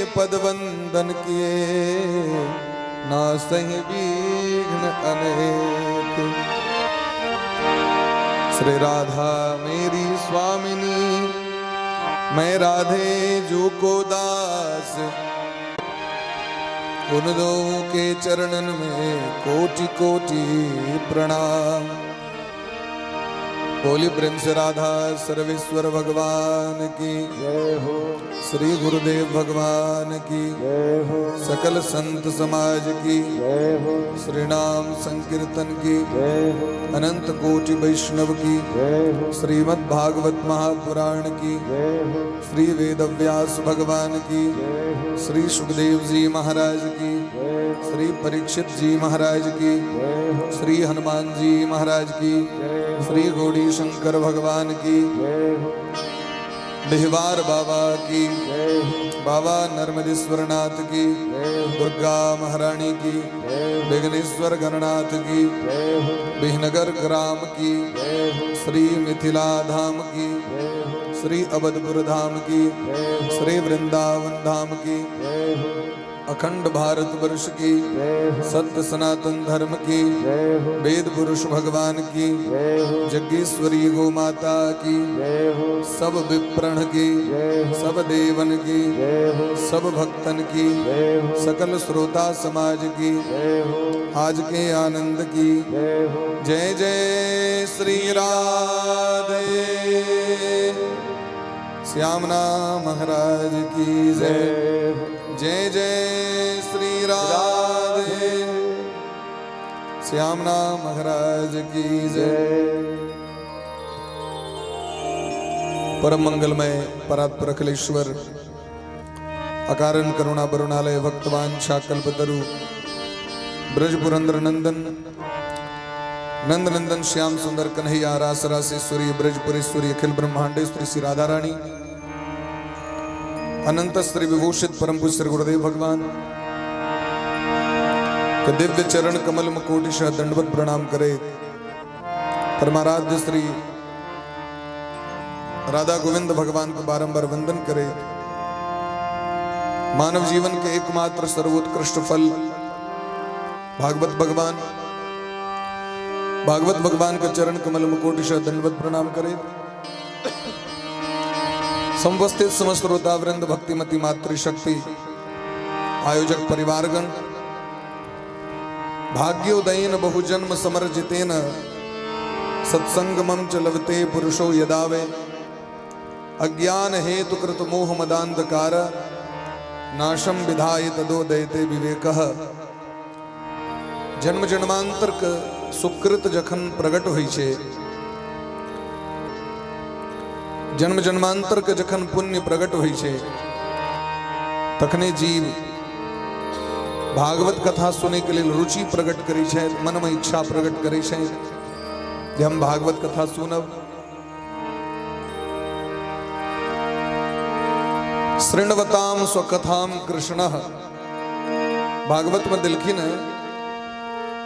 पद वंदन किए, ना सही विघ्न अनेक। श्री राधा मेरी स्वामिनी, मैं राधे जो को दास, उन दो के चरणन में कोटि कोटि प्रणाम। बोली प्रेम से राधा सर्वेश्वर भगवान की जय हो। श्री गुरुदेव भगवान की जय हो। सकल संत समाज की जय हो। श्री नाम संकीर्तन की जय हो। अनंत कोटि वैष्णव की जय हो। श्रीमद् भागवत महापुराण की जय हो। श्री वेदव्यास भगवान की जय हो। श्री सुखदेव जी महाराज की जय हो। श्री परीक्षित जी महाराज की जय हो। श्री हनुमान जी महाराज की जय हो। श्री गौरी शंकर भगवान की जय हो। बिहवार बाबा की जय हो। बाबा नर्मदेश्वर नाथ की जय हो। दुर्गा महारानी की जय हो। विघ्नेश्वर गणनाथ की जय हो। बिहनगर ग्राम की जय हो। श्री मिथिला धाम की जय हो। श्री अवधपुर धाम की जय हो। श्री वृंदावन धाम की जय हो। अखंड भारत वर्ष की जय हो। सत्य सनातन धर्म की जय हो। वेद पुरुष भगवान की जय हो। जगदीश्वरी गो माता की जय हो। सब विप्रण की जय हो। सब देवन की जय हो। सब भक्तन की जय हो। सकल श्रोता समाज की जय हो। आज के आनंद की जय हो। जय जय श्री राधे। श्यामना महाराज की जय। जय हो। जय जय श्री राधे। श्यामना महाराज की जय। जय। परम मंगलमय परात्पर अखिलेश्वर अकारण करुणा वरुणालय भक्तवांछा कल्पतरु ब्रज पुरंदर नंदन नंद नंदन श्याम सुंदर कन्हैया रास रासेश्वरी ब्रजपुरेश्वरी अखिल ब्रह्मांडेश्वरी श्री राधा रानी अनंत श्री विभूषित परम पूज्य श्री गुरुदेव भगवान के दिव्य चरण कमल मुकोटिशः दंडवत प्रणाम करे। परमाराध्य श्री राधा गोविंद भगवान को बारंबार वंदन करे। मानव जीवन के एकमात्र सर्वोत्कृष्ट फल भागवत भगवान, भागवत भगवान के चरण कमल मुकोटिशः दंडवत प्रणाम करे। समुपस्थित समस्त श्रोतावृंद, भक्तिमती मातृशक्ति, आयोजक परिवारगण, भाग्योदयन बहुजन्म समर्जितेन सत्संगमं च लभते पुरुषो यदावे अज्ञान हेतु कृत मोह मदांधकार नाशम विधाय तदोदयते विवेकः। जन्म जन्मांतर के सुकृत जखन प्रकट होइ छै, जन्म जन्मांतर के जखन पुण्य प्रकट होइ छै, तखने जीव भागवत कथा सुनै के लेल रुचि प्रकट करै छै, मन में इच्छा प्रकट करै छै जे हम भागवत कथा सुनब। शृण्वताम स्वकथाम कृष्णः, भागवत में देलखिन है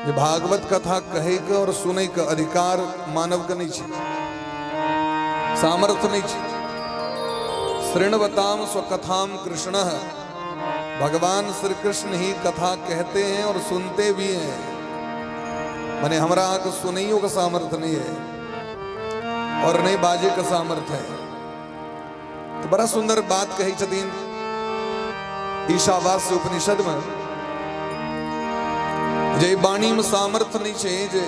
जे भागवत कथा कहे के और सुनै के अधिकार मानव के नहीं छै, सामर्थ्य नहीं छै। शृण्वताम स्वकथाम कृष्णः, भगवान श्री कृष्ण ही कथा कहते हैं और सुनते भी हैं। माने हमरा अहाँके सुनैयो के सामर्थ्य नहीं है और नहीं बाजे के सामर्थ्य है। तो बड़ा सुंदर बात कहै छथिन ईशावास्य उपनिषद में, जे वाणी में सामर्थ्य नहीं छै जे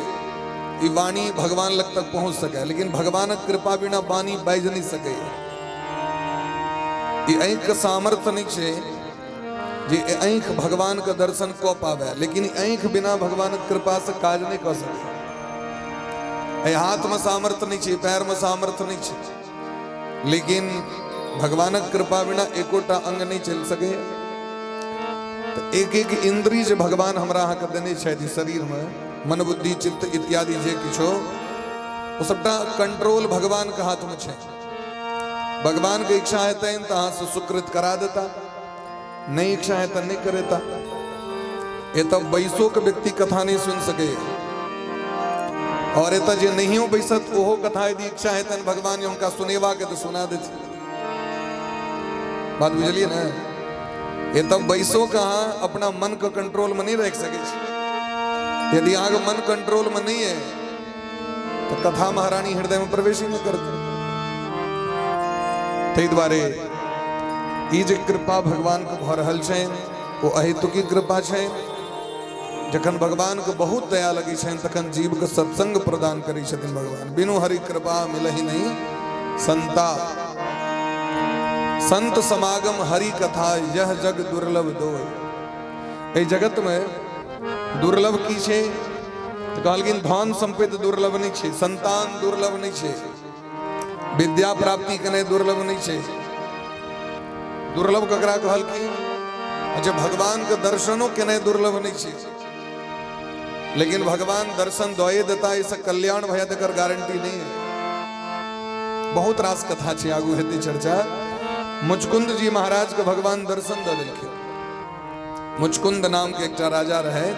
ई वाणी भगवान लग तक पहुंच सके, लेकिन भगवानक कृपा बिना वाणी बाजि नहीं सके। ई आँखि के सामर्थ्य नहीं छै जे आँखि भगवान के दर्शन कऽ पावे, लेकिन आँखि बिना भगवानक कृपा से काज नहीं कऽ सके। एहि हाथ में सामर्थ्य नहीं छै, पैर में सामर्थ्य नहीं छै, लेकिन भगवानक कृपा बिना एकोटा अंग नहीं चलि सके। तो एक एक इंद्रिय जे भगवान हमरा अहाँके देने छथि शरीर में, मन बुद्धि चित्त इत्यादि जे किछो, ओ सबटा कंट्रोल भगवान के हाथ में छै। भगवान के इच्छा हेतनि तऽ अहाँ से सुकृत करा देता, नहीं इच्छा है तऽ नहीं करेता। एतऽ बैसो के व्यक्ति कथा नहीं सुन सके, और एतऽ जे नहियो बैसत ओहो कथा यदि इच्छा हेतनि भगवान हुनका सुनेबाक तऽ सुना देथिन। बात बुझलियै ने? एतऽ बैसो के अहाँ अपना मन के कंट्रोल में नहीं राखि सकै छी। यदि अहाँके मन कंट्रोल में नहीं है तो कथा महारानी हृदय में प्रवेश ही नहीं करती। ताहि दुआरे ई जे कृपा भगवान के भऽ रहल छनि ओ अहेतुकी कृपा छनि। जखन भगवान के बहुत दया लगै छनि तखन जीव के सत्संग प्रदान करै छथिन भगवान। बिनु हरि कृपा मिलहि नहीं संता, संत समागम हरि कथा यह जग दुर्लभ दोय। एहि जगत में दुर्लभ की छै? तऽ कहलखिन धन संपत्ति दुर्लभ नहीं छै, संतान दुर्लभ नहीं छै, विद्या प्राप्ति केनाइ दुर्लभ नहीं छै। दुर्लभ ककरा कहलखिन? जे भगवान के दर्शनो केनाइ दुर्लभ नहीं छै, लेकिन भगवान दर्शन दए देता एहिसँ कल्याण भए तकर गारंटी नहीं है। बहुत रास कथा छै, आगू हेतै चर्चा। मुचकुंद जी महाराज के भगवान दर्शन दऽ देलखिन। मुचकुंद नाम के एकटा राजा रहे,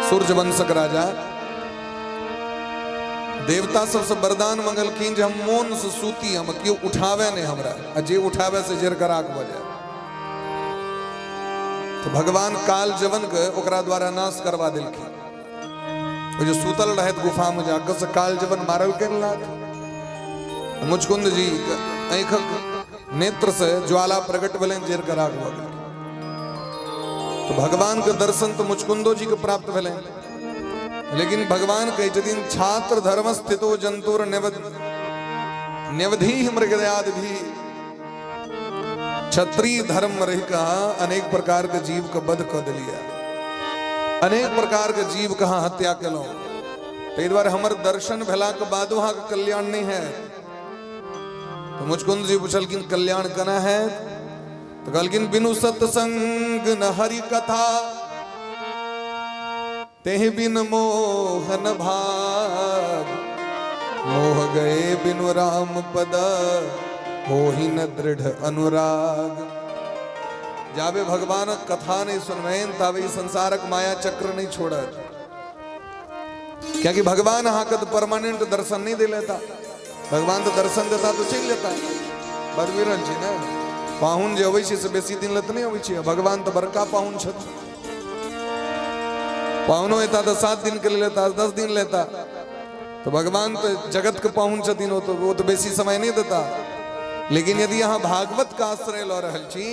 सूर्यवंशक राजा। देवता सबसे वरदान मंगलखिन जे हम मोन से सूती, हम केओ उठावे नहीं हमरा, आ जे उठावे से जर कराक भऽ जाए। तो भगवान काल जवन के ओकरा द्वारा नाश करवा देलखिन। ओ जे सूतल रहत गुफा में जाकर से काल जवन मारल के लात। मुचकुंद जी आँखक नेत्र से ज्वाला प्रकट भेलनि, जर कराक भऽ गेल। तो भगवान के दर्शन तो मुचकुंदो जी के प्राप्त भेलनि, लेकिन भगवान कहै छथिन छात्र धर्म स्थितो जंतुर निवधि मृगयाद भी। क्षत्रिय धर्म में रह के अनेक प्रकार के जीव के वध कऽ देलियै, अनेक प्रकार के जीव के अहाँ हत्या केलहुँ, ताहि दुआरे हमर दर्शन भेलाके बादो अहाँके कल्याण नहीं है। तो मुचकुंद जी पुछलखिन कल्याण केना है? तो कहलखिन बिनु सत्संग न हरि कथा, तेहि बिन मोहन भाग, मोह गए बिनु राम पद, होहि न दृढ़ अनुराग। जाबे भगवानक कथा नहीं सुनबनि ताबे ई संसारक माया चक्र नहीं छोड़त, कियाकि भगवान अहाँके तऽ परमानेंट दर्शन नहीं दे लेता। भगवान तो दर्शन देता तो चलि जेता। बदबी रहल छी ने, पाहुन जे अबै छै से बेसी दिन लए तऽ नहि अबै छै, भगवान तऽ बड़का पाहुन छथिन। पाहुनो एता तऽ 7 दिन के लेल एता, 10 दिन लेता, तो भगवान तो जगत के पाहुन छथिन, वो तो बेसी समय नहीं देता। लेकिन यदि अहाँ भागवत के आश्रय लऽ रहल छी,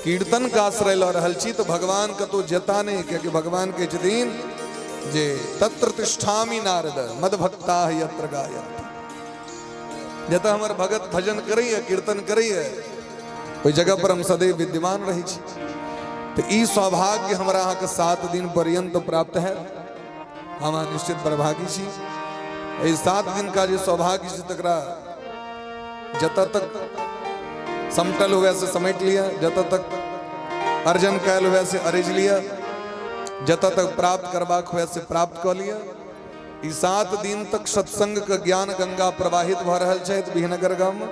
कीर्तन के आश्रय लऽ रहल छी, तो भगवान कतौ जेता नहीं, कियाकि भगवान कहै छथिन जे तत्र तिष्ठामि नारद मद भक्ता यत्र गायन्ति। जतऽ हमर भगत भजन करैया, कीर्तन करैया, ओहि जगह पर हम सदैव विद्यमान रहै छी। तो ई सौभाग्य हमरा अहाँके 7 दिन पर्यंत प्राप्त है, हम अहाँ निश्चित बड़भागी छी। एहि 7 दिन का जे सौभाग्य छै तकरा जतऽ तक समटल हुए से समेट लिअ, जतऽ तक अर्जन कयल हुए से अरजि लिअ, जतऽ तक प्राप्त करबाक हुए से प्राप्त कऽ लिअ। ई 7 दिन तक सत्संग के ज्ञान गंगा प्रवाहित भऽ रहल छथि बिहनगर गाम में,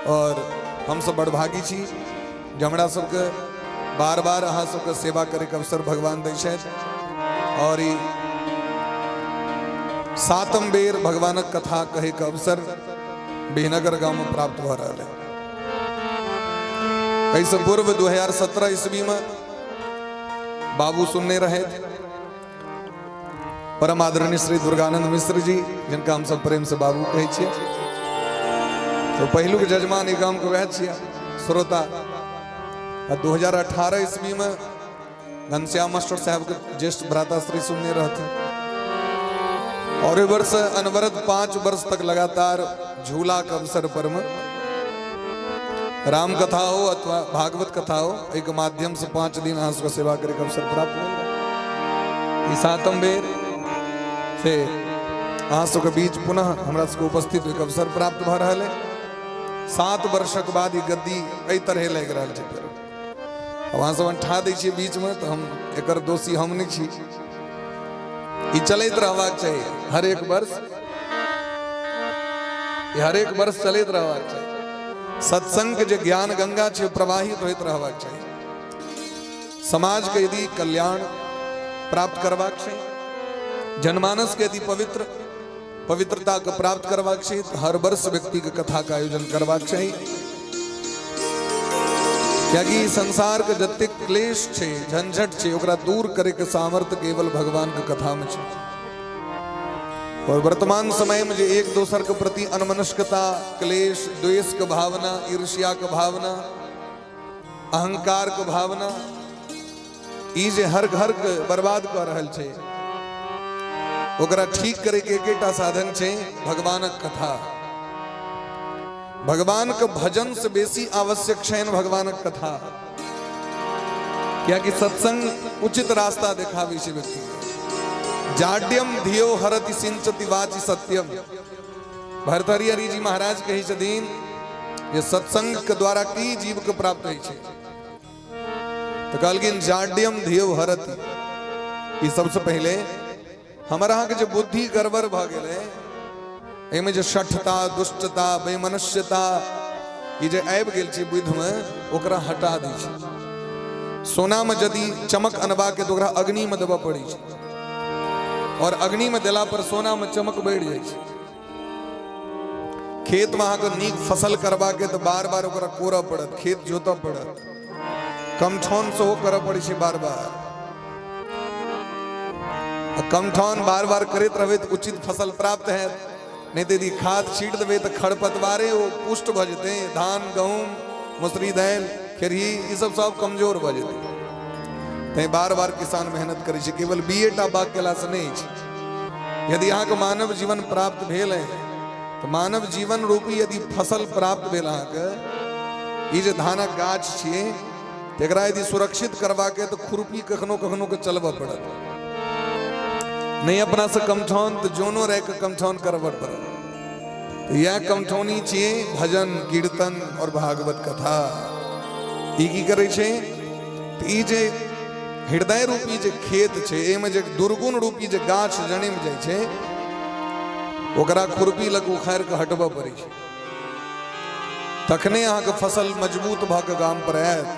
और हमसब बड़भागी छी जे हमरा सबके बार बार अहाँ सबके सेवा करैके अवसर भगवान दै छथि। और ई 7म बेर भगवानक कथा कहैके अवसर बिहनगर गाम में प्राप्त भऽ रहल है। एहिसँ पूर्व 2017 ईस्वी में बाबू सुनने रहे परम आदरणीय श्री दुर्गानंद मिश्र जी, जिनका हम सब प्रेम से बाबू कहै छियै, तो पहिलुक जजमान ई गाम के वएह छियै श्रोता। आ 2018 ईस्वी में घनश्याम मास्टर साहब के ज्येष्ठ भ्राताश्री सुनने रहते, और वर्ष अनवरत 5 वर्ष तक लगातार झूला के अवसर पर में राम कथा हो अथवा भागवत कथा हो, एक माध्यम से 5 दिन अहाँ सबके सेवा करे के अवसर प्राप्त भेल। ई 7म बेर से अहाँ सबके बीच पुनः हमरा सबके उपस्थित होइके अवसर प्राप्त भऽ रहल है। 7 वर्षक बाद ई गद्दी एहि तरहे लागि रहल छै। फेर अब अहाँ सब अंठा दै छियै बीच में, तऽ हम एकर दोषी हम नहि छी। ई चलैत रहबाक चाही हर एक वर्ष, ई हर एक वर्ष चलैत रहबाक चाही। सत्संग के जे ज्ञान गंगा छै प्रवाहित होइत रहबाक चाही। समाज के यदि कल्याण प्राप्त करबाक छै, जनमानस के यदि पवित्रता के प्राप्त करबाक छै, तऽ हर वर्ष व्यक्ति के कथा के आयोजन करबाक चाही। कियाकि ई संसार के जतेक क्लेश छै, झंझट छै, ओकरा दूर करे के सामर्थ्य केवल भगवान के कथा में छै। और वर्तमान समय में जे एक दोसर के प्रति अनमनस्कता, क्लेश, द्वेष के भावना, ईर्ष्या के भावना, अहंकार के भावना, ई जे हर घर के बर्बाद कऽ रहल छै, ओकरा ठीक करे के एकेटा साधन छै, भगवानक कथा। भगवान के भजन से बेसी आवश्यक छनि भगवानक कथा, कियाकि सत्संग उचित रास्ता देखाबै छै व्यक्ति के। जाड्यम धियो हरति सिंचति वाचि सत्यम। भरतरी हरि जी महाराज कहै छथिन जे सत्संग के द्वारा की जीव के प्राप्त होइ छै, तऽ कहलखिन जाड्यम धियो हरति। ई सबसे पहिले हमर अहाँके जे बुद्धि गड़बड़ भऽ गेलै, एहिमे जे शठता, दुष्टता, वैमनस्यता ई जे आबि गेल छै बुद्धिमे, ओकरा हटा दै छै। सोनामे यदि चमक अनबाके तऽ ओकरा अग्निमे देबऽ पड़ै छै, और अग्निमे देला पर सोनामे चमक बढ़ि जाइ छै। खेतमे अहाँके नीक फसल करबाके तऽ बार बार ओकरा कोरऽ पड़त, खेत जोतऽ पड़त, कमठौन सेहो करऽ पड़ै छै बार बार। आ कमठौन बार बार करैत रहबै तऽ उचित फसल प्राप्त हैत, नहि तऽ यदि खाद छीट देबै तऽ खरपतवारे ओ पुष्ट भऽ जेतै, धान, गहूम, मसुरी दालि, खेरही ई सब सब कमजोर भऽ जेतै। तैं बार बार किसान मेहनत करै छै, केवल बीए टा बाग केलासँ नहि छै। यदि अहाँके मानव जीवन प्राप्त भेल है तऽ मानव जीवन रूपी यदि फसल प्राप्त भेल अहाँके, ई जे धानक गाछ छियै एकरा यदि सुरक्षित करबाके तऽ खुरपी कखनो कखनो के चलबऽ पड़त, नहि अपना से कमठौन तऽ जोनो रहि के कमठौन करबऽ पड़त। तऽ इएह कमठौनी छियै भजन, कीर्तन और भागवत कथा। ई की करै छै तऽ ई जे हृदय रूपी जे खेत छै, एहिमे जे दुर्गुण रूपी जे गाछ जनमि जाइ छै, ओकरा खुरपी लग उखाड़ि कऽ हटबऽ पड़ै छै, तखने अहाँके फसल मजबूत भऽ कऽ गाम पर आयत।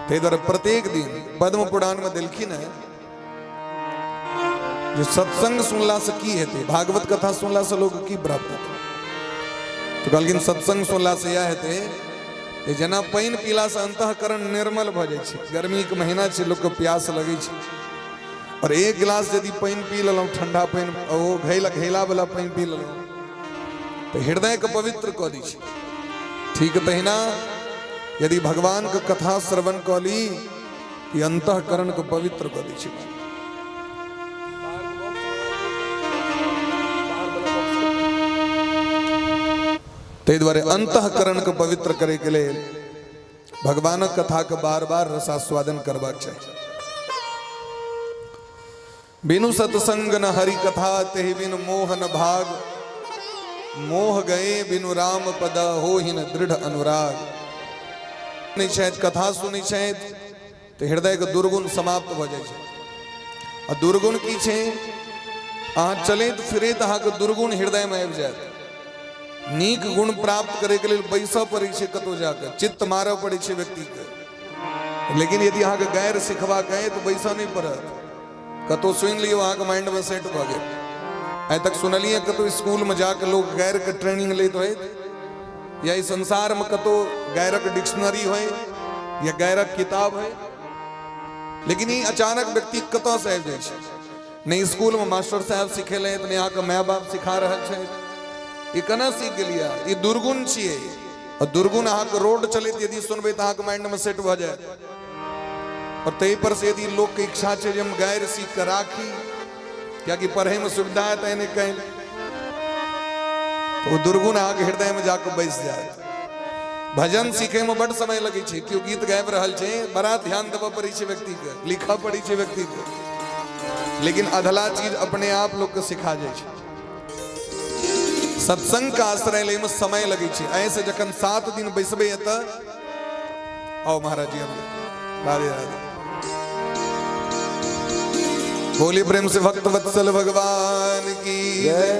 ताहि दुआरे प्रत्येक दिन पद्म पुराणमे देलखिन हेँ जे सत्संग सुनलासँ की हेतै, भागवत कथा सुनलासँ लोक की प्राप्त हेतै। तऽ कहलखिन सत्संग सुनलासँ इएह हेतै जे जेना पानि पीलासँ अंतःकरण निर्मल भऽ जाइ छै, गर्मीके महीना छै, लोकके प्यास लगै छै, और एक गिलास यदि पानि पी लेलहुँ, ठंडा पानि, ओ घैला घैलावला पानि पी लेलहुँ तऽ हृदयके पवित्र कऽ दै छै। ठीक तहिना यदि भगवानके कथा श्रवण कऽ ली तऽ अंतःकरणके पवित्र कऽ दै छै। ताहि दुआरे अंतःकरणके पवित्र करैके लेल भगवानक कथाके बार बार रसास्वादन करबाक चाही। बिनु सत्संग न हरि कथा तेहि बिनु मोह न भाग, मोह गए बिनु राम पद हो ही न दृढ़ अनुराग। सुनै छथि, कथा सुनै छथि तऽ हृदयके दुर्गुण समाप्त भऽ जाइ छै। आ दुर्गुण की छै? अहाँ चलैत फिरैत अहाँके दुर्गुण हृदयमे आबि जायत। नीक गुण प्राप्त करैके लेल बैसऽ पड़ै छै, कतहु जाकऽ चित्त मारऽ पड़ै छै व्यक्तिके। लेकिन यदि अहाँके गैर सिखबाक अइ तऽ बैसऽ नहि पड़त, कतहु सुनि लियौ अहाँके माइंडमे सेट भऽ गेल। आइ तक सुनलियै कतहु स्कूलमे जाकऽ लोक गैरके ट्रेनिंग लैत होइत, या ई संसारमे कतहु गैरक डिक्शनरी होइ या गैरक किताब होइ, लेकिन ई अचानक व्यक्ति कतऽसँ आबि जाइ छै? नहि स्कूलमे मास्टर साहब सिखेलथि, नहि अहाँके माय बाप सिखा रहल छथि, ई केना सीख गेलियै? ई दुर्गुण छियै। आ दुर्गुण अहाँके रोड चलैत यदि सुनबै तऽ अहाँके माइंडमे सेट भऽ जायत। और ताहि पर से यदि लोकके इच्छा छै जे हम गारि सीख कऽ राखी, कियाकि पढ़ैमे सुविधा हेतै एने काल्हि, तऽ ओ दुर्गुण अहाँके हृदयमे जाकऽ बैस जायत। भजन सीखैमे बड्ड समय लगै छै। केओ गीत गाबि रहल छै, बड़ा ध्यान देबऽ पड़ै छै व्यक्तिके, लिखऽ पड़ै छै व्यक्तिके, लेकिन अधला चीज अपने आप लोकके सिखा जाइ छै। सत्संग के आश्रय लैमे समय लगै छै। ऐसे जखन 7 दिन बैसबै एतऽ, आओ महाराज जी, अभी राधे राधे बोली प्रेम से भक्त वत्सल भगवान की जय।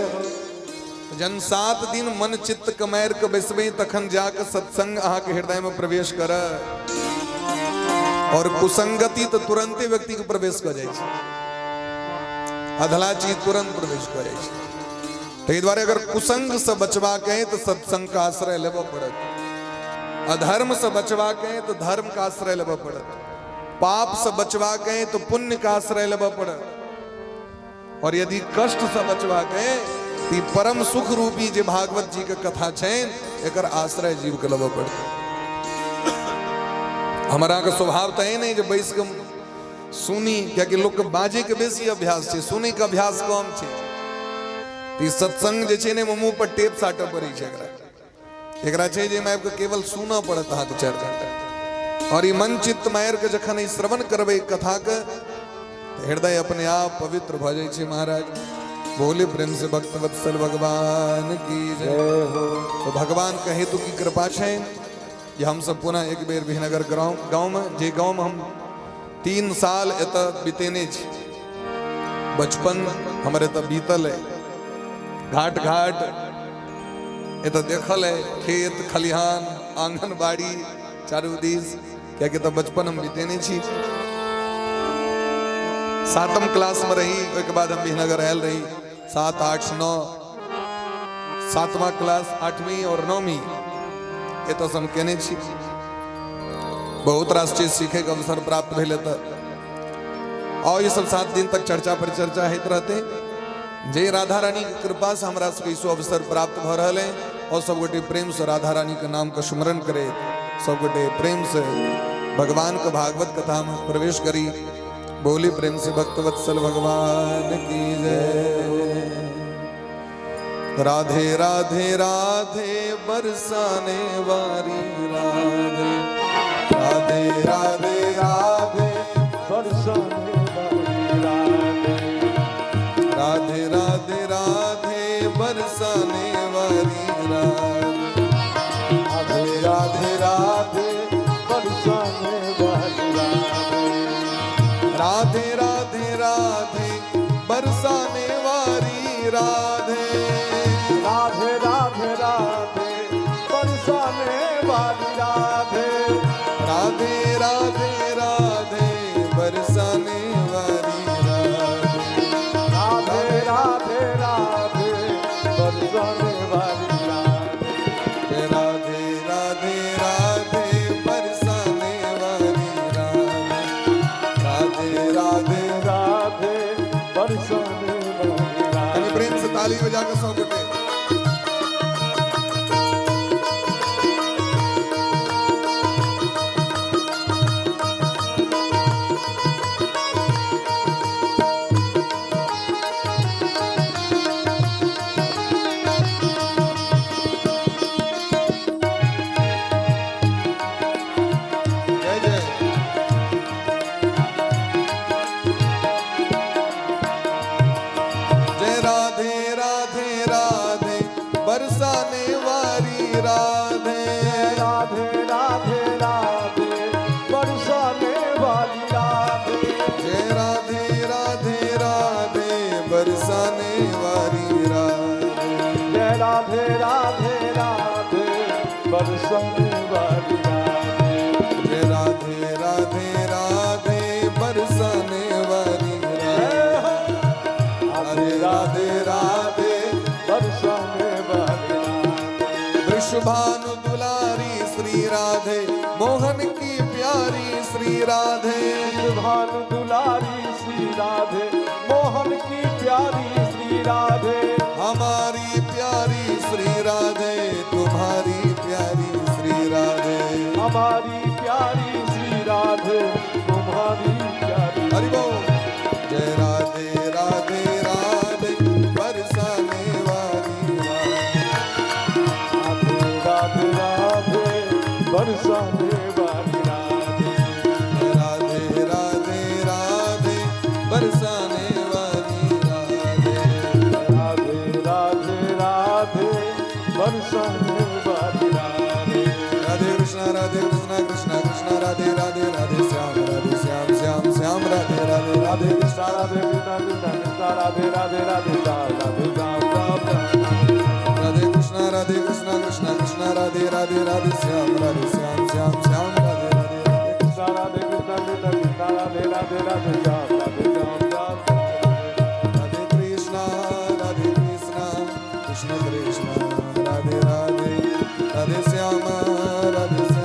जन 7 दिन मन चित्त कमैर के बैसबै तखन जाके सत्संग अहाँके हृदय में प्रवेश कर, और कुसंगति तो तुरंते व्यक्ति के प्रवेश कऽ जाइ छै, अधला चीज तुरंत प्रवेश कऽ जाइ छै। ताहि दुआरे अगर कुसंग से बचबाक है तऽ सत्संग के आश्रय लेबऽ पड़त। अधर्म से बचबाक अइ तऽ धर्म के आश्रय लेबऽ पड़त, पाप से बचबाक अइ तऽ पुण्य के आश्रय लेबऽ पड़त, और यदि कष्ट से बचबाक अइ तऽ ई परम सुख रूपी जे भागवत जी के कथा छनि एकर आश्रय जीव के लेबऽ पड़त। हमरा के स्वभाव तऽ एहन नहि जे बैस के सुनी, कियाकि लोक के बाजे के बेसी अभ्यास छै, सुनै के अभ्यास कम छै। तऽ ई सत्संग जे छै ने मुँह पर टेप साटऽ पड़ै छै एकरा। एकरा छै जे आबि कऽ केवल सुनऽ पड़त अहाँके 4 घंटा। और ई मन चित्त मारि के जखन ई श्रवण करबै कथाके तऽ हृदय अपने आप पवित्र भऽ जाइ छै। महाराज बोले प्रेम से भक्त वत्सल भगवान की जय हो। तो भगवान के हेतु की कृपा छै जे हमसब पुनः एक बेर विहनगर गाँव में, जे गाँव में हम 3 साल एतऽ बितेने छी, बचपन हमर एतऽ बीतल है, घाट घाट एतऽ देखल है, खेत खलिहान आंगनबाड़ी चारू दिस, कियाकि एतऽ बचपन हम बितेने छी। 7म क्लास में रही, ओहिके बाद हम विहनगर आयल रही। 7 8 9 7वां क्लास 8वीं और 9वीं एतऽ से हम केने छी। बहुत रास चीज सीखे के अवसर प्राप्त भेल एतऽ। और ये सब 7 दिन तक चर्चा पर चर्चा होइत रहते। जे राधा रानी के कृपा से हमरा सबके ई अवसर प्राप्त भऽ रहल है और सब गोटे प्रेम से राधा रानी के नाम के स्मरण करे, सब गोटे प्रेम से भगवान के भागवत कथा में प्रवेश करी। बोली प्रेम से भक्तवत्सल भगवान की जय। राधे राधे राधे बरसाने वाली राधे, राधे राधे राधे बरसाने वाली राधे, राधे राधे राधे बरसाने वाली राधे, राधे राधे राधे बरसाने वाली राधे, राधे राधे राधे बरसाने वाली राधे, राधे राधे राधे बरसाने वाली राधे, राधे राधे राधे बरसाने वाली राधे, राधे राधे राधे बरसाने वाली राधे, राधे राधे राधे बरसाने वाली राधे, राधे राधे राधे बरसाने वाली राधे। प्रेम से ताली बजा के सब गोटे। जय जय। जय राधे राधे राधे बरसाने वाली राधे, राधे राधे राधे बरसाने वाली राधे, जय राधे राधे राधे बरसाने वाली राधे, जय राधे राधे राधे बरसाने वाली राधे, जय राधे राधे राधे बरसाने वाली राधे, राधे राधे राधे बरसाने वाली राधे। वृषभानु दुलारी श्री राधे मोहन की प्यारी श्री राधे, भानु दुलारी श्री राधे मोहन की प्यारी श्री राधे, हमारी प्यारी श्री राधे तुम्हारी प्यारी श्री राधे, हमारी प्यारी श्री राधे तुम्हारी प्यारी। हरि बोल। जय राधे राधे राधे बरसाने वाली राधे, राधे राधे राधे बरसाने वाली राधे, राधे राधे राधे बरसाने वाली राधे, राधे राधे राधे बरसाने वाली राधे। राधे कृष्णा कृष्णा कृष्णा राधे राधे, राधे श्याम राधे श्याम श्याम श्याम राधे राधे, राधे कृष्णा राधे कृष्णा कृष्णा कृष्णा राधे राधे, राधे श्याम राधे श्याम श्याम श्याम राधे कृष्णा कृष्णा कृष्णा राधे राधे, राधे श्याम राधे श्याम श्याम श्याम राधे राधे, राधे कृष्णा राधे कृष्णा कृष्णा कृष्णा राधे राधे, राधे श्याम राधे श्याम श्याम श्याम राधे कृष्णा कृष्णा कृष्णा राधे राधे, राधे श्याम राधे श्याम।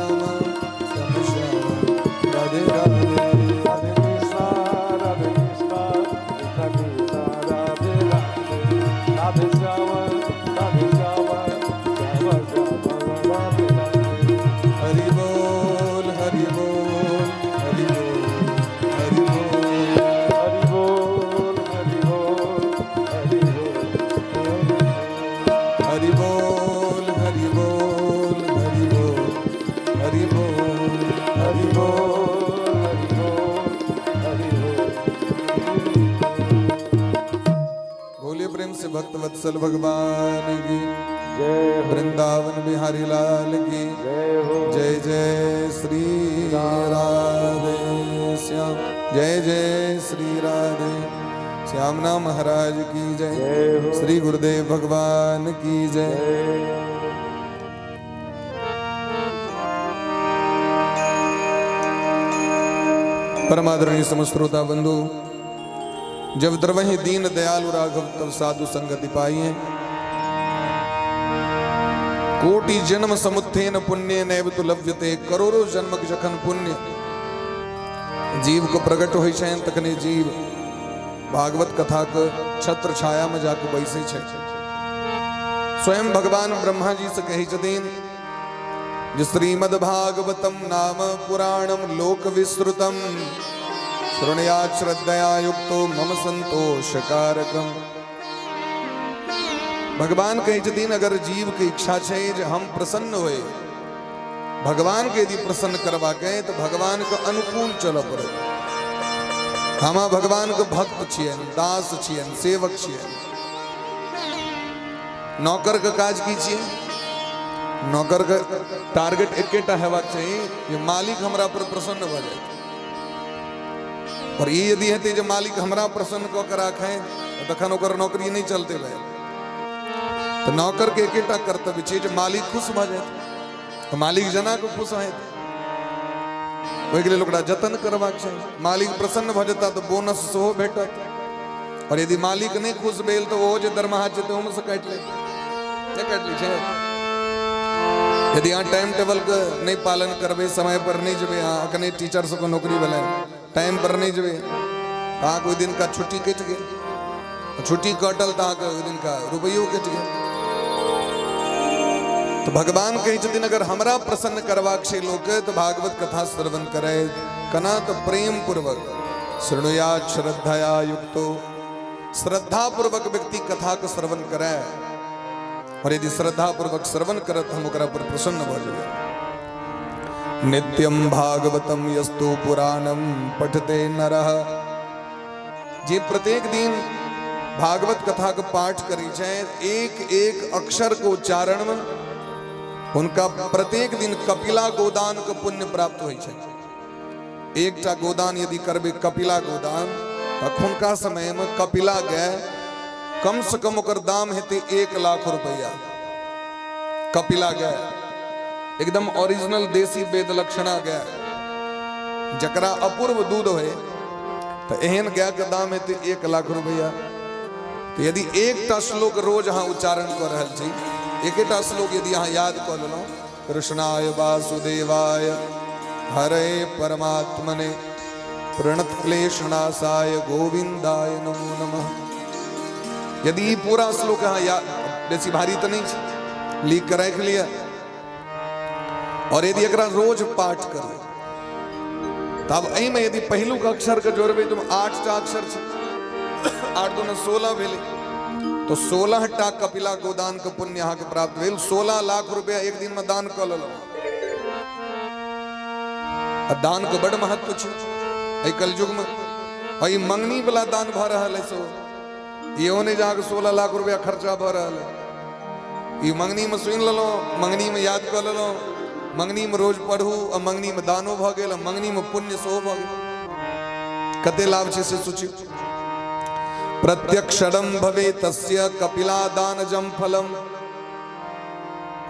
वत्सल भगवान की जय हो। वृंदावन बिहारी लाल की जय हो। जय जय श्री राधे श्याम, जय जय श्री राधे श्यामना महाराज की जय, जय हो। श्री गुरुदेव भगवान की जय। जय। परमादरणीय समस्त श्रोता बंधु, जब द्रवहि दीन दयालु राघव तब साधु संगति पाइए। कोटि जन्म समुत्थेन पुण्य नैव तु लभ्यते। करोड़ों जन्म के जखन पुण्य जीव को प्रकट होइ छनि तखने जीव भागवत कथा के छत्र छाया में जाके बैसै छै। स्वयं भगवान ब्रह्मा जी से कहै छथिन जे श्रीमद् भागवतम नाम पुराणम लोक विश्रुतम शृणुयात् श्रद्धया युक्तो मम संतोषकारकम। भगवान कहै छथिन अगर जीव के इच्छा छै जे हम प्रसन्न होए, भगवान के यदि प्रसन्न करबाक है तो भगवान के अनुकूल चलऽ पड़त। हम भगवान के भक्त छियनि, दास छियनि, सेवक छियनि। नौकर के काज की छियै? नौकर के टारगेट एकेटा हेबाक चाही जे मालिक हमरा पर प्रसन्न भऽ जाय। और ई यदि हेतै जे मालिक हमरा प्रसन्न कऽ के राखै तखन ओकर नौकरी नहि चलतै भाई। तऽ नौकर के एकेटा कर्तव्य छै जे मालिक खुश भऽ जाय, तऽ मालिक जना के खुश होयत, ओहिके लेल ओकरा जतन करबाक छै। मालिक प्रसन्न भऽ जेता तऽ बोनस सेहो भेटत, और यदि मालिक नहि खुश भेल तऽ ओहो जे दरमाहा छै तऽ ओहोमे से काटि लेत। नहि काटि लै छै? यदि अहाँ टाइम टेबल के नहि पालन करबै, समय पर नहि जेबै, अहाँ अखने टीचर सबके नौकरी भेलै, टाइम पर नहि जेबै, अहाँके ओहि दिनका छुट्टी कटि गेल, छुट्टी कटल तऽ अहाँके ओहि दिनका रुपैयो कटि गेल। तऽ भगवान कहै छथिन अगर हमरा प्रसन्न करबाक छै लोकके तऽ भागवत कथा श्रवण करै। कना? तऽ प्रेम पूर्वक शृणुयात् श्रद्धया युक्तो, श्रद्धा पूर्वक व्यक्ति कथा के श्रवण करे, और यदि श्रद्धा पूर्वक श्रवण करत हम ओकरा पर प्रसन्न भऽ जेबै। नित्यम भागवतम यस्तु पुराणम पठते नरः। जे प्रत्येक दिन भागवत कथा के पाठ करै छै, एक एक अक्षर के उच्चारण में हुनका प्रत्येक दिन कपिला गोदान के पुण्य प्राप्त होइ छै। एकटा गोदान यदि करबै कपिला गोदान, अखुनका समय में कपिला गाय कम से कम ओकर दाम हेतै 1 लाख रुपया। कपिला गाय एकदम ओरिजिनल देसी वेद लक्षणा गाय जकरा अपूर्व दूध होय, तऽ एहन गाय के दाम हेतै 1 लाख रुपया। तऽ यदि एकटा श्लोक रोज अहाँ उच्चारण कऽ रहल छी, एकेटा श्लोक यदि अहाँ याद कऽ लेलहुँ, कृष्णाय वासुदेवाय हरे परमात्मने प्रणत क्लेशनाशाय गोविंदाय नमो नमः। यदि ई पूरा श्लोक अहाँ याद, बेसी भारी तऽ नहि छै, लिख के राखि लिअ, और यदि एकरा रोज पाठ करू, तब एहिमे यदि पहिलुक अक्षर के जोड़बै तऽ 8टा अक्षर छै, 8 दूना 16 भेलै, तो 16टा कपिला गोदान के पुण्य अहाँके प्राप्त भेल। 16 लाख रुपया एक दिन में दान कऽ लेलहुँ। आ दान के बड़ महत्व छै एहि कलयुग में। आ ई मंगनी वाला दान भऽ रहल है, सो इहो नहि जे अहाँके 16 लाख रुपया खर्चा भऽ रहल है। ई मंगनी में सुनि लेलहुँ, मंगनी में याद कऽ लेलहुँ, मंगनी में रोज पढ़ू, आ मंगनी में दानो भऽ गेल, आ मंगनी में पुण्य सेहो भऽ गेल। कते लाभ छै से सोचियौ। प्रत्यक्षरम भवे तस्य कपिला दानजम फलम।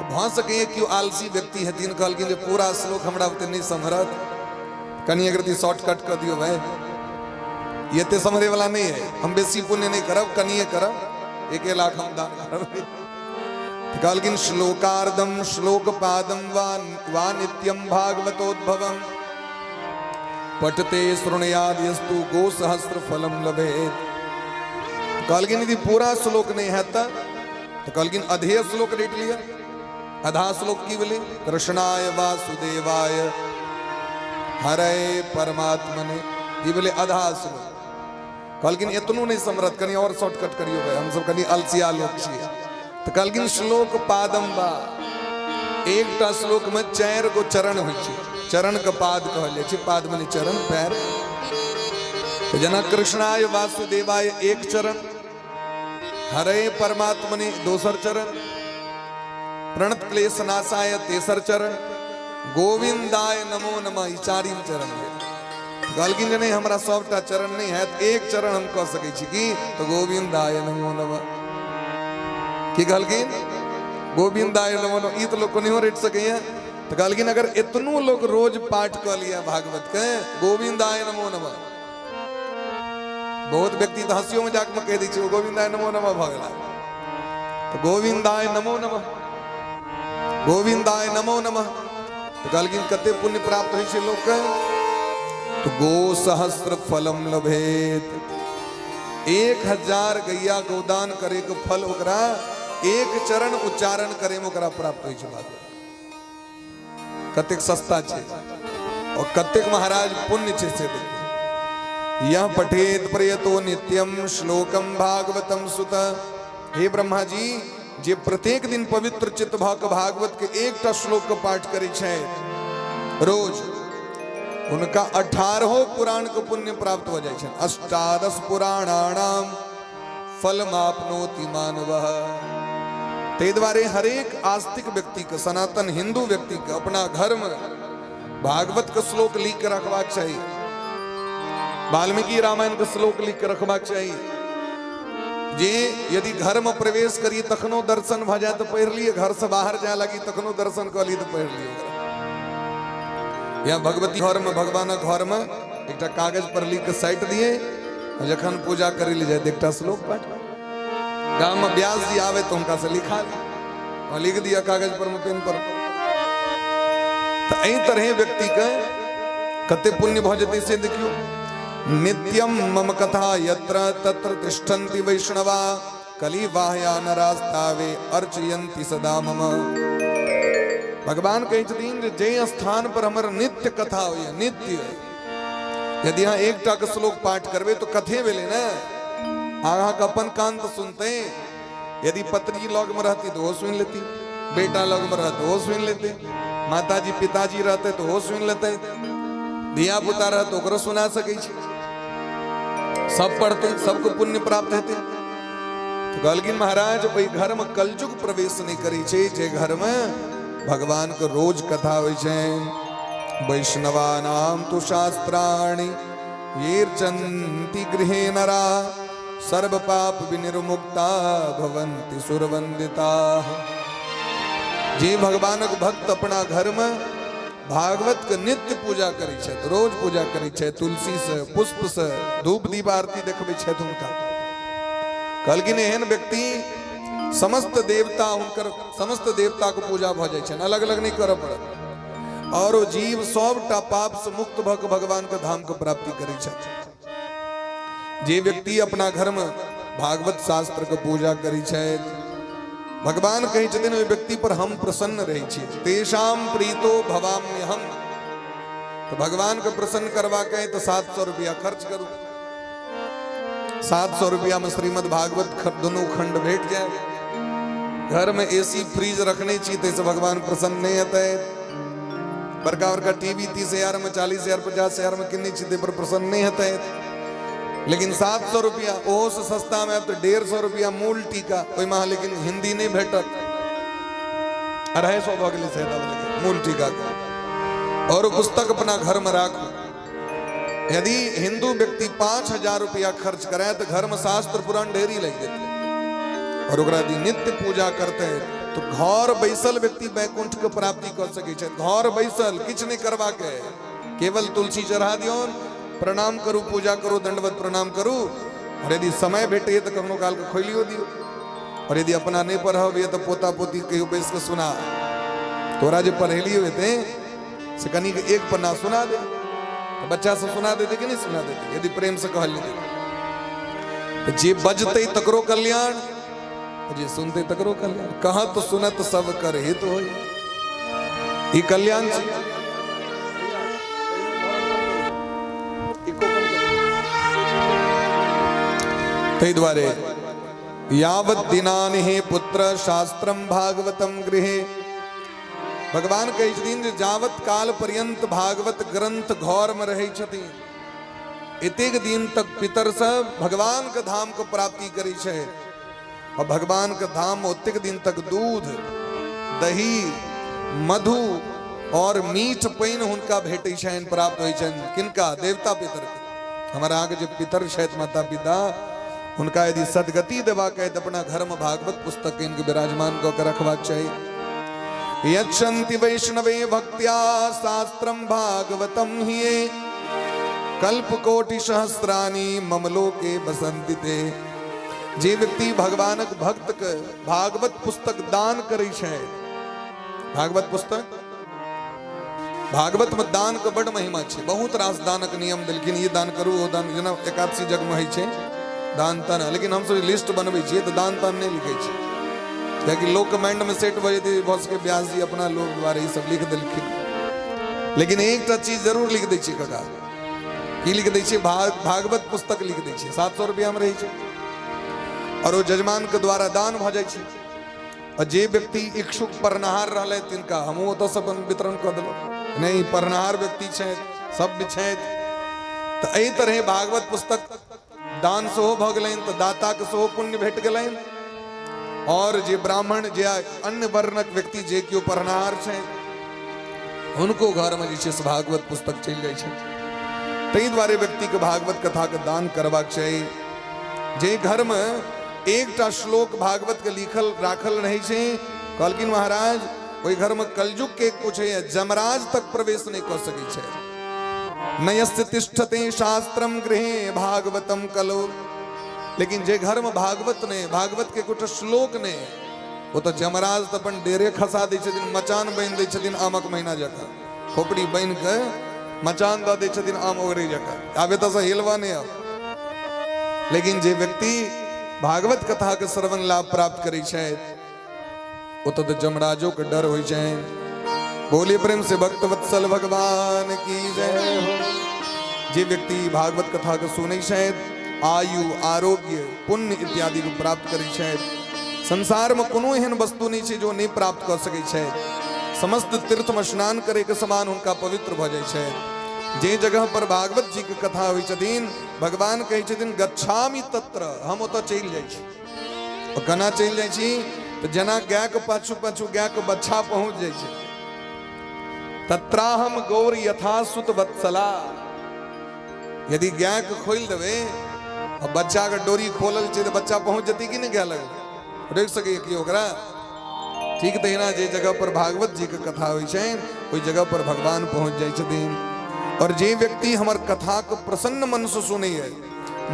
भऽ सकैए केओ आलसी व्यक्ति हेथिन, कहलखिन जे पूरा श्लोक हमरा ओते नहि सम्हरत, कनि एक रति शॉर्टकट कऽ दियौ भाई, ई एते सम्हरे वाला नहि है, हम बेसी पुण्य नहि करब, कनिए करब, 1 लाख हम दान करब। कहलखिन श्लोकार्धम श्लोक पादम वा वा नित्यम भागवतोद्भवम पठते शृणुयाद यस्तु गो सहस्र फलम लभेत। कहलखिन यदि पूरा श्लोक नहीं है तो कहलखिन अधे श्लोक रटि लिअ। आधा श्लोक की भेलै? कृष्णाय वासुदेवाय हरे परमात्मने, ई भेलै आधा श्लोक। कहलखिन एतनो नहीं समरत, कनि और शॉर्टकट करियो भाई, हम सब कनि अलसिया लोक छियै। तऽ कहलखिन श्लोक पादम बा, एकटा श्लोक में 4 गो चरण होइ छै, चरण के पाद कहल जाइ छै, पाद मने चरण, पैर। तऽ जेना कृष्णाय वासुदेवाय एक चरण, हरे परमात्मने दोसर चरण, प्रणत क्लेश नाशाय तेसर चरण, गोविंदाय नमो नमः ई चारिम चरण भेल। कहलखिन जे नहि, हमरा सबटा चरण नहि हैत, एक चरण हम कऽ सकै छी की? तऽ गोविंदाय नमो नमः। की कहलखिन? गोविंदाय नमो नमः। ई तऽ लोक कोनाहियो रटि सकैया। तऽ कहलखिन अगर एतनो लोक रोज पाठ कऽ लिअ भागवत के, गोविंदाय नमो नमः, बहुत व्यक्ति तऽ हंसियो मजाक में कहि दै छै गोविंदाय नमो नमः भऽ गेला। तऽ गोविंदाय नमो नमः, गोविंदाय नमो नमः। तऽ कहलखिन कते पुण्य प्राप्त होइ छै लोकके? तऽ गो सहस्र फलम लभेत, 1000 गैया गोदान करे के फल ओकरा एक चरण उच्चारण करे में ओकरा प्राप्त होइ छै। भागवत कतेक सस्ता छै और कतेक महाराज पुण्य छै से देखियौ। यह पठेत प्रयतो नित्यम श्लोकम भागवतम सुत। हे ब्रह्मा जी, जे प्रत्येक दिन पवित्र चित्त भऽ कऽ भागवत के एकटा श्लोक के पाठ करै छै रोज, हुनका 18 पुराण के पुण्य प्राप्त हो जाइ छै। 18 पुराणानाम फलमाप्नोति मानवः। ताहि दुआरे हरेक आस्तिक व्यक्ति के, सनातन हिंदू व्यक्ति के अपना घर में भागवत के श्लोक लिख के रखबाक चाही, वाल्मीकि रामायण के श्लोक लिख के रखबाक चाही, जे यदि घर में प्रवेश करी तखनो दर्शन भऽ जाय तऽ पढ़ि लिअ, घर से बाहर जाय लगी तखनो दर्शन कऽ ली तऽ पढ़ि लिअ ओकरा। या भगवती घर में, भगवानक घर में एकटा कागज पर लिख के साटि दिए, जखन पूजा करै लए जाय एकटा श्लोक पाठ। गाम में व्यास जी आवे तो हुनका से लिखा ली और लिख दिया कागज पर में पेन पर। तो एहि तरह व्यक्ति के कते पुण्य भऽ जेतै से देखियौ। नित्यम मम कथा यत्र तत्र तिष्ठन्ति वैष्णवा कली बाह्या नरास्तावे अर्चयन्ति सदा मम। भगवान कहै छथिन जे जाहि स्थान पर हमर नित्य कथा होइए, नित्य यदि अहाँ एकटा के श्लोक पाठ करबै तऽ कथे भेलै ने, अहाँके अपन कान तऽ सुनतै। यदि पत्नी लग में रहती तो वो सुन लेती, बेटा लग में रहते वो सुन लेते, माताजी पिताजी रहते तो वो सुन लेते, धिया पुता रहते ओकरो सुना सकै छी, सब पढ़ते सबको पुण्य प्राप्त हेतै। तो कहलखिन महाराज ओहि घर में कलयुग प्रवेश नहि करै छै जे घर में भगवान के रोज कथा होइ छै। वैष्णवानाम तु शास्त्राणि येर्चन्ति गृहे नरा सर्व पाप विनिर्मुक्ता भवन्ति सुरवंदिताः। जे भगवानक भक्त अपना घर में भागवत के नित्य पूजा करै छथि, रोज पूजा करै छथि, तुलसी से पुष्प से धूप दीप आरती देखबै छथि हुनका, कहलखिन एहन व्यक्ति समस्त देवता हुनकर समस्त देवता के पूजा भऽ जाइ छनि, अलग अलग नहि करऽ पड़त, और ओ जीव सबटा पाप से मुक्त भऽ के भगवान के धाम के प्राप्ति करै छथि। जे व्यक्ति अपना घर में भागवत शास्त्र के पूजा करै छथि, भगवान कहै छथिन ओहि व्यक्ति पर हम प्रसन्न रहै छी, तेषाम प्रीतो भवाम्य हम। तो भगवान के प्रसन्न करवा के तो 700 रुपया खर्च करू, 700 रुपया में श्रीमद् भागवत दोनों खंड भेट जाए। घर में एसी फ्रीज रखने छी तैसे भगवान प्रसन्न नहीं हेतै। बड़का बड़का टीवी 30,000 में 40,000 50,000 में किन्ने छी पर प्रसन्न नहीं हेतै। लेकिन 700 रुपया ओहो से सस्ता में आब तो 150 रुपया मूल टीका, ओहिमे अहाँ लेकिन हिंदी नहीं भेटत, 250 भऽ गेलै शायद मूल टीका के। और पुस्तक अपना घर में राखू। यदि हिंदू व्यक्ति 5,000 रुपया खर्च करे तो घर में शास्त्र पुराण ढेरी लग जेतै, और ओकरा यदि नित्य पूजा करते तो घर बैसल व्यक्ति वैकुंठ के प्राप्ति कर सकै छै। घर बैसल किछु नहीं करवा के, केवल तुलसी चढ़ा दियौन, प्रणाम करू, पूजा करू, दंडवत प्रणाम करू, और यदि समय भेटैए तो कखनो काल के खोलियो दियौ। और यदि अपना नहीं पढ़ब तो पोता पोती कहियो बैस के सुना, तोरा जे पढ़ेलियो हेतै से कनी एक पन्ना सुना दे, तो बच्चा सब सुना देते कि नहीं सुना देते यदि प्रेम से कहल जेतै। तो जे बजतै तकरो कल्याण, जे सुनते तकरो कल्याण। कहत सुनत सब कर हित होई, ई कल्याण छै। ताहि दुआरे यावत दिनानि हे पुत्र शास्त्रम भागवतम गृहे, भगवान कहै छथिन जे जावत काल पर्यंत भागवत ग्रंथ घर में रहै छथिन एतेक दिन तक पितर सब भगवान के धाम के प्राप्ति करै छै। और भगवान के धाम ओतेक दिन तक दूध दही मधु और मीठ पानि हुनका भेटै छनि, प्राप्त होइ छनि। किनका? देवता पितर के। हमर अहाँके जे पितर छथि माता पिता, हुनका यदि सदगति देबाक है तऽ अपना घर में भागवत पुस्तक के इनके विराजमान कऽ के रखबाक चाही। यच्छन्ति वैष्णवे भक्त्या शास्त्रम भागवतम हिये कल्प कोटि सहस्रानि मम लोके बसन्ति ते। जे व्यक्ति भगवानक भक्त के भागवत पुस्तक दान करै छै, भागवत पुस्तक, भागवत में दान के बड़ महिमा छै, बहुत रास दानक नियम देलखिन, ई दान करू ओ दान, जेना एकादशी जग में होइ छै दान तान, लेकिन हमसब लिस्ट बनबै छियै तऽ दान तान नहि लिखै छियै, कियाकि लोक माइंड में सेट भऽ जेतै, भऽ सकै व्यास जी अपना लोक द्वारा ई सब लिख देलखिन। लेकिन एकटा चीज जरूर लिख दै छियै काका, की लिख दै छियै? भागवत पुस्तक लिख दै छियै, 700 रुपया में रहै छै और ओ जजमान के द्वारा दान भऽ जाइ छै। और जे व्यक्ति इच्छुक पढ़निहार रहलै तिनका हमहूँ ओतऽसँ अपन वितरण कऽ देलहुँ, नहि पढ़निहार व्यक्ति छथि सब छथि, तऽ एहि तरहे भागवत पुस्तक दान सेहो भऽ गेलनि, तऽ दाताके सेहो पुण्य भेट गेलनि। और जे ब्राह्मण जे अन्य वर्णक व्यक्ति जे केओ पढ़निहार छथि हुनको घरमे जे छै से भागवत पुस्तक चलि जाइ छै। ताहि दुआरे व्यक्तिके भागवत कथाके दान करबाक चाही। जे घरमे एकटा श्लोक भागवत के लिखल राखल रहै छै, कहलखिन महाराज ओहि घरमे कलयुग के पूछे जमराज तक प्रवेश नहि कऽ सकै छै। नयस्य तिष्ठते शास्त्रम गृहे भागवतम कलो। लेकिन जे घर में भागवत नहीं, भागवत के कुछ श्लोक नहीं, वो तो जमराज तो अपन डेरे खसा दै छथिन, मचान बनि दै छथिन आमक महीना जकाँ, खोपड़ी बनि के मचान दऽ दै छथिन आम ओगरे जकाँ, आब एतऽसँ हिलबा नहि आब। लेकिन जे व्यक्ति भागवत कथा के श्रवण लाभ प्राप्त करै छथि ओतऽ तऽ जमराजो के डर होइ छनि। बोले प्रेम से भक्त वत्सल भगवान की जय हो। जे व्यक्ति भागवत कथा के सुनै छथि आयु आरोग्य पुण्य इत्यादि के प्राप्त करै छथि। संसार में कोनो एहन वस्तु नहीं छै जो नहीं प्राप्त कऽ सकै छथि। समस्त तीर्थ में स्नान करे के समान हुनका पवित्र भऽ जाइ छै। जे जगह पर भागवत जी के कथा होइ छथिन, भगवान कहै छथिन गच्छामि तत्र, हम ओतऽ चलि जाइ छी। और केना चलि जाइ छी? तऽ जेना गाय के पाछू पाछू गाय के बच्छा पहुंच जाइ छै। तत्राहम गौर यथासुत वत्सला। यदि गाय के खोलि देबै आ बच्चा के डोरी खोलल छै तऽ बच्चा पहुंच जेतै कि नहि गाय लग? रोकि सकैए कि ओकरा? ठीक तहिना जे जगह पर भागवत जी के कथा होइ छै ओहि जगह पर भगवान पहुंच जाइ छथिन। और जे व्यक्ति हमर कथा के प्रसन्न मन से सुनैए,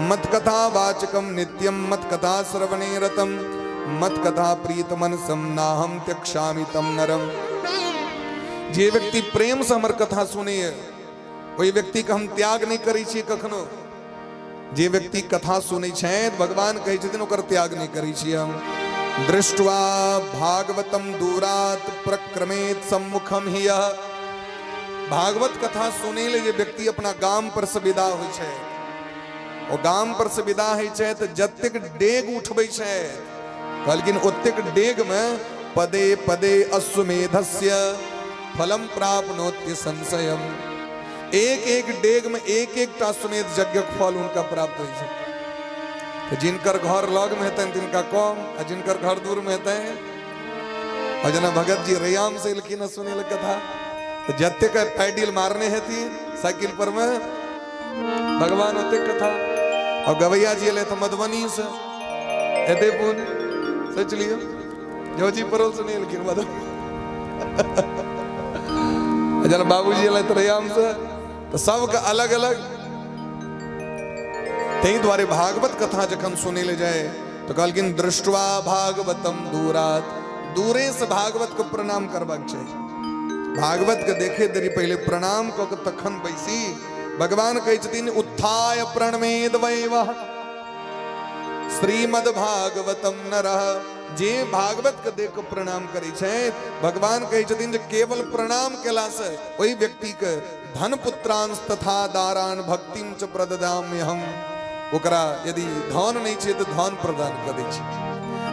मत कथा वाचकम नित्यम मत कथा श्रवणे रतम मत कथा प्रीत मनसम नाहम त्यक्षामि तम नरम। जे व्यक्ति प्रेम से हमर कथा सुनैए ओहि व्यक्ति के हम त्याग नहीं करै छी कखनो। जे व्यक्ति कथा सुनै छथि भगवान कहै छथिन ओकर त्याग नहीं करै छी हम। दृष्ट्वा भागवतम दूरात प्रक्रमेत सम्मुखम ही यह। भागवत कथा सुनै ले जे व्यक्ति अपना गाम पर से विदा होइ छै, ओ गाम पर से विदा होइ छै तऽ जतेक डेग उठबै छै, कहलखिन ओतेक डेग में पदे पदे अश्वमेधस्य फलम प्राप्नोत्य संशयम। एक एक डेग में एक एक टा अश्वमेध यज्ञक फल हुनका प्राप्त होइ छै। तऽ जिनकर घर लग में हेतनि तिनका कम, आ जिनकर घर दूर में हेतनि, और जेना भगत जी रैयाम से एलखिन सुनै लए कथा, तऽ जतेक पैडिल मारने हेथिन साइकिल पर में भगवान ओतेक कथा। और गवैया जी एलै तऽ मधुबनी से एते पुण्य सोच लियौ, जोजी परोल से नहीं एलखिन मधुबनी। जेना बाबूजी एलै तऽ रैयाम से, तऽ सबके अलग अलग। ताहि दुआरे भागवत कथा जखन सुनै लए जाय तऽ कहलखिन दृष्ट्वा भागवतम दूरात, दूरे से भागवत के प्रणाम करबाक चाही। भागवत के देखे देरी पहिले प्रणाम कऽ के तखन बैसी। भगवान कहै छथिन उत्थाय प्रणमेद वैवः श्रीमद् भागवतम नरः। जे भागवत के देख के प्रणाम करै छै, भगवान कहै छथिन जे केवल प्रणाम केला से ओहि व्यक्ति के धन पुत्रांश तथा दारान भक्तिम च प्रददाम्यहम। ओकरा यदि धन नहीं छै तऽ धन प्रदान कऽ दै छै,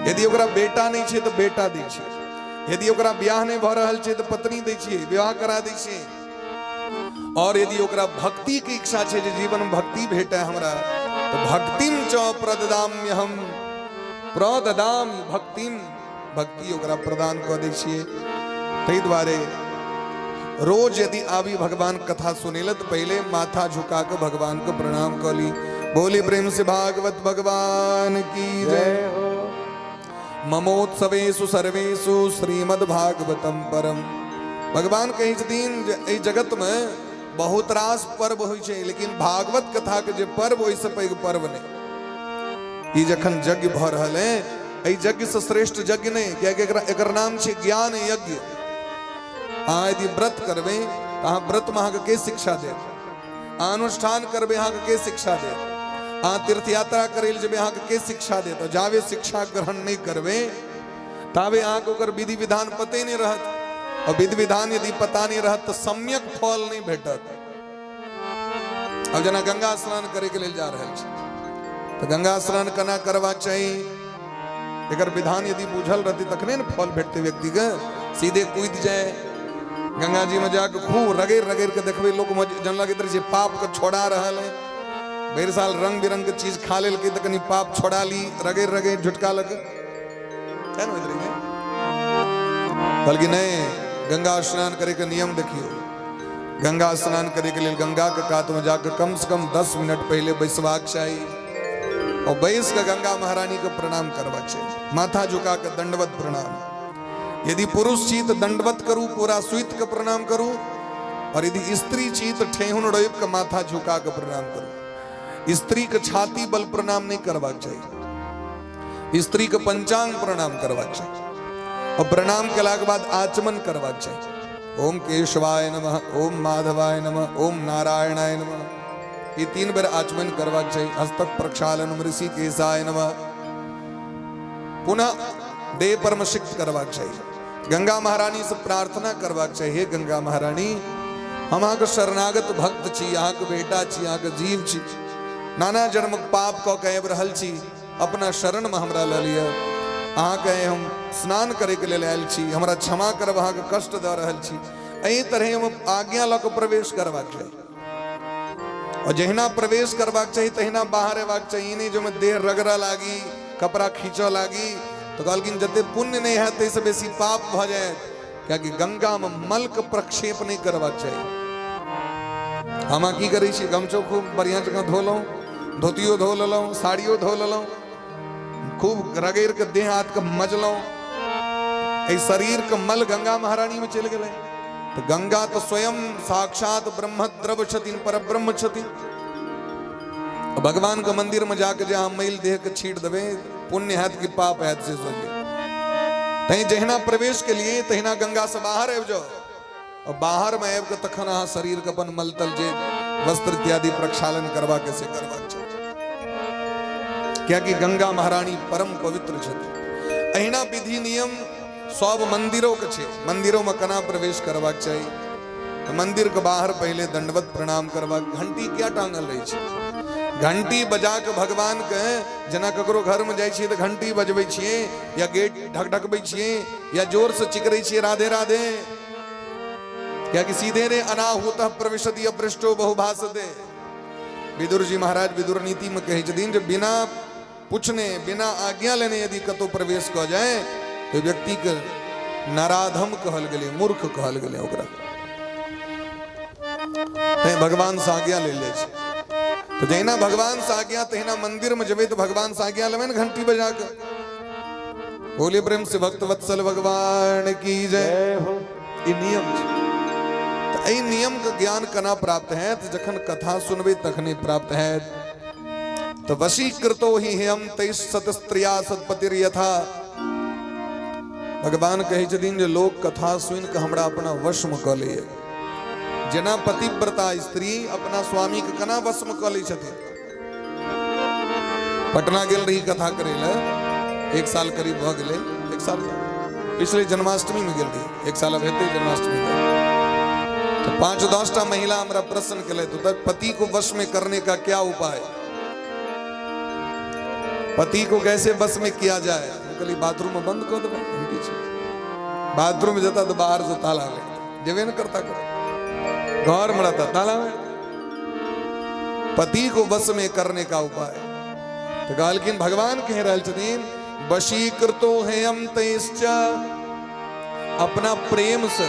यदि ओकरा बेटा नहीं छै तऽ बेटा दै छै, यदि ओकरा ब्याह नहीं भऽ रहल छै तऽ पत्नी दै छियै, विवाह करा दै छियै। और यदि ओकरा भक्ति के इच्छा छै जे जीवन में भक्ति भेटे हमरा, तऽ भक्तिम च प्रददाम्यहम। प्रददाम भक्तिम, भक्ति ओकरा प्रदान कऽ दै छियै। ताहि दुआरे रोज यदि आबी भगवान कथा सुनै लए तऽ पहिले माथा झुका कऽ भगवान के प्रणाम कऽ ली। बोली प्रेम से भागवत भगवान की जय हो। ममोत्सवेषु सर्वेषु श्रीमद् भागवतम परम। भगवान कहै छथिन जे एहि जगत में बहुत रास पर्व होइ छै, लेकिन भागवत कथा के जे पर्व ओहिसँ पैघ पर्व नहि। ई जखन यज्ञ भऽ रहल है, एहि यज्ञ से श्रेष्ठ यज्ञ नहि, कियाकि एकर नाम छै ज्ञान यज्ञ। अहाँ यदि व्रत करबै तऽ अहाँ व्रतमे अहाँके के शिक्षा देत? अहाँ अनुष्ठान करबै, अहाँके के शिक्षा देत? अहाँ तीर्थ यात्रा करै लए जेबै, अहाँके के शिक्षा देत? जाबे शिक्षा ग्रहण नहि करबै ताबे अहाँके ओकर विधि विधान पते नहि रहत, और विधि विधान यदि पता नहि रहत तऽ सम्यक फल नहि भेटत। अब जेना गंगा स्नान करे के लेल जा रहल छी तऽ गंगा स्नान केना करबाक चाही, एकर विधान यदि बुझल रहतै तखने ने फल भेटतै व्यक्ति के। सीधे कूदि जाए गंगा जी में जाके खूब रगड़ रगड़ के देखबै, लोक जन लगैत रहै छै पाप के छोड़ा रहल है। भरि साल रंग बिरंग के चीज खा लेलकै तऽ कनि पाप छोड़ा ली, रगड़ रगड़ झुटका लग तें होइत रहै छै। बल्कि नहि, गंगा स्नान करे के नियम देखियौ। गंगा स्नान करे के लेल गंगा के कात में जाके कम से कम 10 मिनट पहले बैसबाक चाही और बैस के गंगा महारानी के प्रणाम करबाक चाही, माथा झुका के दंडवत प्रणाम। यदि पुरुष छी तो दंडवत करू, पूरा सुइत के प्रणाम करू, और यदि स्त्री छी तो ठेहुन रोपि के माथा झुका के प्रणाम करू। स्त्री के छाती बल प्रणाम नहीं करबाक चाही, स्त्री के पंचांग प्रणाम करबाक चाही, और प्रणाम केला के बाद आचमन करबाक चाही। ओम केशवाय नमः, ओम माधवाय नमः, ओम नारायणाय नमः, ये 3 बेर आचमन करबाक चाही। हस्तक प्रक्षालन ऋषिकेशाय नमः, पुनः देह पर सिक्त करबाक चाही। गंगा महारानी से प्रार्थना करबाक चाही, हे गंगा महारानी, हम अहाँके शरणागत भक्त छी, अहाँके बेटा छी, अहाँके जीव छी, नाना जन्मक पाप कऽ के आबि रहल छी, अपना शरण में हमरा लऽ लिअ। अहाँके हम स्नान करैके लेल आयल छी, हमरा क्षमा करब, अहाँके कष्ट दऽ रहल छी। एहि तरहे हम आज्ञा लऽ कऽ प्रवेश करबाक चाही, और जहिना प्रवेश करबाक चाही तहिना बाहर अयबाक चाही। ई नहि जे देह रगड़ऽ लागी, कपड़ा खींचऽ लागी, तऽ कहलखिन जते पुण्य नहि हैत ताहिसँ बेसी पाप भऽ जायत, कियाकि गंगामे मलके प्रक्षेप नहि करबाक चाही। हम अहाँ की करै छी, गमछो खूब बढ़िआँ जकाँ धोलहुँ, धोतियो धो लेलहुँ, साड़ियो धो लेलहुँ, खूब रगड़ि के देह हाथ के मजलहुँ, एहि शरीर के मल गंगा महारानी में चलि गेलै। तऽ गंगा तऽ स्वयं साक्षात ब्रह्मद्रव छथिन, परब्रह्म छथिन। भगवान के मंदिर में जाके जे अहाँ मैल देह के छीट देबै, पुण्य हैत कि पाप हैत से सोचियौ। तैं जहिना प्रवेश के लिए तहिना गंगा से बाहर आबि जाओ, और बाहर में आबि के तखन अहाँ शरीर के अपन मलतल जे वस्त्र इत्यादि प्रक्षालन करबा के से करबाक चाही, कियाकि गंगा महारानी परम पवित्र छथिन। अहिना विधि नियम सब मंदिरों के छै। मंदिरों में केना प्रवेश करबाक चाही, तऽ मंदिर के बाहर पहिले दंडवत प्रणाम करबाक। घंटी किया टांगल रहै छै? घंटी बजा के भगवान के, जेना ककरो घर में जाइ छियै तऽ घंटी बजबै छियै, या गेट ढकढकबै छियै, या जोर से चिकरै छियै राधे राधे, कियाकि सीधे रे अनाहुत प्रविशति अपृष्टो बहुभाषते। विदुर जी महाराज विदुर नीति में कहै छथिन जे बिना पूछने बिना आज्ञा लेने यदि कतौ प्रवेश कऽ जाए तो व्यक्ति के नराधम कहल गेलै, मूर्ख कहल गेलै ओकरा। तैं भगवान से आज्ञा लेल जाइ छै। तऽ जहिना भगवान से आज्ञा तहिना मंदिर में जेबै तऽ भगवान से आज्ञा लेबै ने घंटी बजा के। बोलिए प्रेम से भक्त वत्सल भगवान की जय हो। ई नियम छै। तऽ एहि नियम के ज्ञान केना प्राप्त हैत? जखन कथा सुनबै तखने प्राप्त हैत। तऽ वशीकृतो ही हम तेईस सत स्त्रिया सतपतिर यथा। भगवान कहै छथिन जे लोक कथा सुनि कऽ हमरा अपना वशमे कऽ लैए। जेना पतिव्रता स्त्री अपना स्वामी के केना वशमे कऽ लै छथिन। पटना गेल रही कथा करै लए, 1 साल करीब भऽ गेलै, 1 साल पिछले जन्माष्टमी में गेल रही, 1 साल अब हेतै जन्माष्टमी के। तो 5-10 टा महिला हमरा प्रश्न केलथि, तो पति को वश में करने का क्या उपाय, पति को कैसे वश में किया जाए? हम कहली बाथरूम में बंद कऽ देबै, हम की छै, बाथरूम में जता तो बाहर से ताला लग जेबे न करता, कर घर में रहता ताला में। पति को वश में करने का उपाय। तो कहलखिन भगवान कह रहल छथिन वशीकृतो हेयम तैश्च। अपना प्रेम से,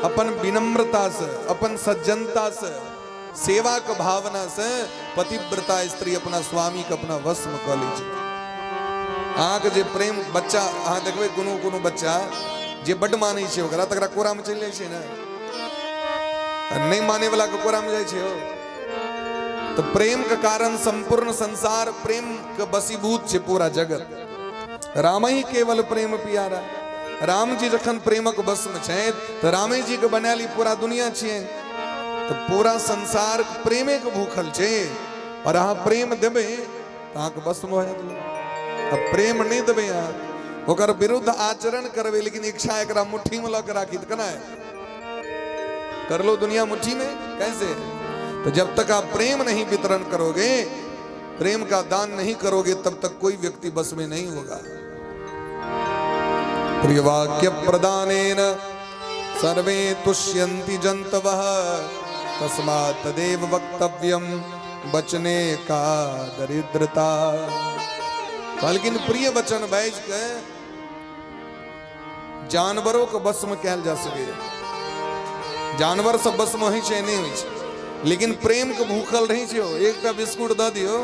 अपन विनम्रता से, अपन सज्जनता से, सेवा के भावना से पतिव्रता स्त्री अपना स्वामी के अपना वश में कऽ लै छै। अहाँके जे प्रेम बच्चा, अहाँ देखबै कोनो कोनो बच्चा जे बड्ड मानै छै ओकरा, तकरा कोरामे चलि जाइ छै ने, आ नहि मानै वाला के कोरामे जाइ छै ओ। तऽ प्रेम के कारण संपूर्ण संसार प्रेम के वशीभूत छै पूरा जगत। राम ही केवल प्रेम प्यारा। राम जी जखन प्रेमक वश में छथि तऽ रामे जी के बनायल ई पूरा दुनिया छियै, तऽ पूरा संसार प्रेमे के भूखल छै। और अहाँ प्रेम देबै तऽ अहाँके वश में भऽ जायत लोक। आ प्रेम नहि देबै अहाँ, ओकर विरुद्ध आचरण करबै, लेकिन इच्छा एकरा मुट्ठी में लऽ के राखी तऽ केना हेतै? कर लो दुनिया मुट्ठी में कैसे? तो जब तक आप प्रेम नहीं वितरण करोगे, प्रेम का दान नहीं करोगे, तब तक कोई व्यक्ति बस में नहीं होगा। प्रियवाक्य प्रदानेन सर्वे तुष्यन्ति जन्तवः तस्मात् तदेव वक्तव्यम बचने का दरिद्रता। कहलखिन प्रिय वचन बाजि के जानवरों के वश में कयल जा सके। जानवर सब वश में होइ छै नहि होइ छै, लेकिन प्रेम के भूखल रहै छै। एकटा बिस्कुट दऽ दियौ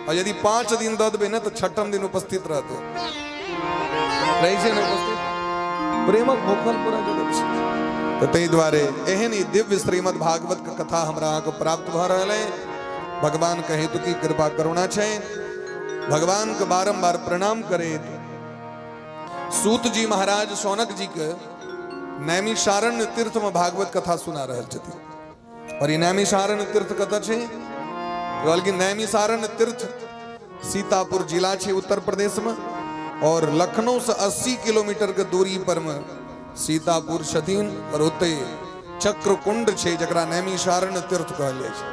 और यदि 5 दिन दऽ देबै ने तऽ छठम दिन उपस्थित रहतौ, रहै छै ने उपस्थित। प्रेमक भूखल पूरा जगत छै। तऽ ताहि दुआरे एहन ई दिव्य श्रीमद् भागवत के कथा हमरा अहाँके प्राप्त भऽ रहल है। भगवान के हेतु की कृपा करुणा छै। भगवान के बारंबार प्रणाम करैत सूत जी महाराज शौनक जी के नैमिषारण्य तीर्थ में भागवत कथा सुना रहल छथिन। और ई नैमिषारण्य तीर्थ कतऽ छै? कहलखिन नैमिषारण्य तीर्थ सीतापुर जिला छै उत्तर प्रदेश में, और लखनऊ से 80 किलोमीटर के दूरी पर में सीतापुर छथिन, और ओतै चक्रकुंड छै जकरा नैमिषारण्य तीर्थ कहल जाइ छै।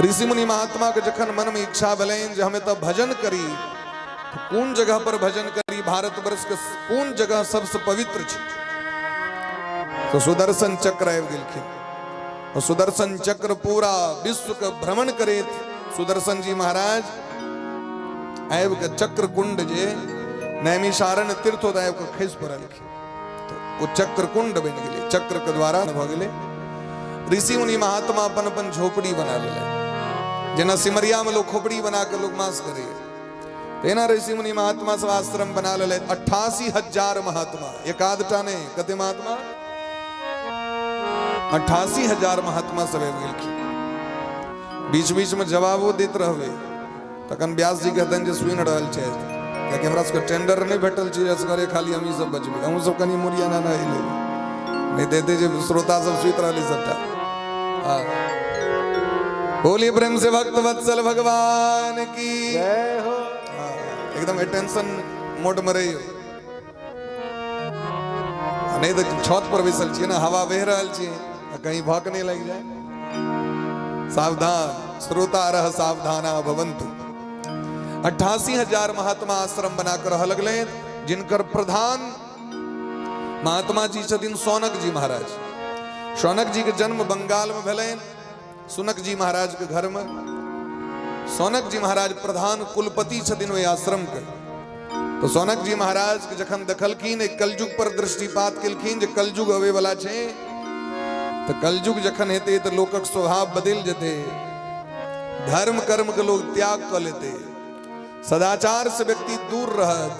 ऋषि मुनि महात्मा के जखन मन में इच्छा भेलनि जे हम एतऽ भजन करी, तऽ कोन जगह पर भजन करी, भारतवर्ष के कोन जगह सबसे पवित्र छै, तो सुदर्शन चक्र आबि गेलखिन। और सुदर्शन चक्र पूरा विश्व के भ्रमण करैत सुदर्शन जी महाराज आबि के चक्र कुंड जे नैमिषारण्य तीर्थ ओतऽ आबि के खसि पड़लखिन, तो ओ चक्र कुंड बनि गेलै, चक्र के द्वारा भऽ गेलै। ऋषि मुनि महात्मा अपन अपन झोपड़ी बना लेलनि, जेना सिमरिया में लोग खोपड़ी बना के लोग मास करैए, तेना ऋषि मुनि महात्मा सब आश्रम बना लेलथि। 88,000 महात्मा, एकाधटा नहि, कते महात्मा? 88,000 महात्मा सब आबि गेलखिन। बीच बीच में जवाबो दैत रहबै, तखन व्यास जी कहतनि जे सुनि रहल छथि, कियाकि हमरा सबके टेंडर नहि भेटल छै, असगरे खाली हमही सब बचबै, अहूँ सब कनि मुड़िया ना नही लेबै, नहि तऽ हेतै जे श्रोता सब सुति रहलै सबटा। हाँ, बोलिए प्रेम से भक्त वत्सल भगवान की जय हो। हाँ, एकदम अटेंशन मोड में रहियो, नहीं तऽ छत पर बैसल छियै ने, हवा बहि रहल छै, आ कहीं भक नहि लागि जाय। सावधान श्रोता रह सावधाना भवन्तु। 88,000 महात्मा आश्रम बना कर रह लगले, जिनकर प्रधान महात्मा जी छथिन शौनक जी महाराज। शौनक जी के जन्म बंगाल में भेलनि, सुनक जी महाराज के घर में। शौनक जी महाराज प्रधान कुलपति छथिन ओहि आश्रम के। तो शौनक जी महाराज के जखन देखलखिन, एक कलयुग पर दृष्टिपात केलखिन जे कलयुग अबै वाला छै, तऽ कलयुग जखन हेतै तऽ लोकक स्वभाव बदलि जेतै, धर्म कर्म के लोग त्याग कऽ लेतै, सदाचार से व्यक्ति दूर रहत,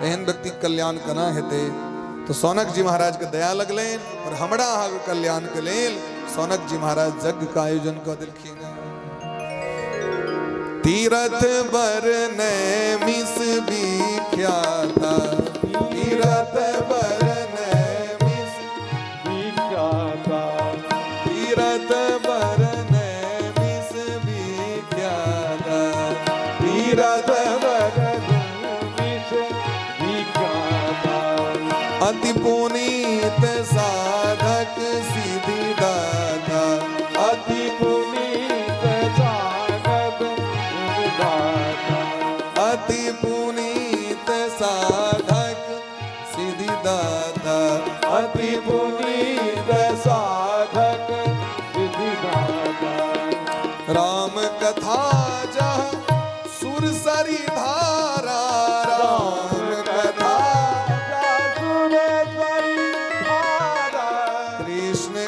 एहन व्यक्ति कल्याण केना हेतै? तो शौनक जी महाराज के दया लगलनि और हमरा अहाँके कल्याण के लेल शौनक जी महाराज यज्ञ के आयोजन कऽ देलखिन। तीरथ बर नैमिष विख्याता, तीरथ बर नैमिष विख्याता, तीरथ बर नैमिष विख्याता, तीरथ बर नैमिष विख्याता, अति पुनीत साधक सिद्धि दाता, अति पुनीत साधक सिद्धिदाता, अति पुनीत साधक सिद्धिदाता, अति पुनीत साधक सिद्धिदाता। राम कथा जह सुरसरी धारा,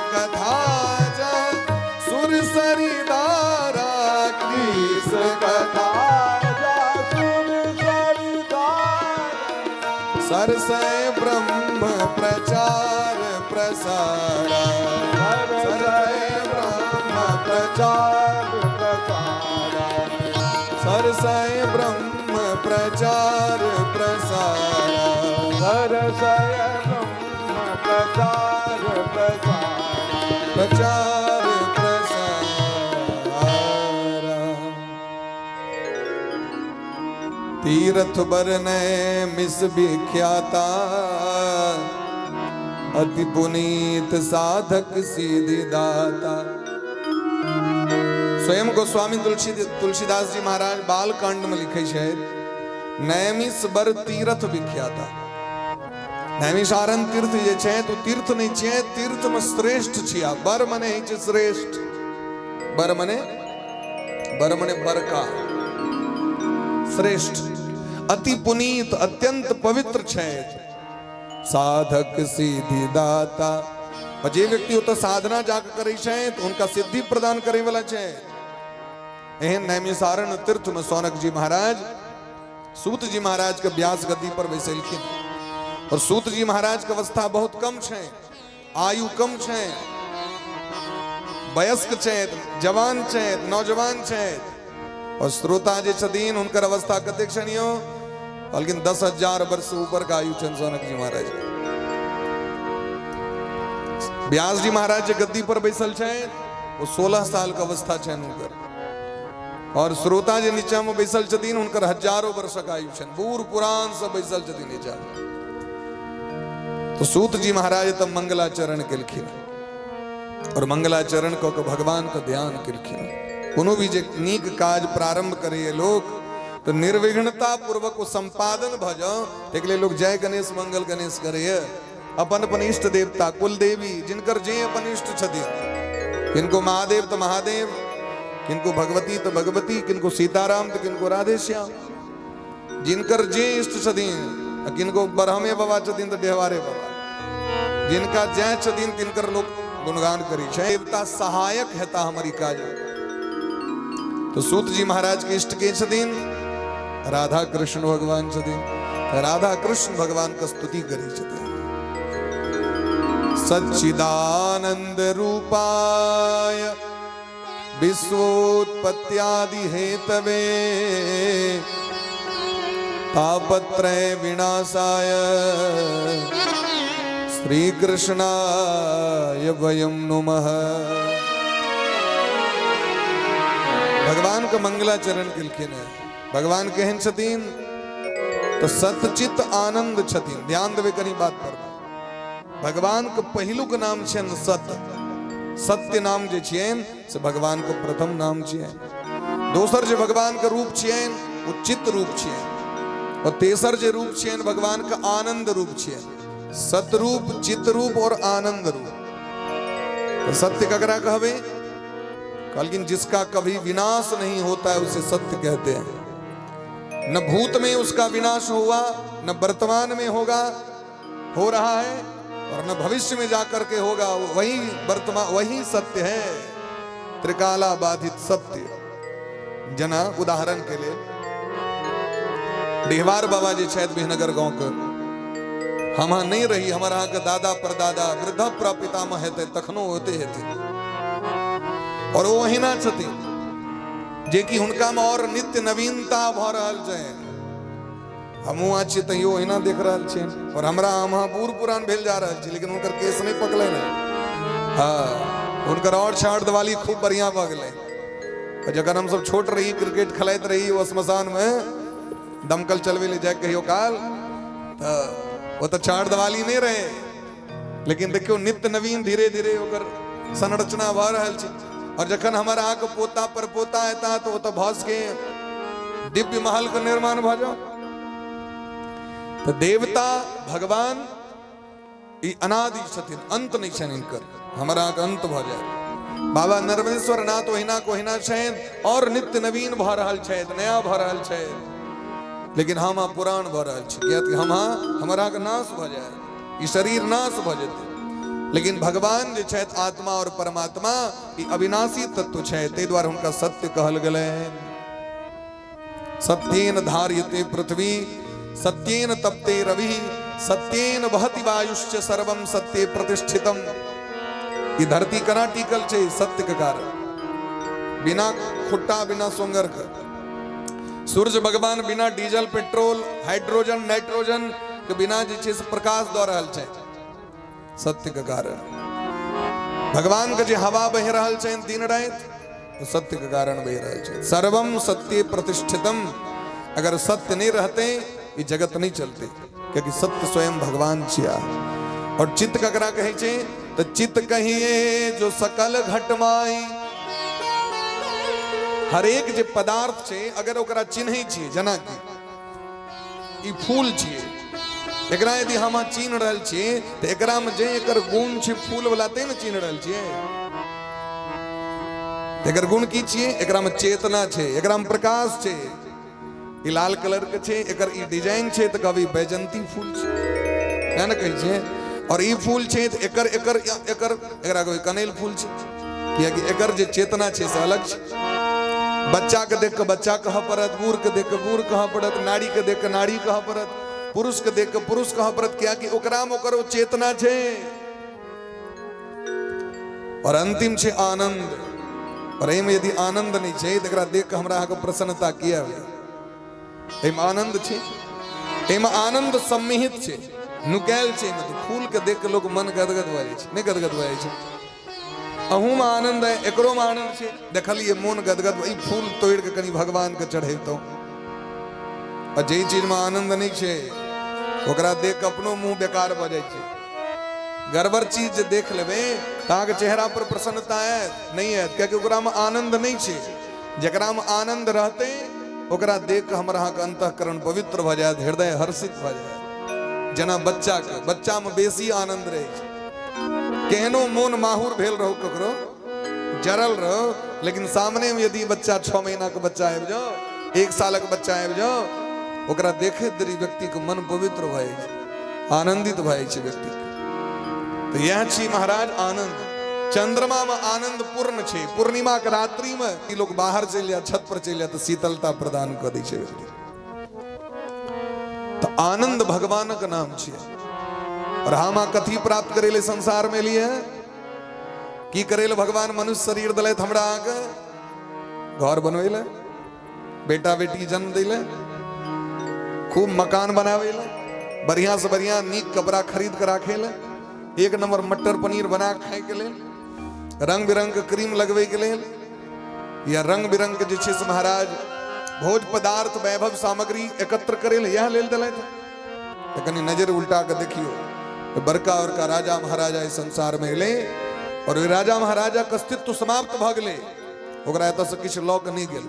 कथा जा सुर सरिदारा, कृष्ण कथा जा सुर सरिदारा। सरसय ब्रह्म प्रचार प्रसारा, सरसय ब्रह्म प्रचार प्रसारा, सरसय ब्रह्म प्रचार प्रसारा, सरसय ब्रह्म प्रचार प्रसारा, प्रचार प्रसारा। तीर्थ बरनय मिस विख्याता, अति पुनीत साधक सिद्धि दाता। स्वयं गोस्वामी तुलसीदास जी महाराज बालकांड में लिखे छथि, नैमिष बर तीर्थ विख्याता। नैमिषारण तीर्थ जे छै तो तीर्थ नहि छै, तीर्थ में श्रेष्ठ छिया। बर मने होइ छै श्रेष्ठ, बर मने, बर मने बड़का, श्रेष्ठ, अति पुनीत, अत्यंत पवित्र छै, साधक सिद्धि दाता। और जे व्यक्ति ओतऽ साधना जाके करै छै तऽ हुनका सिद्धि प्रदान करै वाला छै। एहन नैमिषारण तीर्थ में सौनक जी महाराज सूत जी महाराज के व्यास गद्दी पर बैसेलखिन। और सूत जी महाराज के अवस्था बहुत कम छै, आयु कम छै, वयस्क छै, जवान छै, नौजवान छै। और श्रोता जे छथिन हुनकर अवस्था कतेक छनि यौ? कहलखिन 10,000 वर्ष ऊपर के आयु छनि सौनक जी महाराज। व्यास जी महाराज जे गद्दी पर बैसल छथि ओ 16 साल के अवस्था छनि हुनकर। और श्रोता जे नीचा में बैसल छथिन हुनकर हजारों वर्षक आयु छनि, बूढ़ पुरान सब बैसल छथिन नीचा। तो सूत जी महाराज तब मंगलाचरण केलखिन और मंगलाचरण कऽ के भगवान के ध्यान केलखिन। कोनो भी जे नीक काज प्रारंभ करैए लोक तऽ निर्विघ्नता पूर्वक ओ संपादन भऽ जाओ, ताहिके लेल लोक जय गणेश मंगल गणेश करैए। अपन अपन इष्ट देवता कुल देवी जिनकर जे अपन इष्ट छथिन, किनको महादेव तऽ महादेव, किनको भगवती तऽ भगवती, किनको सीताराम तऽ किनको राधेश्याम, जिनकर जे इष्ट छथिन, आ किनको ब्रह्मे बाबा छथिन तऽ देहवारे बाबा, जिनका जय छथिन तिनकर लोक गुणगान करै छै। देवता सहायक हेता हमर ई काज। तो सूत जी महाराज के इष्ट के छथिन? राधा कृष्ण भगवान छथिन। राधा कृष्ण भगवान के स्तुति करै छथिन। सच्चिदानंद रूपाय विश्वोत्पत्त्यादि हेतवे तापत्रय विनाशाय श्री कृष्णाय वयं नुमः। भगवान के मंगलाचरण केलखिन है। भगवान केहन छथिन? तो सतचित आनंद छथिन। ध्यान देबै कनी बात पर। भगवान के पहिलुक नाम छनि सत। सत्य नाम जे छियनि से भगवान के प्रथम नाम छियनि। दोसर जे भगवान के रूप छियनि ओ चित रूप छियनि। और तेसर जे रूप छियनि भगवान के आनंद रूप छियनि। सतरूप, चित रूप और आनंद रूप। तो सत्य ककरा कहबै? कहलखिन जिसका कभी विनाश नहीं होता है उसे सत्य कहते हैं। न भूत में उसका विनाश हुआ, न वर्तमान में होगा, हो रहा है, और न भविष्य में जाकर के होगा। वही वर्तमान, वही सत्य है, त्रिकाला बाधित सत्य। जना उदाहरण के लिए डिहवार बाबा जी छथि बिहनगर गांव के, हम अहाँ नहीं रही, हमर अहाँके दादा परदादा वृद्ध प्रपितामह हेतै तखनो होते हेतै, और ओ ओहिना छथिन जे कि हुनका में और नित्य नवीनता भऽ रहल छै। हमहूँ अहाँ छियै तैयो ओहिना देख रहल छियै, और हमरा हम अहाँ बूढ़ पुरान भेल जा रहल छी, लेकिन हुनकर केस नहि पकलै ने। हाँ, हुनकर और छाड़ दिवाली खूब बढ़िया भऽ गेलै। और जखन हमसब छोट रही क्रिकेट खेलाइत रही ओ श्मशान में दमकल चलबै लए जाय कहियो काल, तऽ ओ तऽ छाड़ दिवाली नहि रहे, लेकिन देखियौ नित्य नवीन धीरे धीरे ओकर संरचना भऽ रहल छै। और जखन हमर अहाँके पोता पर पोता एता तऽ ओ तऽ भऽ सके दिव्य महल के निर्माण भऽ जाओ। तऽ देवता भगवान ई अनादि छथिन, अंत नहि छनि हिनकर, हमर अहाँके अंत भऽ जायत। बाबा नर्मदेश्वर नाथ ओहिना के ओहिना छनि और नित्य नवीन भऽ रहल छथि, नया भऽ रहल छथि, लेकिन हम अहाँ पुरान भऽ रहल छी, किया कि हम अहाँ, हमर अहाँके नाश भऽ जायत, ई शरीर नाश भऽ जेतै। लेकिन भगवान जे छथि आत्मा और परमात्मा, ई अविनाशी तत्व छै, ताहि दुआरे हुनका सत्य कहल गेलै। सत्येन धार्यते पृथ्वी, सत्येन तप्ते रवि, सत्येन वहति वायुश्च सर्वम सत्ये प्रतिष्ठितम। ई धरती केना टिकल छै? सत्य के कारण, बिना खुट्टा बिना सोंगर के। सूर्य भगवान बिना डीजल पेट्रोल हाइड्रोजन नाइट्रोजन के बिना जे छै से प्रकाश दऽ रहल छै, सत्य के कारण। भगवान के जे हवा बहि रहल छै दिन राति, सत्य के कारण बहि रहल छै। सर्वम सत्य प्रतिष्ठितम। अगर सत्य नहीं रहते ई जगत नहीं चलते, क्योंकि सत्य स्वयं भगवान छिया। और चित्त ककरा कहै छै? तो चित्त कहिए जो सकल घट माई। हरेक जे पदार्थ छै अगर ओकरा चिन्है छियै, जेना कि ई फूल छियै, एकरा यदि हम अहाँ चिन्ह रहल छियै तऽ एकरामे जे एकर गुण छै फूल वाला, ते ने चिन्ह रहल छियै। एकर गुण की छियै? एकरामे चेतना छै, एकरामे प्रकाश छै, ई लाल कलर के छै, एकर ई डिजाइन छै, तऽ कहबै बैजंती फूल छै, तें ने कहै छियै। और ई फूल छै तऽ एकर एकर एकर एकरा कहबै कनैल फूल छै, कियाकि एकर जे चेतना छै से अलग छै। बच्चा के देख के बच्चा कहऽ पड़त, बूढ़ के देख के बूढ़ कहऽ पड़त, नारी के देख के नारी कहऽ पड़त, पुरुष के देख के पुरुष कहऽ पड़त, कियाकि ओकरा मे ओकर ओ चेतना छै। और अंतिम छै आनंद। और एहिमे यदि आनंद नहि छै तऽ एकरा देख के हमरा अहाँके प्रसन्नता किया होइए? एहिमे आनंद छै, एहिमे आनंद सम्मिहित छै, नुकायल छै। एहिमे तऽ फूल के देख के लोक मन गदगद भऽ जाइ छै, नहि गदगद भऽ जाइ छै? अहूमे आनंद है, एकरोमे आनंद छै। देखलियै मोन गदगद, ई फूल तोड़ि के कनि भगवान के चढ़ेतहुँ। आ जाहि चीजमे आनंद नहि छै ओकरा देख के अपनो मुँह बेकार भऽ जाइ छै। गड़बड़ चीज जे देख लेबै तऽ अहाँके चेहरा पर प्रसन्नता आयत नहि आयत? कियाकि ओकरामे आनंद नहि छै। जकरामे आनंद रहतै ओकरा देख कऽ हमर अहाँके अंतःकरण पवित्र भऽ जायत, हृदय हर्षित भऽ जायत। जेना बच्चाके, बच्चामे बेसी आनंद रहै छै। केहनो मोन माहुर भेल रहू, ककरो जरल रहो, लेकिन सामने में यदि बच्चा 6 महीना के बच्चा आबि जाओ, 1 सालक बच्चा आबि जाओ, ओकरा देखैत देरी व्यक्ति के मन पवित्र भऽ जाइ छै, आनंदित भऽ जाइ छै व्यक्ति के। तऽ इएह छी महाराज आनंद। चंद्रमा में आनंद पूर्ण छै। पूर्णिमा के रात्रि में ई लोग बाहर चलि जाय, छत पर चलि जाय, तऽ शीतलता प्रदान कऽ दै छै व्यक्ति। तऽ आनंद भगवानक नाम छियै। और हम कथी प्राप्त करे ले संसार में लिए? की करे ले भगवान मनुष्य शरीर दिलथि हमरा अहाँके? घर बनबै ले, बेटा बेटी जन्म दै ले, खूब मकान बनाबै ले, बढ़िया से बढ़िया नीक कपड़ा खरीद के राखे ले, एक नंबर मटर पनीर बना के खाय के लेल, रंग बिरंग के क्रीम लगबै के लेल, या रंग बिरंग के जे छै से महाराज भोज पदार्थ वैभव सामग्री एकत्र करे ले, इएह लेल देलथि। तऽ कनि नजर उल्टा के देखियौ तऽ बड़का बड़का राजा महाराजा एहि संसार में एलै और ओहि राजा महाराजा के अस्तित्व समाप्त भऽ गेलै, ओकरा एतऽ से किछु लऽ कऽ नहि गेल।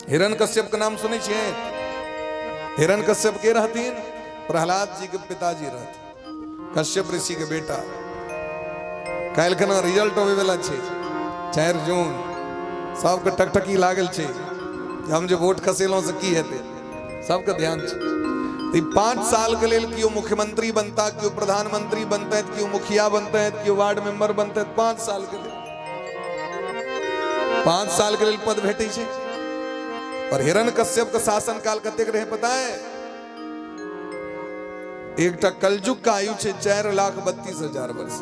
हिरण कश्यप के नाम सुनै छियै? हिरण कश्यप के रहथिन? प्रहलाद जी के पिताजी रहथिन, कश्यप ऋषि के बेटा। काल्हि खना रिजल्ट अबै वाला छै 4 जून, सबके टकटकी लागल छै जे हम जे वोट खसेलहुँ से की हेतै, सबके ध्यान छै। तऽ 5 साल के लेल केओ मुख्यमंत्री बनता, केओ प्रधानमंत्री बनतै, केओ मुखिया बनतै, केओ वार्ड मेंबर बनतै। 5 साल के लेल, 5 साल के लेल पद भेटै छै। और हिरण कश्यप के शासन काल कतेक रहे पता है? एकटा कलयुग का आयु छै 4,32,000 वर्ष।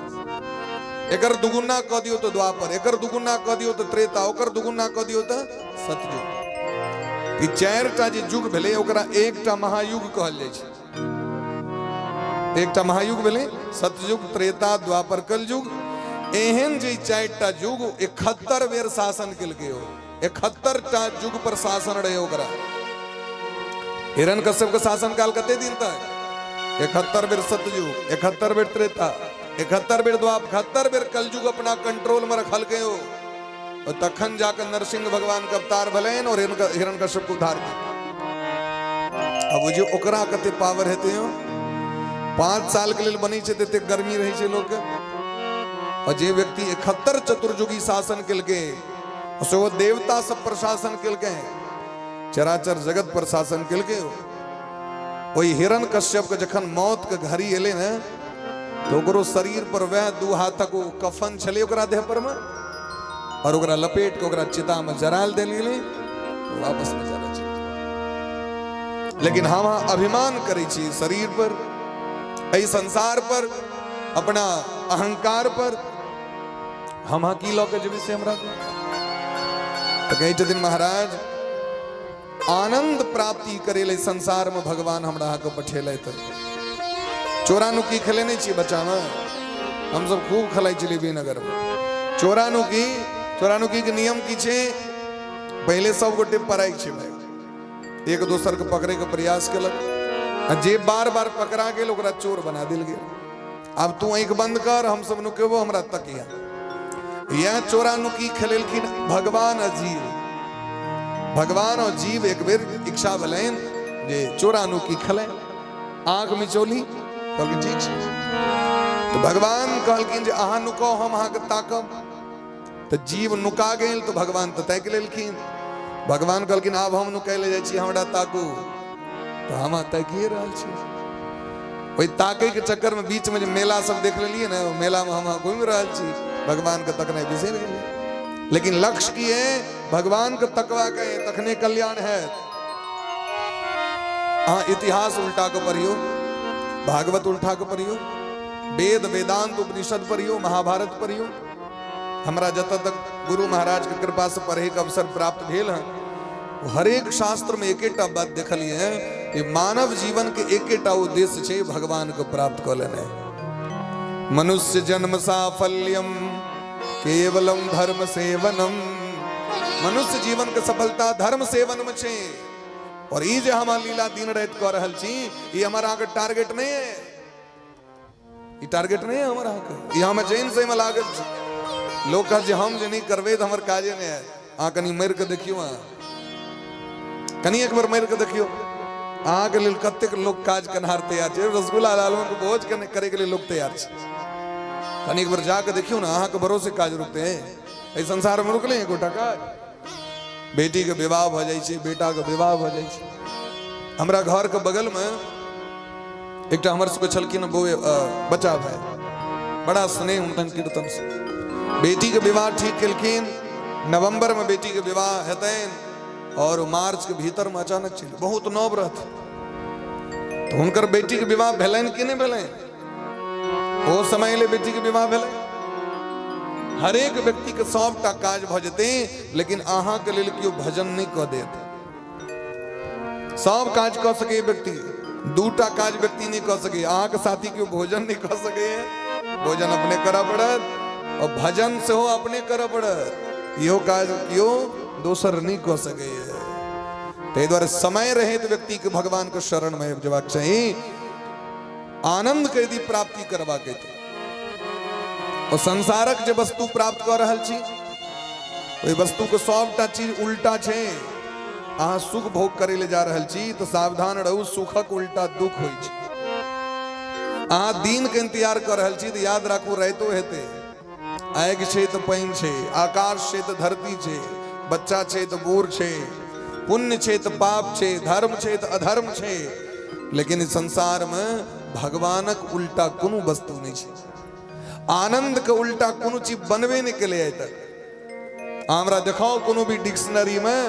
एकर दुगुना कऽ दियौ तऽ द्वापर, एकर दुगुना कऽ दियौ तऽ त्रेता, ओकर दुगुना कऽ दियौ तऽ सतयुग। ई 4टा जे युग भेलै ओकरा एकटा महायुग कहल जाइ छै। एकटा महायुग भेलै सतयुग, त्रेता, द्वापर, कलयुग। एहन जे 4टा युग 71 बेर शासन केलकै, ओ 71टा युग पर शासन रहे ओकरा। हिरण कश्यप के शासन काल कते दिन तक? 71 बेर सतयुग, 71 बेर त्रेता, 71 बेर द्वाप, 71 बेर कलयुग अपना कंट्रोल में रखलकै ओ। और तखन जाकर नरसिंह भगवान के अवतार भेलनि और हिरण कश्यप के उद्धार केलकै। अब बुझियौ ओकरा कते पावर हेतै यौ। 5 साल के लेल बनै छै तऽ एते गर्मी रहै छै लोकके, और जे व्यक्ति 71 चतुर्युगी शासन केलकै, से ओ देवता सब पर शासन केलकै, चराचर जगत पर शासन केलकै। ओहि हिरण कश्यप के जखन मौत के घड़ी एलै ने, तऽ ओकरो शरीर पर वएह दू हाथक ओ कफन छलै ओकरा देह पर मे, और ओकरा लपेट के ओकरा चिता में जरायल देल गेलै, वापस में जरा चलि। लेकिन हम अभिमान करै छी शरीर पर, एहि संसार पर, अपना अहंकार पर। हम अहाँ की लऽ के जेबै से हमरा? तऽ कहै छथिन महाराज, आनंद प्राप्ति करे ले संसार में भगवान हमरा अहाँके पठेलथि। चोरा नुकी खेले नहीं छी बच्चा में? हम सब खूब खेलाइ छलियै बीनगर में चोरा नुकी। चोरा नुकी के नियम की छै? पहिले सब गोटे पड़ाइ छै भाई, एक दोसर के पकड़े के प्रयास केलक, आ जे बार बार पकड़ा गेल ओकरा चोर बना देल गेल। आब तू आँखि बंद कर, हम सब नुकेबो, हमरा तकिया। यह चोरा नुकी खेलेलखिन भगवान आ जीव। भगवान और जीव एक बेर इच्छा भेलनि जे चोरा नुकी खेले, आँख मिचौली। कहलखिन ठीक छै। तऽ भगवान कहलखिन जे अहाँ नुकाउ, हम अहाँके ताकब। तऽ जीव नुका गेल, तऽ भगवान तऽ ताकि लेलखिन। भगवान कहलखिन आब हम नुकाय ले जाइ छी, हमरा ताकू। तऽ हम अहाँ ताकिए रहल छी। ओहि ताकै के चक्कर में बीच में जे मेला सब देख लेलिए ने, मेला में हम अहाँ घूमि रहल छी, भगवान के तकनाइ बिसरि गेलियै। लेकिन लक्ष्य की है? भगवान के तकवा के, तखने कल्याण है। अहाँ इतिहास उल्टा के पढ़ियो, भागवत उल्टा के पढ़ियो, वेद वेदांत उपनिषद पढ़ियो, महाभारत पढ़ियो। हमरा जतऽ तक गुरु महाराज के कृपा से पढ़े के अवसर प्राप्त भेल है, हरेक शास्त्र में एकेटा बात देखलिए है कि मानव जीवन के एकेटा उद्देश्य छै, भगवान के प्राप्त कऽ लेनाइ। मनुष्य जन्म साफल्यम केवलम धर्म सेवनम। मनुष्य जीवन के सफलता धर्म सेवन में छै। और ई जे हम लीला दिन राति कऽ रहल छी, ई हमर अहाँके टारगेट नहीं है। ई टारगेट नहीं है हमर अहाँके, ई हम जैन से में लागल छी। लोक कहत जे हम जे नहीं करबै तऽ हमर काजे नहीं है। अहाँ कनि मरि कऽ देखियौ, अहाँ कनि एक बेर मरि कऽ देखियौ, अहाँके लेल कतेक लोक काज केनहार तैयार छै। रसगुल्ला लालमोहन के भोज करे के लेल लोक तैयार छै। कनि एक बेर जाके देखियौ ने, अहाँके भरोसे काज रुकते हैं? एहि संसार में रुकले एकोटा काज? बेटी के विवाह भऽ जाइ छै, बेटा के विवाह भऽ जाइ छै। हमरा घर के बगल में एकटा हमर सबके छलखिन बौए बच्चा भाई, बड़ा स्नेह हुनकर कीर्तन से। बेटी के विवाह ठीक केलखिन, नवंबर में बेटी के विवाह हेतनि, और मार्च के भीतर में अचानक चलि, बहुत नव रहथिन। तो हुनकर बेटी के विवाह भेलनि कि नहि भेलनि? ओ समय ले बेटी के विवाह भेलनि। हरेक व्यक्ति के सबटा काज भऽ जेतै, लेकिन अहाँ के लेल केओ भजन नहि कऽ देत। सब काज कऽ सकैए व्यक्ति, दूटा काज व्यक्ति नहि कऽ सकैए। अहाँके साथी केओ भोजन नहि कऽ सकैए, भोजन अपने करऽ पड़त, और भजन सेहो अपने करऽ पड़त। इहो काज केओ दोसर नहि कऽ सकैए। ताहि दुआरे समय रहैत व्यक्तिके भगवानके शरणमे आबि जेबाक चाही, आनंद के यदि प्राप्ति करबाक तऽ। और संसारक जे वस्तु प्राप्त कऽ रहल छी, ओहि वस्तुके सबटा चीज उल्टा छै। अहाँ सुख भोग करै लए जा रहल छी तऽ सावधान रहू, सुखक उल्टा दुख होइ छै। अहाँ दिन के इंतजार कऽ रहल छी तऽ याद राखू, राइतो हेतै। आगि छै तऽ पानि छै, आकाश छै तऽ धरती छै, बच्चा छै तऽ बूढ़ छै, पुण्य छै तऽ पाप छै, धर्म छै तऽ अधर्म छै। लेकिन ई संसार में भगवानक उल्टा कोनो वस्तु नहि छै। आनंद के उल्टा कोनो चीज बनबे नहि केलै आइ तक। हमरा देखाओ कोनो भी डिक्शनरी में,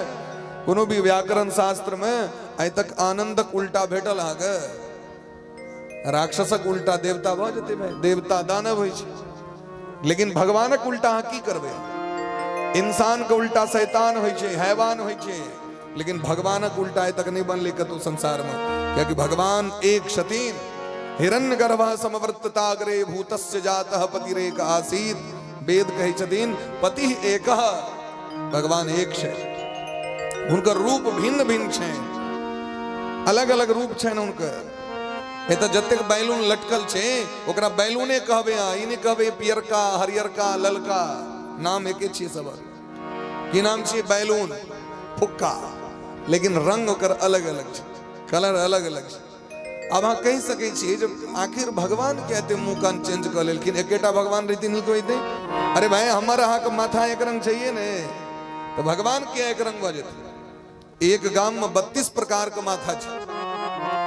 कोनो भी व्याकरण शास्त्र में आइ तक आनंदक उल्टा भेटल अहाँके? राक्षसक उल्टा देवता भऽ जेतै भाई, देवता दानव होइ छै, लेकिन भगवानक उल्टा अहाँ की करबै? इंसान के उल्टा शैतान होइ छै, हैवान होइ छै, लेकिन भगवानक उल्टा आइ तक नहि बनलै कतौ संसार में, कियाकि भगवान एक छथिन। हिरण्य गर्भ समवर्तताग्रे भूतस्य जातः पतिरेक आसीत। वेद कहै छथिन पति एकः, भगवान एक छै। हुनकर रूप भिन्न भिन्न छै, अलग अलग रूप छनि हुनकर। एतऽ जतेक बैलून लटकल छै ओकरा बैलूने कहबै अहाँ, ई नहि कहबै पियरका हरियरका ललका, नाम एके छियै सबक। की नाम छियै? बैलून, फुक्का, लेकिन रंग ओकर अलग अलग छै, कलर अलग अलग छै। आब अहाँ कहि सकै छियै जे आखिर भगवान के एते मुंह कान चेंज कऽ लेलखिन, एकेटा भगवान रहिते नीक होइते। अरे भाई, हमर अहाँके माथा एक रंग छैहे ने, तऽ भगवान किया एक रंग भऽ जेतै? एक गाम में 32 प्रकार के माथा छै।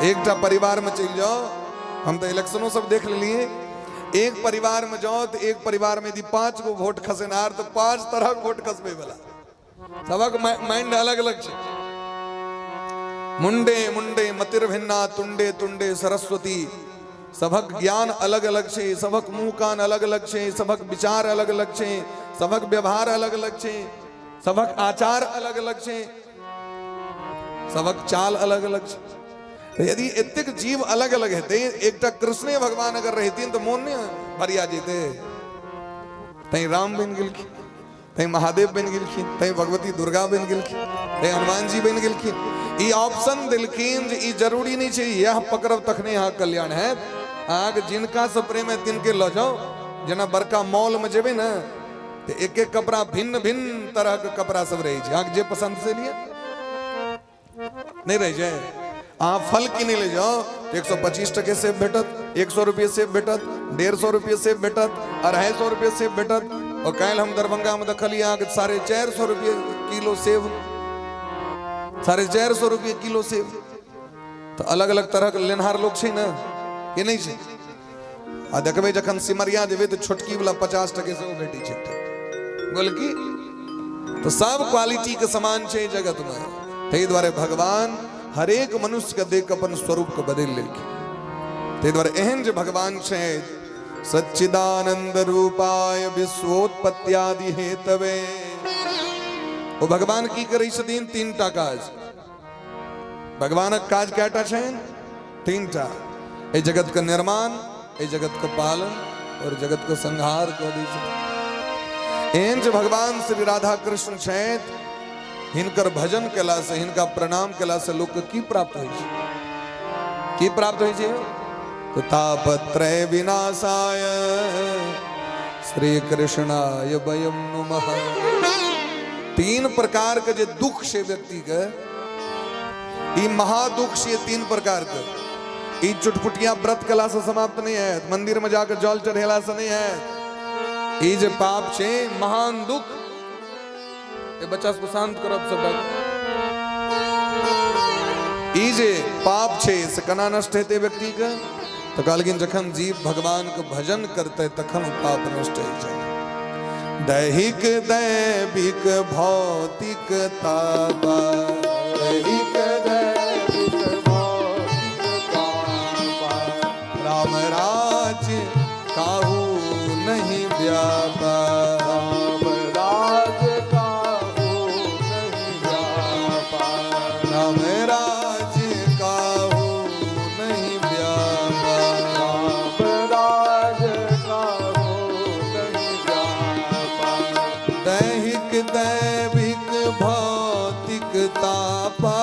एकटा परिवार में चलि जाओ, हम तऽ इलेक्शनो सब देख लेलिए, एक परिवार में जाओ तऽ एक परिवार में यदि 5 गो वोट खसेनहार तऽ 5 तरहक वोट खसबै वाला, सबक माइंड अलग अलग छै। मुंडे मुंडे मतिर्भिन्ना तुंडे तुंडे सरस्वती, सबक ज्ञान अलग अलग छै, सबक मुंह कान अलग अलग छै, सबक विचार अलग अलग छै, सबक व्यवहार अलग अलग छै, सबक आचार अलग अलग छै, सबक चाल अलग अलग छै। यदि एतेक जीव अलग अलग हेतै, एकटा कृष्णे भगवान अगर रहितिन तऽ मोन नहि भरिया जेतै। तैं राम बनि गेलखिन, तैं महादेव बनि गेलखिन, तैं भगवती दुर्गा बनि गेलखिन, तैं हनुमान जी बनि गेलखिन। ई ऑप्शन देलखिन जे ई जरूरी नहि छै इएह पकड़ब तखने अहाँके कल्याण हैत। अहाँके जिनकासँ प्रेम है तिनके लऽ जाउ। जेना बड़का मॉलमे जेबै ने तऽ एक एक कपड़ा भिन्न भिन्न तरहके कपड़ा सब रहै छै, अहाँके जे पसन्द से लिअ, नहि रहै छै। अहाँ फल किनै लए जाउ तऽ 125 टके सेब भेटत, 100 रुपये सेब भेटत, 150 रुपये सेब भेटत, 250 रुपये सेब भेटत। और काल्हि हम दरभंगामे देखलियै अहाँके 450 रुपये किलो सेब, 450 रुपये किलो सेब। तऽ अलग अलग तरहके लेनहार लोक छै ने, के नहि छै? आ देखबै जखन सिमरिया जेबै तऽ छोटकी वाला 50 टके सेहो भेटै छै एकटा गोलकी। तऽ सब क्वालिटी के समान छै जगत में। ताहि दुआरे भगवान हरेक मनुष्य के देख अपन स्वरूप के बदलि लेलखिन। ताहि दुआरे एहन जे भगवान छै, सच्चिदानंद रूपाय विश्वोत्पत्त्यादि हेतवे, ओ भगवान की करै छथिन? 3टा काज। भगवानक काज कएटा छनि? 3टा। एहि जगत के निर्माण, एहि जगत के पालन और जगत के संहार कऽ दै छथिन। एहन जे भगवान श्री राधा कृष्ण छथि, हिनकर भजन केला से, हिनका प्रणाम केला से लोक के की प्राप्त होइ छै? की प्राप्त होइ छै? तो तापत्रय विनाशाय श्री कृष्णाय वयम नुमः। 3 प्रकार के जे दुख छै व्यक्ति के, ई महादुख छै 3 प्रकार के। ई चुटपुटिया व्रत कला से समाप्त नहीं है, मंदिर में जाकर जल चढ़ेला से नहीं है। ई जे पाप छै महान दुख, ए बच्चा सबके शांत करब सब। ई जे पाप छै से केना नष्ट हेतै व्यक्ति के? तऽ कहलखिन जखन जीव भगवान के भजन करतै तखन ओ पाप नष्ट होइ छै। दैहिक दैविक भौतिक तापा, दैहिक दैविक भौतिक तापा, राम राज काहू नहीं व्यापा, राम राज काहू नहीं व्यापा, राम राज काहू नहीं व्यापा, राम राज काहू नहीं व्यापा, दैहिक दैविक भौतिक तापा,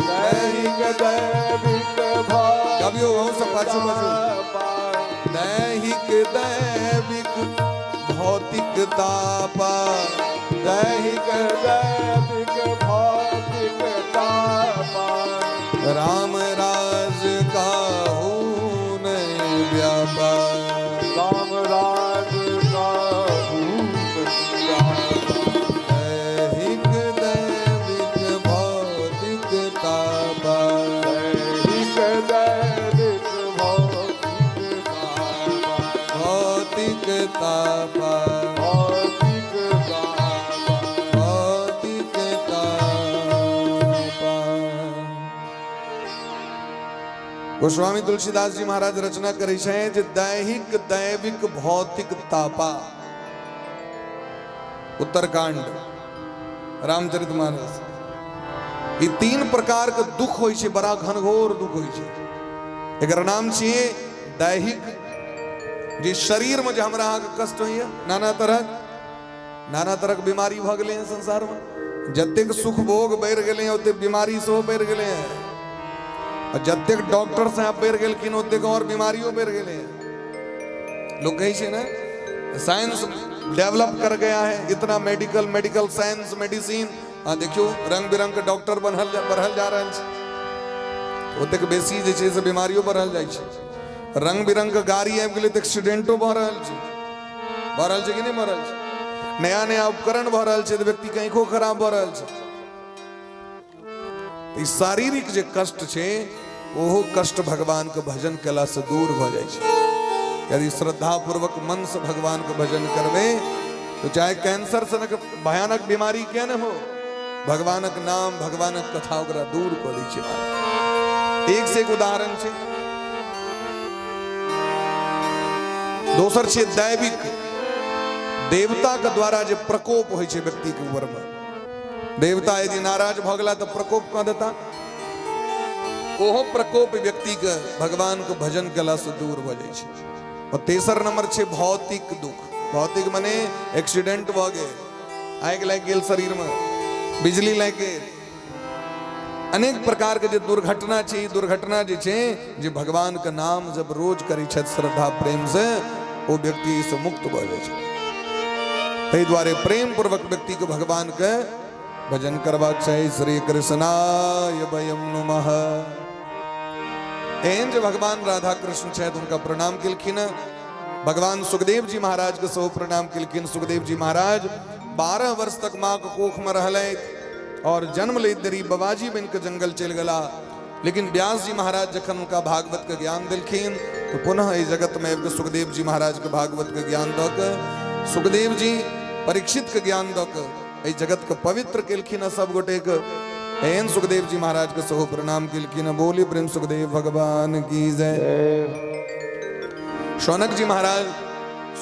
दैहिक दैविक भौतिक गाबियौ अहूँ सब पाछू पाछू। तापा, दैहिक दैविक भौतिक तापा, दैहिक दैविक भौतिक तापा, राम राज काहू नहीं व्यापा, राम राज काहू नहीं व्यापा, दैहिक दैविक भौतिक तापा, दैहिक दैविक भौतिक तापा, भौतिक तापा, भौतिक तापा, भौतिक तापा। गोस्वामी तुलसीदास जी महाराज रचना करै छै जे दैहिक दैविक भौतिक तापा। उत्तरकांड रामचरितमानस। ई 3 प्रकार के दुख होइ छै, बड़ा घनघोर दुख होइ छै। एकर नाम छियै दैहिक, जे शरीर में जे हमरा अहाँके कष्ट होइए, नाना तरहक बीमारी भऽ गेलै हँ संसार में। जतेक सुख भोग बढ़ि गेलै हँ ओतेक बीमारी सेहो बढ़ि गेलै हँ, और जतेक डॉक्टर साहब बढ़ि गेलखिन ओतेक और बीमारियो बढ़ि गेलै हँ। लोग कहै छै ने साइंस डेवलप कर गया है, इतना मेडिकल मेडिकल साइंस मेडिसिन, आ देखियौ रंग बिरंग के डॉक्टर बढ़ल जा रहल छै, ओतेक बेसी जे छै से बीमारियो बढ़ल जाइ छै। रंग बिरंग के गाड़ी आबि गेलै तऽ एक्सीडेंटो भऽ रहल छै, भऽ रहल छै कि नहि भऽ रहल छै? नया नया उपकरण भऽ रहल छै तऽ व्यक्ति के आँखो खराब भऽ रहल छै। ई शारीरिक जे कष्ट छै ओहो कष्ट भगवान के भजन केला से दूर भऽ जाइ छै। यदि श्रद्धा पूर्वक मन से भगवान के भजन करबै तो चाहे कैंसर सनक भयानक बीमारी किया न हो, भगवानक नाम भगवानक कथा ओकरा दूर कऽ दै छै। एक से एक उदाहरण छै। दोसर छै दैविक, देवता के द्वारा जे प्रकोप होइ छै व्यक्ति के ऊपर में, देवता यदि नाराज भऽ गेला तऽ प्रकोप कऽ देता, ओहो प्रकोप व्यक्ति के भगवान के भजन केला से दूर भऽ जाइ छै। और तेसर नंबर छै भौतिक दुख। भौतिक मने एक्सीडेंट भऽ गेल, आगि लागि गेल शरीर में, बिजली लागि गेल, अनेक प्रकार के जे दुर्घटना छै, ई दुर्घटना जे छै जे भगवान के नाम जब रोज करै छथि श्रद्धा प्रेम से, ओ व्यक्ति से मुक्त भऽ जाइ छै। ताहि दुआरे प्रेम पूर्वक व्यक्ति के भगवान के भजन करबाक चाही। श्री कृष्णाय वयम नमः। एहन जे भगवान राधा कृष्ण छथि हुनका प्रणाम केलखिन। भगवान सुखदेव जी महाराज के सेहो प्रणाम केलखिन। सुखदेव जी महाराज 12 वर्ष तक माँ के कोख में रहलथि और जन्म लैत देरी बबाजी बनि के जंगल चलि गेला। लेकिन व्यास जी महाराज जखन हुनका भागवत के ज्ञान देलखिन तो पुनः एहि जगत में आबि के सुखदेव जी महाराज के भागवत के ज्ञान दऽ के, सुखदेव जी परीक्षित के ज्ञान दऽ के एहि जगत के पवित्र केलखिन सब गोटे के। एहन सुखदेव जी महाराज के सेहो प्रणाम केलखिन। बोली प्रेम सुखदेव भगवान की जय। शौनक जी महाराज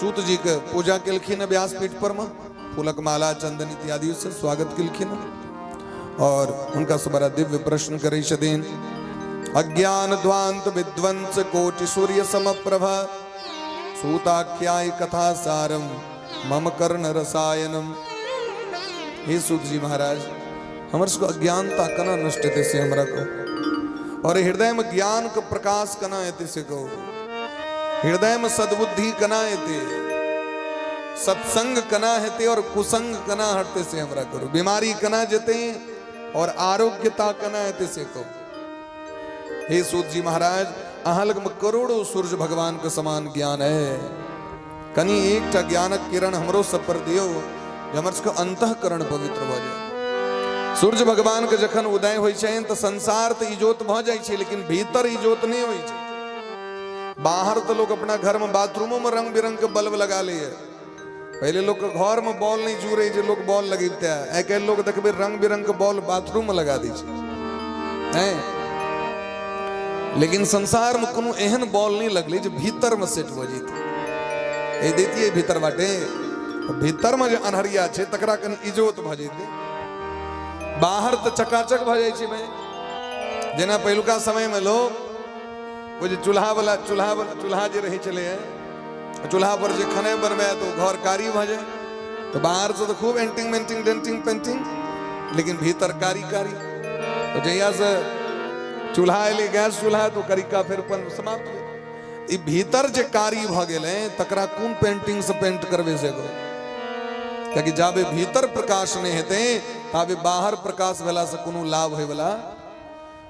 सूत जी के पूजा केलखिन व्यासपीठ पर में, फूलक माला चंदन इत्यादि से स्वागत केलखिन और हुनका से बड़ा दिव्य प्रश्न करै छथिन। अज्ञान ध्वांत विध्वंस कोटि सूर्य समप्रभ सूताख्याय कथा सारम मम कर्ण रसायनम। हे सूत जी महाराज, हमर सबके अज्ञानता केना नष्ट हेतै से हमरा कहू, और हृदय में ज्ञान के प्रकाश केना हेतै से कहू, हृदय में सद्बुद्धि केना हेतै, सत्संग केना हेतै और कुसंग केना हटतै से हमरा करू, बीमारी केना जेतै और आरोग्यता केना हेतै से कहू। हे सूत जी महाराज, अहाँ लग में करोड़ों सूर्य भगवान के समान ज्ञान है, कनी एकटा ज्ञानक किरण हमरो सब पर दियो जे हमर सबके अंतःकरण पवित्र भऽ जाय। सूर्य भगवान के जखन उदय होइ छनि तऽ संसार तऽ इजोत भऽ जाइ छै, लेकिन भीतर इजोत नहि होइ छै। बाहर तऽ लोक अपना घर में बाथरूमो में रंग बिरंग के बल्ब लगा लैए। पहिले लोक के घर में बॉल नहीं जुड़े जे लोग बॉल लगेते, आइ काल्हि लोग देखबै रंग बिरंग के बॉल बाथरूम में लगा दै छै। हैं, लेकिन संसार में कोनो एहन बॉल नहीं लगलै जे भीतर में सेट भऽ जेतै। ए दैतियै भीतर बाटे, भीतर में जे अन्हरिया छै तकरा कनि इजोत भऽ जेतै। बाहर तऽ चकाचक भऽ जाइ छै भाई। जेना पहिलुका समय में लोग ओ जे चूल्हा वाला चूल्हा चूल्हा जे रहै छलै चूल्हा पर जे खाना बनबै तऽ ओ घर कारी भऽ जाय, तऽ बाहर से तऽ खूब एंटिंग मेंटिंग डेंटिंग पेंटिंग, लेकिन भीतर कारी कारी। तऽ जहिया से चूल्हा एलै गैस चूल्हा, तऽ करिका फेर अपन समाप्त भेल। ई भीतर जे कारी भऽ गेलै तकरा कोन पेंटिंग से पेंट करबै से कहू, कियाकि जाबे भीतर प्रकाश नहि हेतै ताबे बाहर प्रकाश भेला से कोनो लाभ होयवला।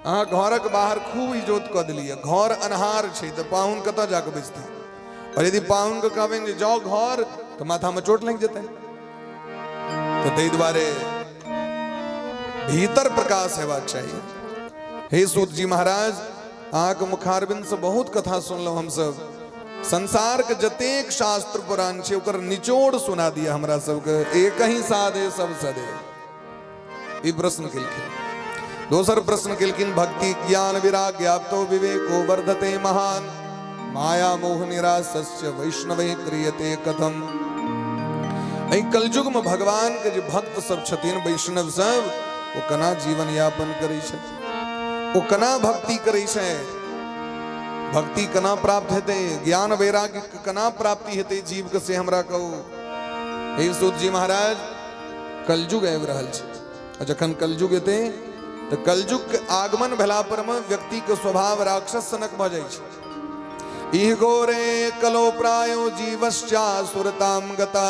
अहाँ घरक बाहर खूब इजोत कऽ देलियै, घर अन्हार छै तऽ पाहुन कतऽ जाकऽ बैसतै? और यदि पाहुनके कहबनि जे जाउ घर तऽ माथामे चोट लागि जेतै। तऽ ताहि दुआरे भीतर प्रकाश हेबाक चाही। हे सूत जी महाराज, अहाँके मुखारबिंद से बहुत कथा सुनलहुँ हमसब। संसार के जतेक शास्त्र पुराण छै ओकर निचोड़ सुना दिया हमरा सबके, एक ही साधे सब सदे। ई प्रश्न केलखिन। दोसर प्रश्न केलखिन, भक्ति ज्ञान विराग्याप्तो विवेको वर्धते महान माया मोह निराशस्य वैष्णवे क्रियते कथम। एहि कलयुग में भगवान के जे भक्त सब छथिन वैष्णव सब, ओ केना जीवन यापन करै छै, ओ केना भक्ति करै छै, भक्ति केना प्राप्त हेतै, ज्ञान वैराग्य के केना प्राप्ति हेतै जीव के, से हमरा कहू। हे सूत जी महाराज, कलयुग आबि रहल छै, आ जखन कलयुग एतै तऽ कलयुग के आगमन भेला पर मे व्यक्ति के स्वभाव राक्षस सनक भऽ जाइ छै। इह घोरे कलो प्रायो जीवश्चासुरतां गतः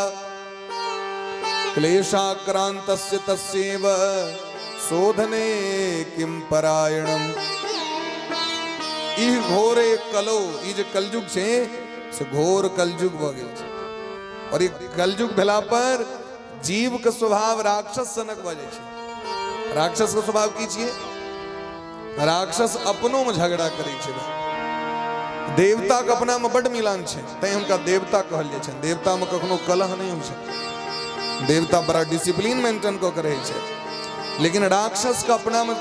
क्लेशाक्रान्तस्य तस्यैव शोधने किं परायणम्। इह घोरे कलो, ई जे कलयुग छै से घोर कलयुग भऽ गेल छै, और ई कलयुग भेला पर जीव के स्वभाव राक्षस सनक भऽ जाइ छै। राक्षस के स्वभाव की छियै? राक्षस अपनो में झगड़ा करै छै। देवताके अपनामे बड्ड मिलान छै, तैं हुनका देवता कहल जाइ छनि। देवतामे कखनो कलह नहि होइ छै, देवता बड़ा डिसिप्लिन मेंटेन कऽ के रहै छै। लेकिन राक्षसके अपनामे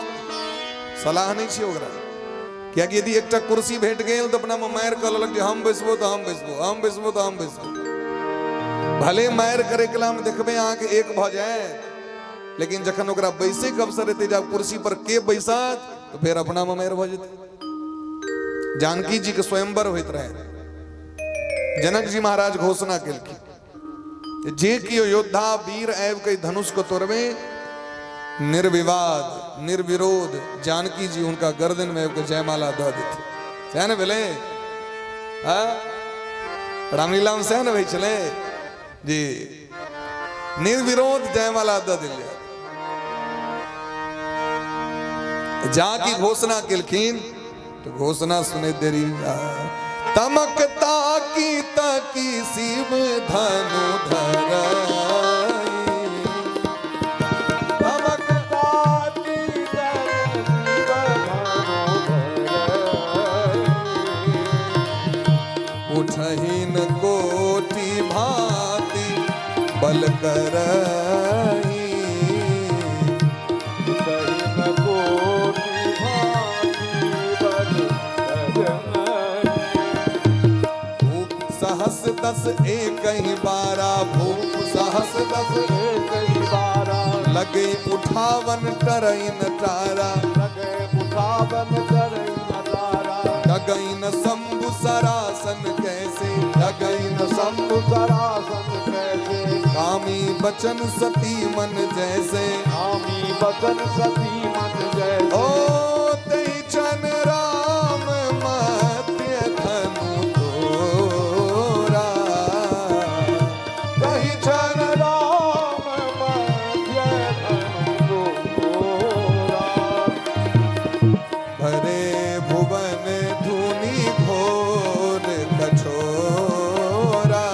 सलाह नहि छै ओकरा, कियाकि यदि एकटा कुर्सी भेट गेल तऽ अपनामे मारि कऽ लेलक जे हम बैसबो तऽ हम बैसबो, हम बैसबो तऽ हम बैसबो। भले मारि करे कलामे देखबै अहाँके एक भऽ जाय, लेकिन जखन ओकरा बैसैके अवसर एतै जे आब कुर्सी पर के बैसत, तऽ फेर अपनामे मारि भऽ जेतै। जानकी जी के स्वयंवर होइत रहे, जनक जी महाराज घोषणा केलखिन जे केओ योद्धा वीर आबि के धनुष को तोड़बे, निर्विवाद निर्विरोध जानकी जी हुनका गर्दन में आबि के जयमाला दऽ देथिन। सएह ने भेलै? हाँ, रामलीला में सएह ने होइ छलै जी, निर्विरोध जयमाला दऽ देल जाय। जा की घोषणा केलखिन तो घोषणा सुने देरी तमक ताकी तकी शिव धनु धर, तमक ताकी तकी शिव धनु धर, उठहिन कोटि भांति बल करही, उठहिन कोटि भांति बल करही। भूप सहस दस एक ही बारा, भूप सहस दस एक ही बारा, लगे उठावन टरइन टारा, लगे उठावन टरइन टारा। डगइन शंभु सरासन कैसे, डगइन शंभु सरासन कैसे, कामी बचन सती मन जैसे, कामी बचन सती मन जैसे। ओ तई चन राम मध्य धनु तोरा, तई चन राम मध्य धनु तोरा, भरे भुवन धुनी घोर कठोरा,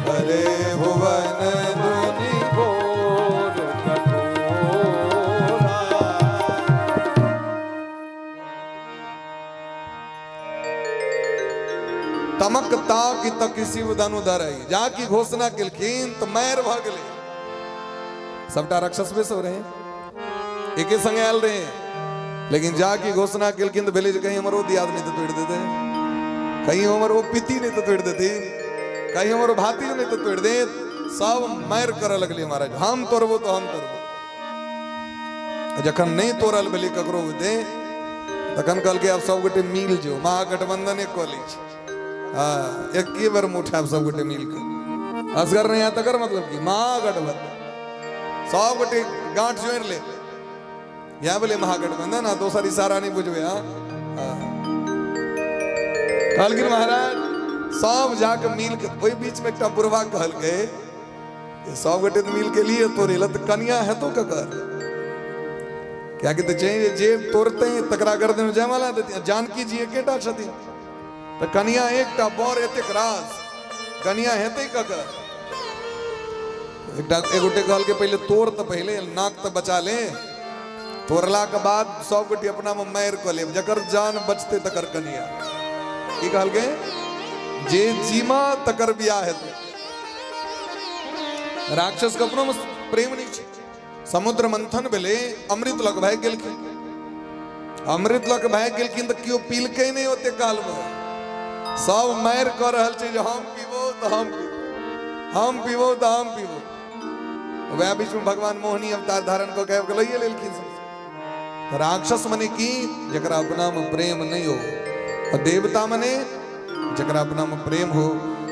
भरे भुवन धुनी घोर कठोरा। तमक ताक तक शिव धनु धरई, जा की घोषणा केलखिन तऽ मारि भऽ गेलै। सबटा राक्षस बेसब रहे, एके संगे आयल रहे, लेकिन जा की घोषणा केलखिन तऽ भेलै जे कहीं हमर ओ दियाद नहि तऽ तोड़ि देतै, कहीं हमर ओ पिती नहि तऽ तोड़ि देथिन, कहीं हमर ओ भातिज नहि तऽ तोड़ि देत। सब मारि करऽ लगलै महाराज, हम तोड़बो तऽ हम तोड़बो। जखन नहि तोड़ल भेलै ककरो बुते, तखन कहलकै आब सबगोटे मिल जो महागठबंधने कऽ लै छी। हँ, एके बेर मुँह उठायब सबगोटे मिल कऽ, असगर नहि हैत तकर मतलब की महागठबंधन, सबगोटे गाँठ जोड़ि ले, इएह भेलै महागठबंधन। आ दोसर इशारा नहि बुझबै। हँ, कहलखिन महाराज सब जाके मिल के, ओहि बीच में एकटा बुढ़वा कहलकै सब गोटे तऽ मिल के लिए तोड़े ला तऽ कनिया हेतो ककर, कियाकि तऽ जे जे तोड़तै तकरा गर्दन में जयमाला देथिन। जानकी जी एकेटा छथिन तऽ कनिया एकटा, बर एतेक रास, कनिया हेतै ककर? एकटा एगोटे कहलकै पहिले तोड़ तऽ पहिले नाक तऽ बचा ले, तोड़ला के बाद सब गोटे अपना में मारि कऽ लेब, जकर जान बचतै तकर कनिया। की कहलकै? जे जीमा तकर बियाह हेतै। राक्षस के अपनो में प्रेम नहीं छै। समुद्र मंथन भेलै, अमृत लग भागि गेलखिन, अमृत लग भागि गेलखिन तऽ केओ पीलकै नहि ओते काल में, सब मारि कऽ रहल छै जे हम पीबो तऽ हम पीबो, हम पीबो तऽ हम पीबो। वएह बीच में भगवान मोहिनी अवतार धारण कऽ के आबि कऽ लइए लेलखिन सब। राक्षस मने की? जकरा अपना में प्रेम नहीं हो, और देवता मने जकरा अपना में प्रेम हो।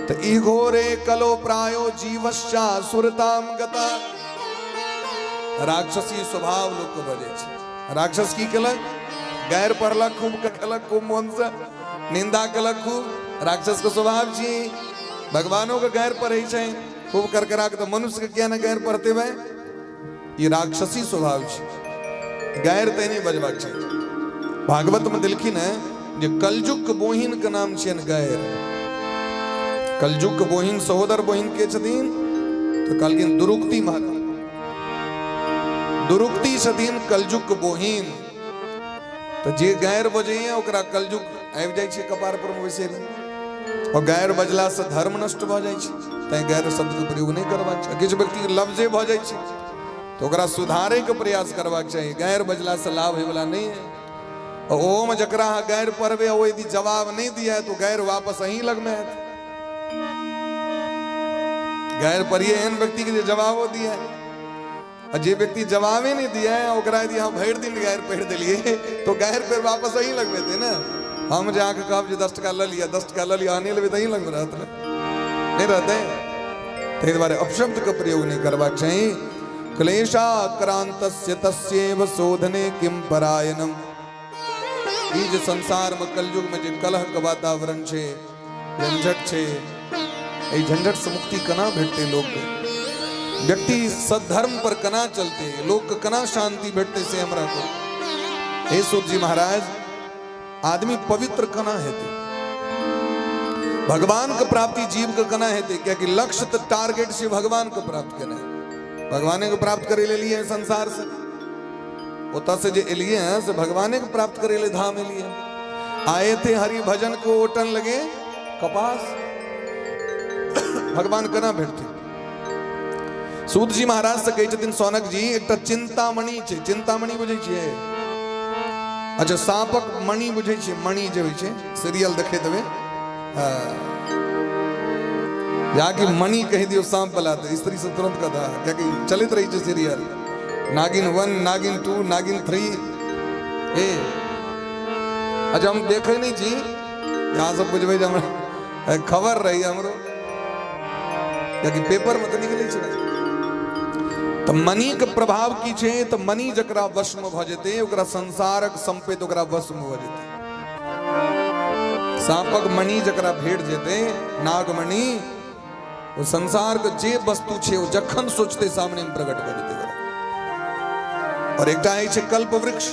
तो ई घोरे कलो प्रायो जीवश्चा सुरताम गता। राक्षसी स्वभाव लोक के भऽ जाइ छै। राक्षस की केलक? गैर पढ़लक खूब, खेलक खूब, मोन से निंदा केलक खूब। राक्षस के स्वभाव छी, भगवानों के गैर पढ़ै छै खूब करकरा के, तऽ मनुष्य के किया ने गैर पढ़ते भाई? ई राक्षसी स्वभाव छै, गैर तऽ नहि बजबाक चाही। भागवत में देलखिन है जे कलयुग के बोहिन के नाम छियनि गैर। कलयुग के बोहिन सहोदर बोहिन के छथिन? तऽ कहलखिन दुरुक्ति महाराज, दुरुक्ति छथिन कलयुग के बोहिन। तऽ जे गैर बजैया ओकरा कलयुग आबि जाइ छै कपार पर मे बैसै लए। आओर गारि बजलासँ धर्म नष्ट भऽ जाइ छै, तैं गारि शब्दके प्रयोग नहि करबाक चाही। किछु व्यक्तिके लफ्जे भऽ जाइ छै तऽ ओकरा सुधारैके प्रयास करबाक चाही। गारि बजलासँ लाभ होयवला नहि है। ओहोमे जकरा अहाँ गारि पढ़बै ओ यदि जवाब नहि दिया तऽ गारि वापस अहीं लगमे आयत। गारि पढ़िए एहन व्यक्तिके जे जवाबो दिया, आ जे व्यक्ति जवाबे नहीं दिया है ओकरा यदि अहाँ भरि दिन गारि पढ़ि देलियै तो गारि फेर वापस अहीं लगमे एतै ने। हम जे अहाँके कहब जे 10 टका लऽ लिअ, 10 टका लऽ लिअ, अहाँ नहि लेबै तऽ अहीं लगमे रहत ने, नहि रहतै। ताहि दुआरे अपशब्दके प्रयोग नहि करबाक चाही। क्लेशाक्रान्तस्य तस्यैव शोधने किम परायणम। ई जे संसारमे कलयुगमे जे कलहके वातावरण छै, झंझट छै, एहि झंझटसँ मुक्ति केना भेटतै लोकके? व्यक्ति सद्धर्म पर केना चलतै, लोकके केना शान्ति भेटतै, से हमरा कहू। हे सूत जी महाराज, आदमी पवित्र केना हेतै? भगवान के प्राप्ति जीव के केना हेतै? कियाकि लक्ष्य तऽ टारगेट छै भगवान के प्राप्त केनाइ। भगवाने के प्राप्त करे ले लिए संसार से, ओतऽ से जे एलिए हैं से भगवाने के प्राप्त करे ले धाम एलिए। आए थे हरि भजन को ओटन लगे कपास। भगवान केना भेटतै? सूत जी महाराज से कहै छथिन सौनक जी, एकटा चिंतामणि छै। चिंतामणि बुझै छियै? अच्छा, साँपक मणि बुझै छियै? मणि जे होइ छै, सीरियल देखैत हेबै, जाकि मणि कहि दियौ साँप वाला तऽ स्त्री सब तुरंत कहता, कियाकि चलैत रहै छै सीरियल नागिन 1, नागिन 2, नागिन 3। ए अच्छा, हम देखै नहि छी, अहाँ सब बुझबै जे हमरा खबर रही हमरो, कियाकि पेपर में तऽ निकलै छै। तऽ मनी के प्रभाव की छै? तऽ मनी जकरा वशमे भऽ जेतै ओकरा संसारक संपत्ति ओकरा वशमे भऽ जेतै। साँपक मणि जकरा भेट जेतै, नागमणि, ओ संसार के जे वस्तु छै ओ जखन सोचतै सामने में प्रकट भऽ जेतै ओकरा। और एकटा होइ छै कल्प वृक्ष,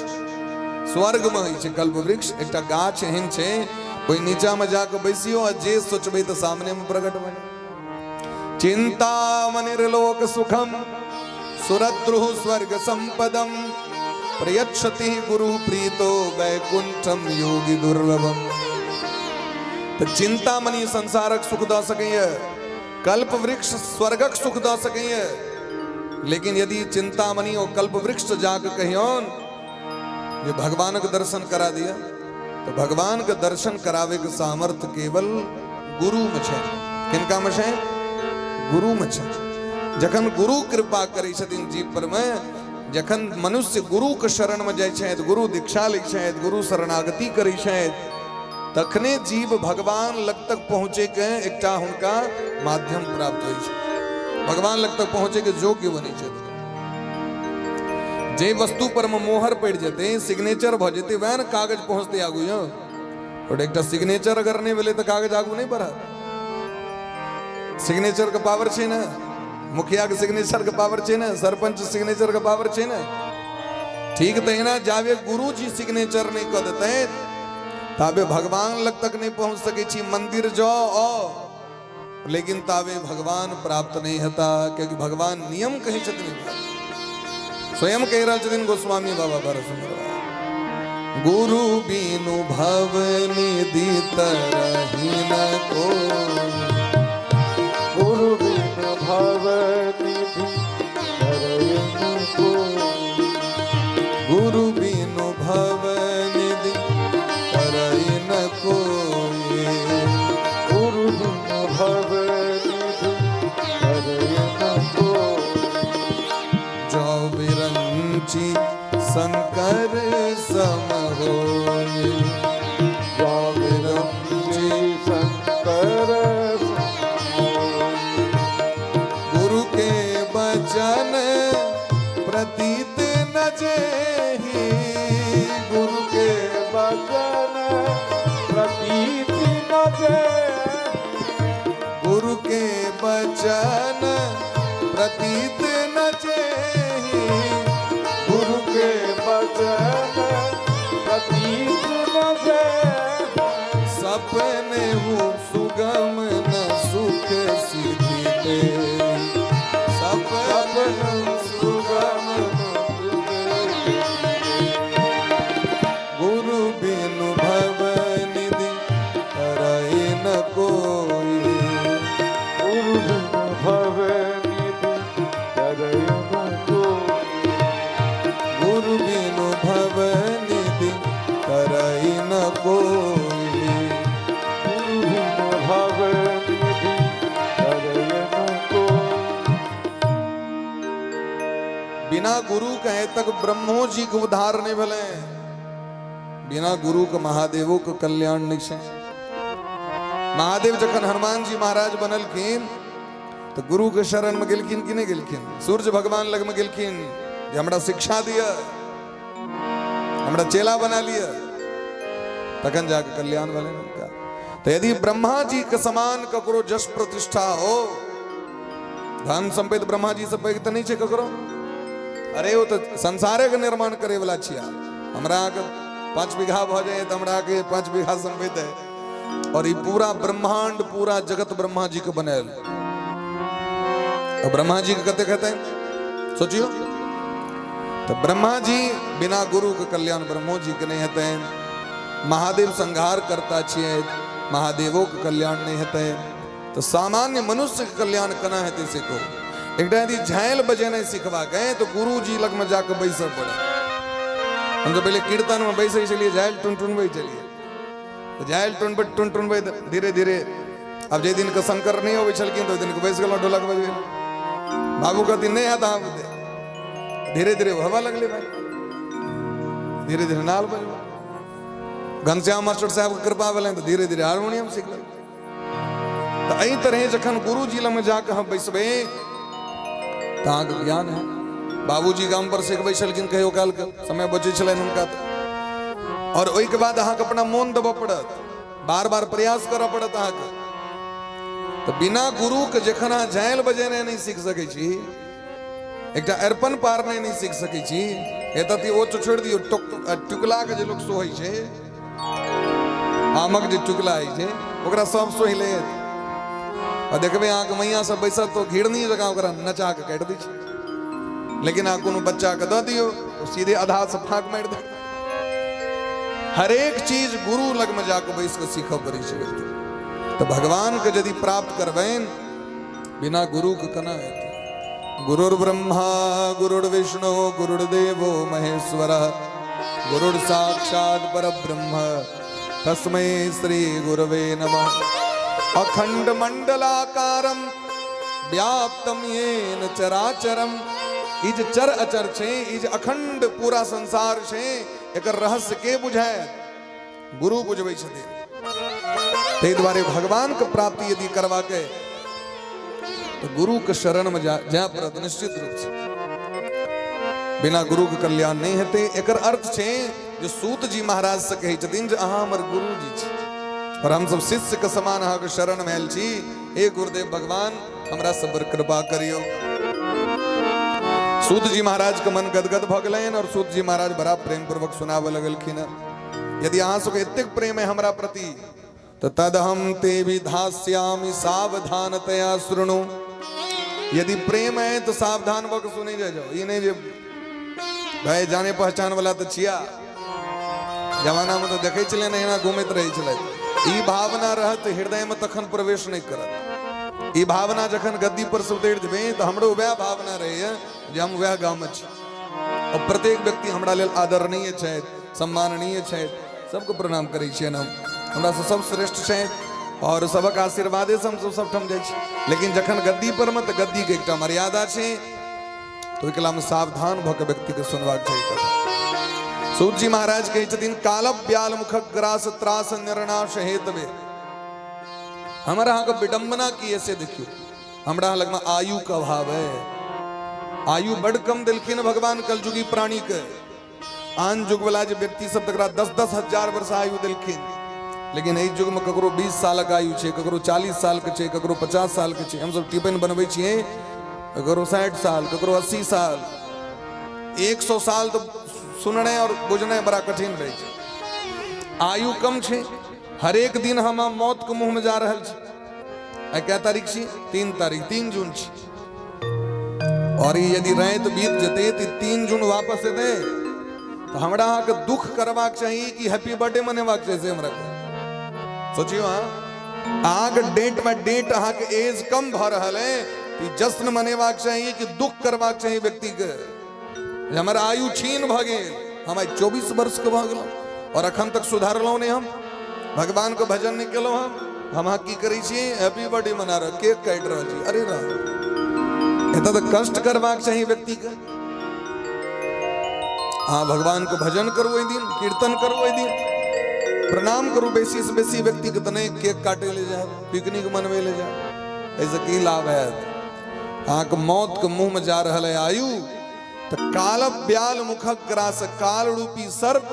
स्वर्ग में होइ छै कल्प वृक्ष, एकटा गाछ एहन छै ओहि नीचा में जाके बैसियो आ जे सोचबै तऽ सामने में प्रकट भऽ जायत। चिंतामणिर्लोक सुखम सुरद्रुः स्वर्ग संपदम प्रयच्छति गुरु प्रीतो वैकुंठम योगी दुर्लभम। तऽ चिंतामणि संसारक सुख दऽ सकैए, कल्प वृक्ष स्वर्गक सुख दऽ सकैए, लेकिन यदि चिंतामणि ओ कल्प वृक्ष जाके कहियौन जे भगवानक दर्शन करा दिया, तऽ भगवान के दर्शन करावे के सामर्थ्य केवल गुरु में छै। किनका में छै? गुरु में छै। जखन गुरु कृपा करै छथिन जीव पर में, जखन मनुष्य गुरु के शरण में जाइ छथि, गुरु दीक्षा लै छथि, गुरु शरणागति करै छथि, तखने जीव भगवान लग तक पहुँचे के एकटा हुनका माध्यम प्राप्त होइ छै। भगवान लग तक पहुँचे के योग्य बनै छथि। जे वस्तु पर में मोहर पड़ि जेतै, सिग्नेचर भऽ जेतै, वएह ने कागज पहुँचतै आगू। यौ और एकटा सिग्नेचर अगर नहि भेलै तऽ कागज आगू नहि बढ़त। सिग्नेचर के पावर छै ने, मुखिया के सिग्नेचर के पावर छै ने, सरपंच सिग्नेचर के पावर छै ने। ठीक तहिना जाबे गुरुजी सिग्नेचर नहि कऽ देतै ताबे भगवान लग तक नहि पहुँच सकै छी। मंदिर जाओ आओ, लेकिन ताबे भगवान प्राप्त नहीं हेता, क्योंकि भगवान नियम कहै छथिन, स्वयं कहि रहल छथिन गोस्वामी बाबा भरत सुंदर, गुरु बिनु भव निधि तरहि न को, गुरु बिनु भव निधि तरहि न को, गुरु बिनु भव निधि तरहि न को, गुरु बिनु भव निधि तरहि न को, जो बिरंचि शंकर सम होय, जो बिरंचि शंकर सम होय, गुरु के बचन प्रतीत न जेहि, गुरु के बचन प्रतीत न जेहि, गुरु के बचन प्रतीत न जेहि, गुरु के बचन प्रतीत न जेहि, सपने हूँ सुगम न सुख सिद्धि ते, सपने सुगम गुरु बिनु भव निधि बिना गुरु के आइ तक ब्रह्मो जी के उद्धार नहि भेलै, बिना गुरु के महादेवो के कल्याण नहि छै। महादेव जखन हनुमान जी महाराज बनलखिन तऽ गुरु के शरण में गेलखिन कि नहि गेलखिन? सूर्य भगवान लग में गेलखिन जे हमरा शिक्षा दिअ, हमरा चेला बना लिअ, तखन जाके कल्याण भेलनि हुनका। तऽ यदि ब्रह्मा जी के समान ककरो जश प्रतिष्ठा हो, धन संपत्ति ब्रह्मा जी से पैघ तऽ नहि छै ककरो। अरे ओ तऽ संसारे के निर्माण करे वाला छिया। हमरा अहाँके 5 बीघा भऽ जाए तऽ हमरा अहाँके 5 बीघा संपत्ति है, और ई पूरा ब्रह्मांड पूरा जगत ब्रह्मा जी के बनायल। ब्रह्मा जी के कतेक हेतै सोचियो। तो ब्रह्मा जी बिना गुरु के कल्याण ब्रह्मो जी के नहीं हेतै। महादेव संहार करता छियै, महादेवो के कल्याण नहीं हेतै। तो सामान्य मनुष्य के कल्याण केना हेतै से कहू। एकटा यदि झायल बजेनाइ सिखबाक है तो गुरु जी लग में जाके बैसऽ पड़त। हम तो पहले कीर्तन में बैसै छलियै, झायल टुन टुनबै छलियै, तो झायल टुनबैत टुन टुनबैत धीरे धीरे अब जे दिन के शंकर नहीं अबै छलखिन तो ओहि दिन के बैस गेलहुँ ढोलक बजबै। बाबू कहथिन नहीं हैत अहाँ बुते, धीरे धीरे हवा लगलै भाई, धीरे धीरे नाल बजबै। घनश्याम मास्टर साहब के कृपा भेलनि तऽ धीरे धीरे हारमोनियम सीख लेलहुँ। तऽ एहि तरहे जखन गुरुजी लग में जाके हम बैसबै तऽ अहाँके ज्ञान है। बाबूजी गाम पर सिखबै छलखिन कहियो काल के, समय बचै छलनि हुनका तऽ। और ओहिके बाद अहाँके अपना मोन देबऽ पड़त, बार बार प्रयास करऽ पड़त अहाँके। तऽ बिना गुरु के जखन अहाँ झालि बजेनाइ नहि सीख सकै छी, एकटा अरिपन पारनाइ नहि सीख सकै छी, एतऽ ओ तऽ छोड़ि दियौ, टुकला के जे लोक सोहै छै, आमक जे टुकला होइ छै ओकरा सब सोहि लेत। आ देखबै अहाँके मैया सब बैसत तऽ घिरनी जकाँ ओकरा नचा के काटि दै छै, लेकिन अहाँ कोनो बच्चा के दऽ दियौ ओ सीधे आधा से फाँक मारि देत। हरेक चीज गुरु लग में जाके बैस के सीखऽ पड़ै छै व्यक्ति। तऽ भगवान के यदि प्राप्त करबनि बिना गुरु के केना हेतै? गुरुर्ब्रह्मा गुरुर्विष्णु गुरुर्देवो महेश्वर गुरुर् साक्षात् परब्रह्म तस्मै श्री गुरवे नमः। अखंड मंडलाकारम व्याप्तम येन चराचरम। ई जे चर अचर छै, ई जे अखंड पूरा संसार छै, एकर रहस्य के बुझायत? गुरु बुझबै छथिन। ताहि दुआरे भगवान के प्राप्ति यदि करबाक है तो गुरु के शरण में जाय पड़त निश्चित रूप से। बिना गुरु के कल्याण नहीं हेतै। एकर अर्थ छै जे सूत जी महाराज से कहै छथिन जे अहाँ हमर गुरु जी छी और हम सब शिष्य के समान अहाँ के शरण में आयल छी। हे गुरुदेव भगवान, हमरा सब पर कृपा करियौ। सूत जी महाराज के मन गदगद भऽ गेलनि और सूत जी महाराज बड़ा प्रेम पूर्वक सुनाबऽ लगलखिन। यदि अहाँ सबके एतेक प्रेम है हमरा प्रति तो तदहम ते भी धास्यामि सावधानतया शृणु। यदि प्रेम है तो सावधान भऽ के सुनै जाय जाओ। ई नहि जे भाई जाने पहचान वाला तऽ छिया, जमाना में तो देखै छलै ने एना घूमैत रहै छलै। ई भावना रहत हृदय में तखन प्रवेश नहि करत। ई भावना जखन गद्दी पर से उतरि जेबै तऽ हमरो वएह भावना रहैया जे हम वएह गाँव में छी और प्रत्येक व्यक्ति हमरा लेल आदरणीय छथि, सम्माननीय छथि, सबके प्रणाम करै छियनि हम। हमरा से सब श्रेष्ठ छथि और सबक आशीर्वादे से हमसब सबठाम जाइ छी। लेकिन जखन गद्दी पर में तऽ गद्दी के एकटा मर्यादा छै, तो ओहिके मे सावधान भऽ के व्यक्ति के सुनबाक चाही कथा। सूत जी महाराज कहै छथिन काल व्याल मुख ग्रास त्रास निर्णाश हेतवे। हमर अहाँके विडम्बना की है से देखियौ। हमरा अहाँ लगमे आयु के अभाव है, आयु बड कम देलखिन भगवान कलयुगी प्राणी के। आन युग वाला जे व्यक्ति सब तकरा 10-10 हजार वर्ष आयु देलखिन, लेकिन एहि युग में ककरो 20 सालक आयु छै, ककरो 40 साल के छै, ककरो 50 साल के छै। हमसब टिपनि बनबै छियै, ककरो 60 साल, ककरो 80 साल, 100 साल तो सुननाइ और बुझनाइ बड़ा कठिन रहै छै। आयु कम छै, हरेक दिन हम मौत के मुंह में जा रहल छी। आइ कै तारीख छी? 3 तारीख, 3 जून छी। और ई यदि राति बीत जेतै तऽ 3 जून वापस एतै तऽ हमरा अहाँके दुख करबाक चाही कि हैप्पी बर्थडे मनेबाक चाही, से हमरा कहू। सोचियौ अहाँके डेट में डेट अहाँके एज कम भऽ रहल है, ई जश्न मनेबाक चाही कि दुख करबाक चाही व्यक्ति के जे हमर आयु छीन भऽ गेल, हम आइ 24 वर्ष के भऽ गेलहुँ और अखन तक सुधारलहुँ नहि, हम भगवान के भजन नहि केलहुँ। हम अहाँ की करै छी? हैप्पी बर्थडे मना रहल, केक काटि रहल छी। अरे राम, एतऽ तऽ कष्ट करबाक चाही व्यक्ति के। अहाँ भगवानके भजन करू ओहि दिन, कीर्तन करू ओहि दिन, प्रणाम करू बेसीसँ बेसी व्यक्तिके। तऽ नहि केक काटै लए जायब, पिकनिक मनबै लए जायब, एहिसँ की लाभ हैत? अहाँके मौतके मुँहमे जा रहल है आयु। तऽ काल ब्याल मुखक ग्रास, काल रूपी सर्प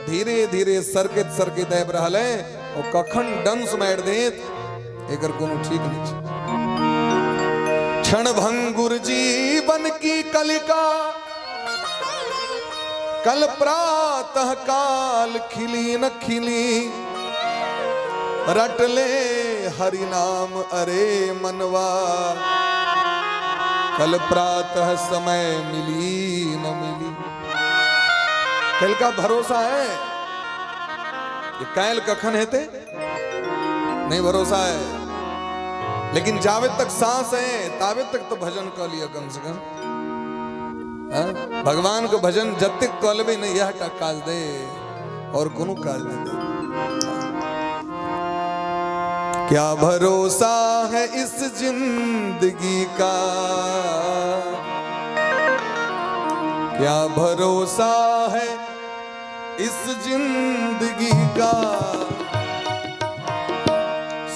धीरे धीरे सरकैत सरकैत आबि रहल है, ओ कखन डंस मारि देत एकर कोनो ठीक नहि छै। क्षण भंगुर जीवन की कलिका, कल प्रातः काल खिली न खिली, रट ले हरि नाम अरे मनवा, कल प्रातः समय मिली न मिली। कल का भरोसा है? ये काल्हि कखन हेतै नहीं भरोसा है, लेकिन जावे तक सांस है तावे तक तो भजन कऽ लिअ कम से कम। हाँ? भगवान के भजन जतेक कऽ लेबै ने, इएह टा काज दे, और कोनो काज नहीं दे। क्या भरोसा है इस जिंदगी का, क्या भरोसा है इस जिंदगी का,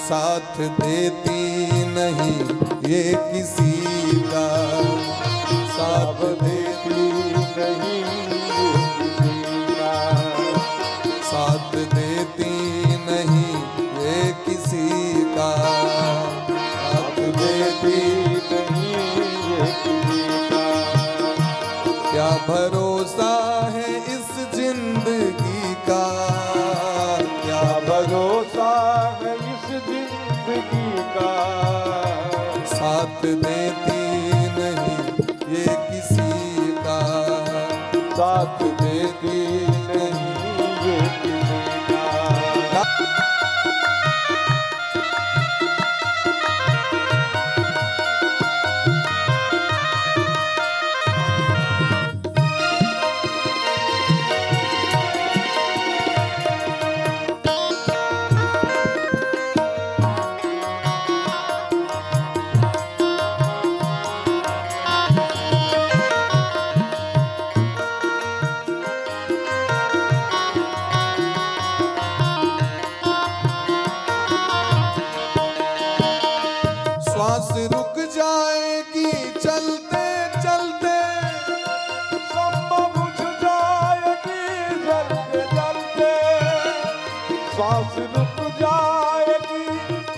साथ देती नहीं ये किसी का, साथ देती नहीं ये किसी का, साथ देती नहीं ये किसी का, साथ देती नहीं ये किसी का। क्या भरोसा है इस जिंदगी का, क्या भरोसा है इस जिंदगी का, साथ देती नहीं ये किसी का, साथ देती नहीं ये किसी का। श्वास रुक जाएगी चलते चलते, सम्मा बुझ जाएगी जलते जलते, श्वास रुक जाएगी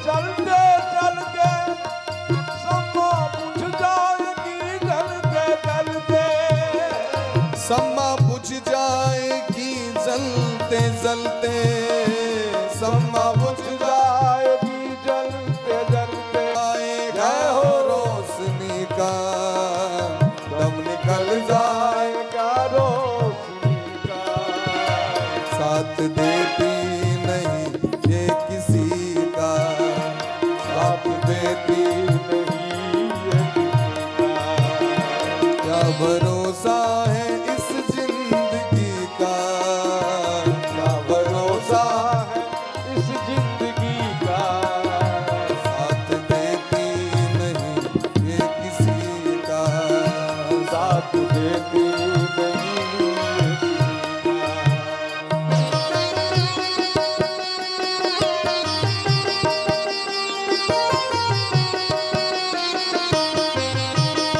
चलते चलते, सम्मा बुझ जाएगी जलते जलते, सम्मा बुझ जाएगी जलते जलते, सम्मा बुझ जाएगी जलते जलते, जाएगा हो रोशनी का दम निकल जाए, जाएगा रोशनी का, साथ देती नहीं ये किसी का, साथ देती नहीं ये किसी का। क्या भरोसा है इस जिंदगी का, क्या भरोसा है इस जिंदगी का, साथ देती नहीं ये किसी का, साथ देती नहीं ये किसी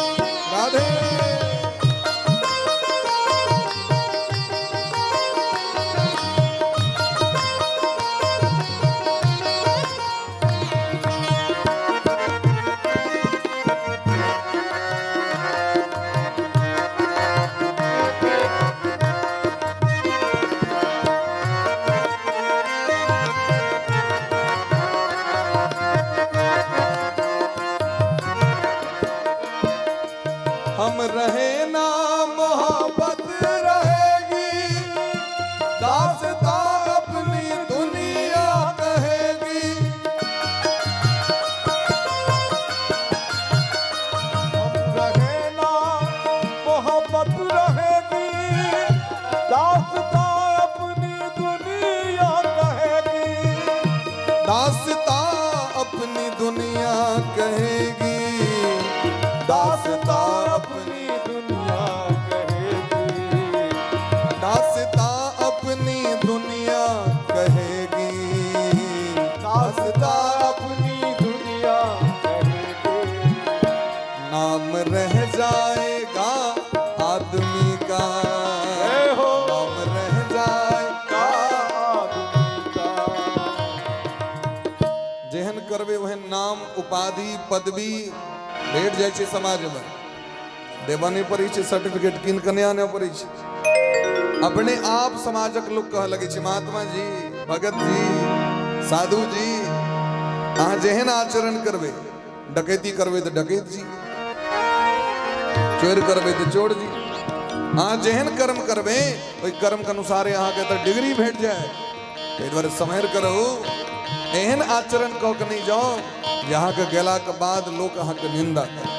का। राधे। हम रहे ना मोहब्बत रहेगी, दास्तां अपनी दुनिया कहेगी, हम रहे ना मोहब्बत रहेगी, दास्तां अपनी दुनिया कहेगी, दास्तां अपनी दुनिया कहेगी, दास्तां अपनी दुनिया कहेगी। नाम रह जाएगा आदमी का। जय हो। नाम रह जाएगा आदमी का। जेहन करबै ओहन नाम, उपाधि, पदवी भेट जाइ छै समाजमे। देबऽ नहि पड़ै छै, सर्टिफिकेट कीन कऽ नहि आनऽ पड़ै छै। अपने आप समाजक लोक कहऽ लगै छै, महात्मा जी, भगत जी, साधु जी। अहाँ जेहन आचरण करबै, डकैती करबै तऽ डकैत जी, चोर करबै तऽ चोर जी। अहाँ जेहन कर्म करबै, ओहि कर्मके अनुसारे अहाँके तऽ डिग्री भेट जाय। ताहि दुआरे सम्हरि कऽ रहू, एहन आचरण कऽ के नहि जाउ जे अहाँके गेलाके बाद लोक अहाँके निंदा करे,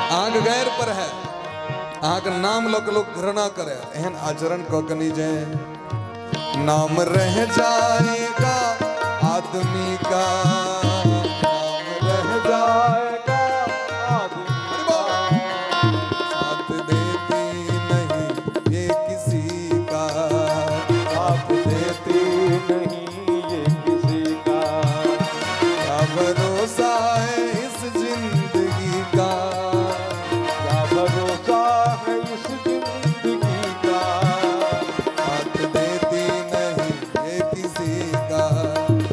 अहाँके गैर पर है, अहाँके नाम लऽ के लोक घृणा करे, एहन आचरण कऽ के नहि जाए। नाम रह जाएगा आदमी का, नाम रह जाएगा आदमी का। साथ देती नहीं ये किसी का, साथ देती नहीं ये किसी का। क्या भरोसा है इस जिंदगी का, क्या भरोसा है इस जिंदगी का। साथ देती नहीं ये किसी का,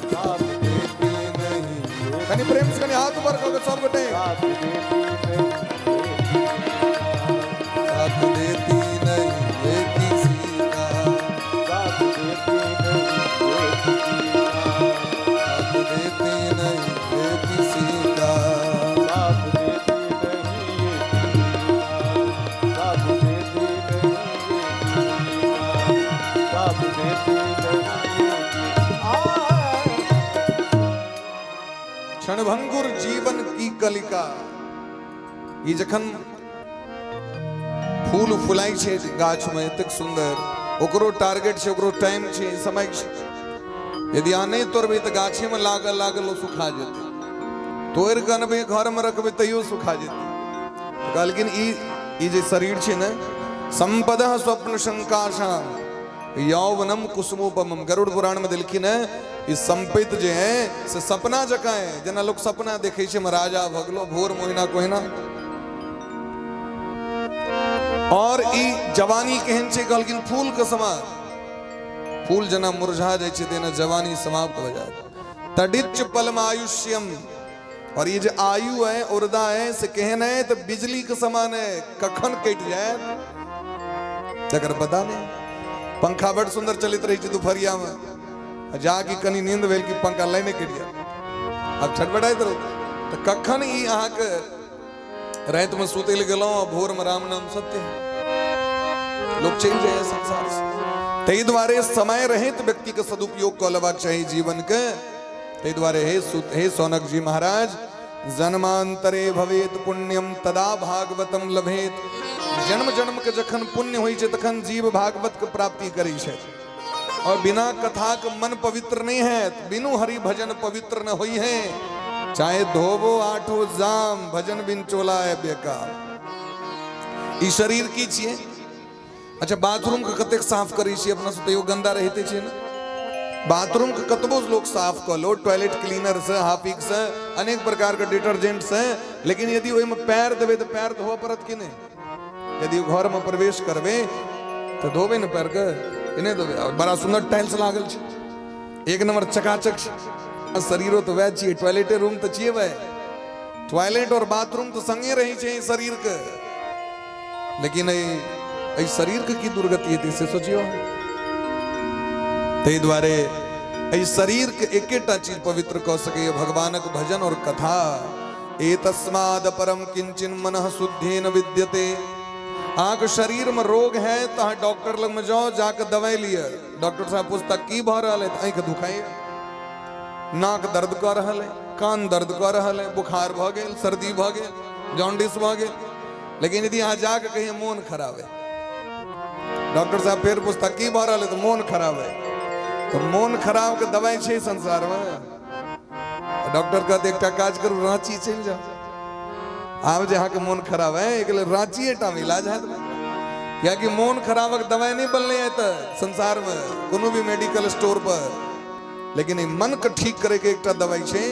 साथ देती नहीं। कनी प्रेम से कनी हाथ ऊपर कऽ के सब गोटे। साथ देती नहीं साथ देती नहीं ये किसी का, साथ देती नहीं ये किसी का। साथ देती नहीं ये किसी का, साथ देती नहीं ये किसी का। साथ देती नहीं ये किसी का। साथ देती नहीं ये किसी आ। क्षणभंगुर जीवन की कलिका। ई जखन फूल फुलाइ छै गाछ में एतेक सुंदर, ओकरो टारगेट छै, ओकरो टाइम छै, समय छै। यदि अहाँ नहि तोड़बै तऽ गाछे में लागल लागल ओ सुखा जेतै। तोड़ि कऽ अनबै, घर में रखबै, तैयो सुखा जेतै। तऽ कहलखिन ई जे शरीर छै ने, संपद स्वप्न शंकाशाम यौवनम कुसुमोपमम। गरुड़ पुराण में देलखिन है, ई संपत्ति जे है से सपना जकाँ है। जेना लोक सपना देखै छै, हम राजा भऽ गेलहुँ, भोर मोहिना कोहिना। और ई जवानी केहन छै? कहलखिन फूल के समान। फूल जेना मुरझा जाइ छै, तेना जवानी समाप्त हो जाए। तडिच पलम आयुष्यम। और ये जे आयु है, उर्दा है, से केहन है? तऽ बिजली के समान है, कखन कटि जाए तकर पता नहीं। पंखा बड़ सुंदर चलैत रहै छै दुपहरिया में, जाके कनी नींद भेल कि पंखा लाइने कटि जाए, आब छटपटाइत रहू। तऽ कखन ई अहाँके रातिमे सुतै लए गेलहुँ आ भोरमे राम नाम सत्य है, लोक चलि जाइए संसार से। ताहि दुआरे समय रहैत व्यक्तिके सदुपयोग कऽ लेबाक चाही जीवनके। ताहि दुआरे हे सौनक जी महाराज, जन्मांतरे भवेत पुण्यम तदा भागवतम लभेत। जन्म जन्म के जखन पुण्य होइ छै तखन जीव भागवत के प्राप्ति करै छै। और बिना कथा के मन पवित्र नहीं है, बिनु हरि भजन पवित्र न होई है। चाहे धोबो आठो जाम, भजन बिन चोला है बेकार। ई शरीर की छियै? अच्छा, बाथरूम के कतेक साफ करै छियै अपना सब, तैयो गंदा रहिते छै ने। बाथरूम के कतबो लोग साफ कऽ लो, टॉयलेट क्लीनर से, हाफिक से, अनेक प्रकार के डिटर्जेंट से, लेकिन यदि ओहिमे पैर देबै तऽ पैर धोअ पड़त कि नहि? यदि घर में प्रवेश करबै तऽ धोबै ने पैर के कि नहि धोबै? और बड़ा सुंदर टाइल्स लागल छै, एक नंबर चकाचक छै। शरीरो तऽ वएह छियै, टॉयलेटे रूम तऽ छियै वएह। टॉयलेट और बाथरूम तऽ संगे रहै छै शरीर के, लेकिन एहि शरीर के की दुर्गति हेतै से सोचियौ। ताहि दुआरे एहि शरीर के एकेटा चीज पवित्र कऽ सकैए, भगवानक भजन और कथा। एतस्माद परम किंचन मनः शुद्धि न विद्यते। अहाँके शरीर में रोग है तऽ अहाँ डॉक्टर लग में जाओ, जाके दवाई लिअ। डॉक्टर साहब पूछता की भऽ रहल है? तऽ आँखि दुखाइए, नाक दर्द कऽ रहल है, कान दर्द कऽ रहल है, बुखार भऽ गेल, सर्दी भऽ गेल, जॉन्डिस भऽ गेल। लेकिन यदि अहाँ जाके कहिए मोन खराब है, डॉक्टर साहब फेर पूछता की भऽ रहल है? तऽ मोन खराब है। तऽ मोन खराब के दवाई छै संसार में? डॉक्टर कहते एकटा काज करू, रांची चलि जाउ। आब जे अहाँके मोन खराब है, एक लेल रांचीए टा में इलाज हैत, कियाकि मोन खराबक दवाई नहि बनलै है तऽ संसार में कोनो भी मेडिकल स्टोर पर। लेकिन ई मन के ठीक करे के एकटा दवाई छै,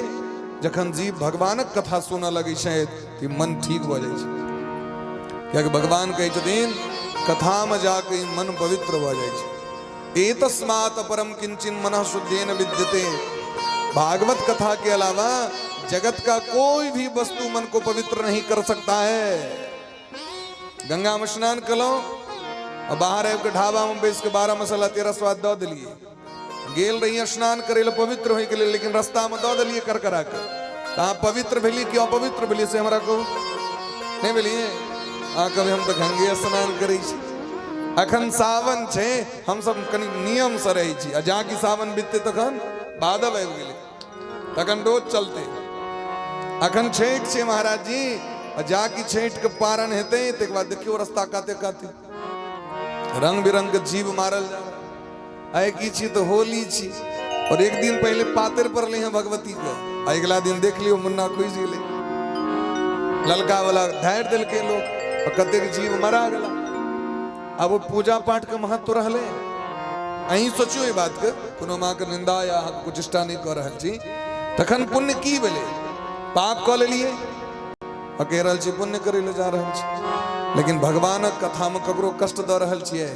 जखन जीव भगवानक कथा सुनऽ लगै छथि तऽ मन ठीक भऽ जाइ छै। कियाकि भगवान कहै छथिन कथामे जाके ई मन पवित्र भऽ जाइ छै। एतस्मात् परम किंचन मनः शुद्धेन विद्यते। भागवत कथा के अलावा जगत का कोई भी वस्तु मन को पवित्र नहीं कर सकता है। गंगा में स्नान कलो और बाहर आबि के ढाबा में बैस के 12 मसाला 13 स्वाद दऽ देलिए। गेल रही स्नान करे ले पवित्र होय के लिए, लेकिन रास्ता में दऽ देलिए करकरा के, तऽ अहाँ पवित्र भेलिए कि अपवित्र भेलिए से हमरा कहू। नहीं भेलिए? अहाँ कभी हम तऽ गंगे स्नान करै छी। अखन सावन छै, हम सब कनि नियम से रहै छी, आ जा कि सावन बीतते तखन भादव आबि गेलै, तखन रोज चलते। अखन छठि छै महाराज जी, आ जा कि छठि के पारण हेतै तकर बाद देखियौ रास्ता काते काते रंग बिरंग के जीव मारल जा रहल। आइ की छी तऽ होली छी, और एक दिन पहले पातर पड़ले हैं भगवती के, आ अगला दिन देख लियो मुन्ना खुजि गेलै, ललका वाला ढारि देलकै लोग, और कतेक जीव मरा गेला। आब ओ पूजा पाठ के महत्व रहलै। अहीं सोचियो ई बात के, कोनो माँ के निंदा या अहाँके कुचेष्टा नहि कऽ रहल छी। तखन पुण्य की भेलै? पाप कऽ लेलियै आ कहि रहल छी पुण्य करै लए जा रहल छी, लेकिन भगवानक कथामे ककरो कष्ट दऽ रहल छियै।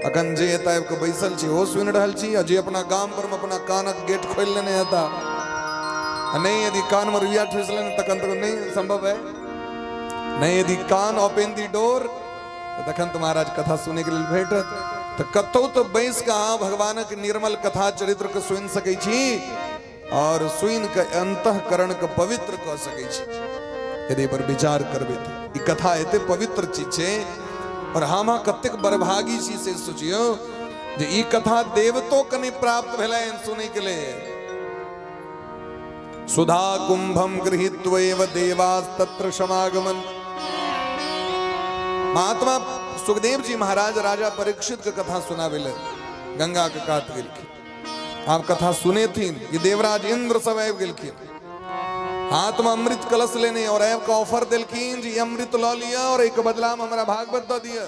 अखन जे एतऽ आबि कऽ बैसल छी ओ सुनि रहल छी, आ जे अपना गाम पर मे अपना कानक गेट खोलि लेने हेता, आ नहि यदि कानमे रुइया ठुसि लेने तखन तऽ नहि संभव है। नहि यदि कान ओपन दी डोर तखन तऽ महाराज कथा सुनैके लेल भेटत। तऽ कतौ तऽ बैस कऽ अहाँ भगवानक निर्मल कथा चरित्र के सुनि सकै छी और सुनि कऽ अंतःकरण के पवित्र कऽ सकै छी। यदि पर विचार करबै तऽ ई कथा एते पवित्र चीज छै, और हम अहाँ कतेक बड़भागी छी से सोचियौ जे ई कथा देवतो के नहि प्राप्त भेलनि सुनै के लेल। सुधा कुंभम गृहीत्वैव देवास्तत्र समागमन। महात्मा सुखदेव जी महाराज राजा परीक्षित के कथा सुनावे ले गंगा के कात गेलखिन। आब कथा सुनेथिन कि देवराज इंद्र सब आबि गेलखिन, हाथ में अमृत कलश लेने, और आबि के ऑफर देलखिन जे अमृत लऽ लिअ और एक बदला में हमरा भागवत दऽ दिअ।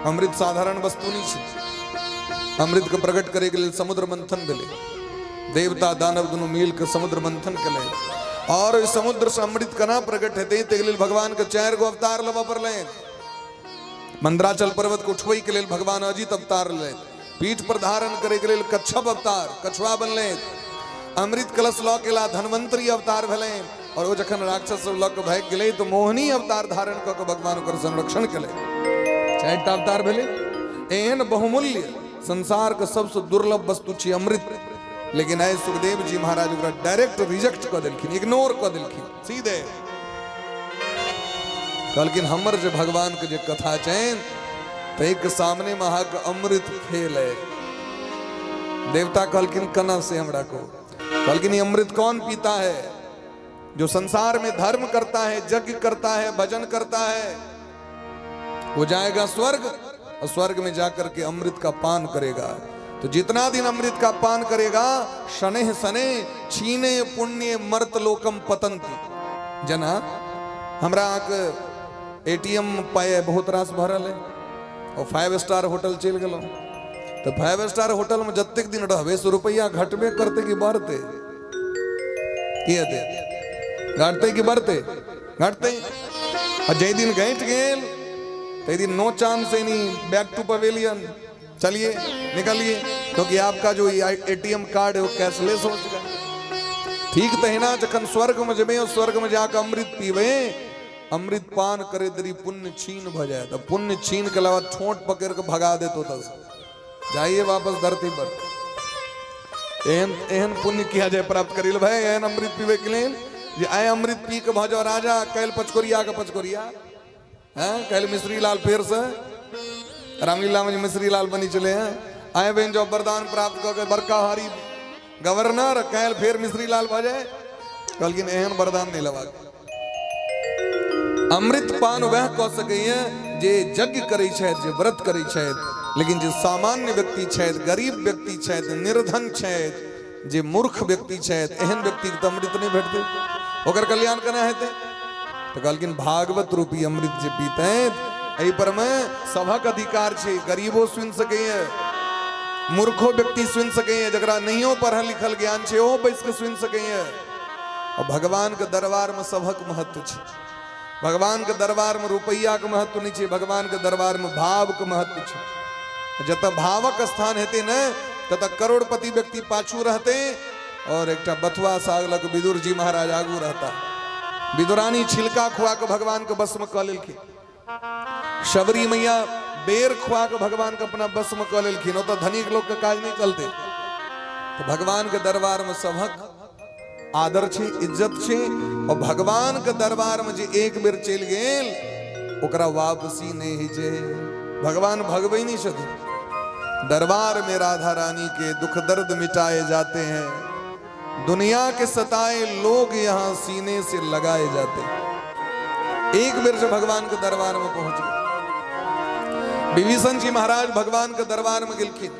अमृत साधारण वस्तु नहीं छै। अमृत के प्रकट करे के लेल समुद्र मंथन भेलै, देवता दानव दुनू मिल के समुद्र मंथन केलै, और ओहि समुद्र से अमृत केना प्रकट हेतै ताहि लेल भगवान के 4 गो अवतार लेबऽ पड़लनि। मंदराचल पर्वत के उठबै के लेल भगवान अजित अवतार लेलनि, पीठ पर धारण करे के लेल कच्छप अवतार कछुआ बनलनि, अमृत कलश लऽ के ला धन्वंतरी अवतार भेलनि, और ओ जखन राक्षस सब लऽ के भागि गेलै तऽ मोहिनी अवतार धारण कऽ के भगवान ओकर संरक्षण केलनि। 4टा अवतार भेलै। एहन बहुमूल्य संसार के सबसँ दुर्लभ वस्तु छी अमृत, लेकिन आइ सुखदेव जी महाराज ओकरा डायरेक्ट रिजेक्ट कऽ देलखिन, इग्नोर कऽ देलखिन। सीधे कहलखिन हमर जे भगवान के जे कथा छनि ताहिके सामने मे अहाँके अमृत फेल है। देवता कहलखिन कना से हमरा को? कहलखिन ये अमृत कौन पीता है? जो संसार में धर्म करता है, यज्ञ करता है, भजन करता है, वो जाएगा स्वर्ग, और स्वर्ग में जाकर के अमृत का पान करेगा। तो जितना दिन अमृत का पान करेगा, शनै शनै छीने पुण्य मर्त लोकम पतंती। जना हमरा अहाँके एटीएम पाए बहुत रास भरल है और 5 स्टार होटल चलि गेलहुँ, तऽ 5 स्टार होटल में जतेक दिन रहबै से रुपैआ घटबे करतै कि बढ़तै? की हेतै? घटतै कि बढ़तै? घटतै। आ जाहि दिन घटि गेल ताहि दिन no chance any back to pavilion, चलिए निकलिए, क्योंकि आपका जो एटीएम कार्ड है वो कैशलेस हो चुका है। ठीक तहिना जखन स्वर्ग में जेबै और स्वर्ग में जाके अमृत पीबै, अमृत पान करे देरी पुण्य छीन भ जाए, तो पुण्य छीन के अलावा ठोंठ पकड़ के भगा देतो तस जाइए वापस धरती पर। एहन एहन पुण्य किया जाए प्राप्त करी भाई, एहन अमृत पीबे के लेल जे आइ अमृत पी के भऽ जाओ राजा, काल्हि पचकोरिया के पचकोरिया, हैं काल्हि मिश्री लाल फेर से रामलीला में मिश्री लाल बनी चले हैं, आए बहन जो वरदान प्राप्त कऽ के बड़का हारी गवर्नर, काल्हि फेर मिश्री लाल भऽ जाए। कहलखिन एहन वरदान नहीं लेबाक। अमृत पान वह कऽ सकैए जे यज्ञ करै छथि, जे व्रत करै छथि, लेकिन जे सामान्य व्यक्ति छथि, गरीब व्यक्ति छथि, निर्धन छथि, जे मूर्ख व्यक्ति छथि, एहन व्यक्तिके तऽ अमृत नहि भेटतै, ओकर कल्याण केना हेतै? तऽ कहलखिन भागवत रूपी अमृत जे पीतै एहि पर मे सभक अधिकार छै, गरीबो सुनि सकैए, मूर्खो व्यक्ति सुनि सकैए, जकरा नहियो पढ़ल लिखल ज्ञान छै ओहो बैस कऽ सुनि सकैए। और भगवान के दरबार में सबक महत्व छै। भगवान के दरबार में रुपैया के महत्व नहीं छै, भगवान के दरबार में भाव के महत्व छै। जतऽ भावक स्थान हेतै ने ततऽ करोड़पति व्यक्ति पाछू रहते और एकटा बथुआ साग लग विदुर जी महाराज आगू रहता। विदुरानी छिलका खुआ के भगवान के बस में कऽ लेलखिन, शबरी मैया बेर खुआ के भगवान के अपना बस में कऽ लेलखिन। ओतऽ धनिक लोग के काज नहीं चलते। तो भगवान के दरबार में सबक आदर छै, इज्जत छै। और भगवान के दरबार में जे एक बेर चलि गेल ओकरा वापसी नहीं होइ छै। भगवान भगबै नहीं छथिन। दरबार में राधा रानी के दुख दर्द मिटाए जाते हैं, दुनिया के सताए लोग यहाँ सीने से लगाए जाते हैं। एक बेर से भगवान के दरबार में पहुंच गए। विभीषण जी महाराज भगवान के दरबार में गेलखिन।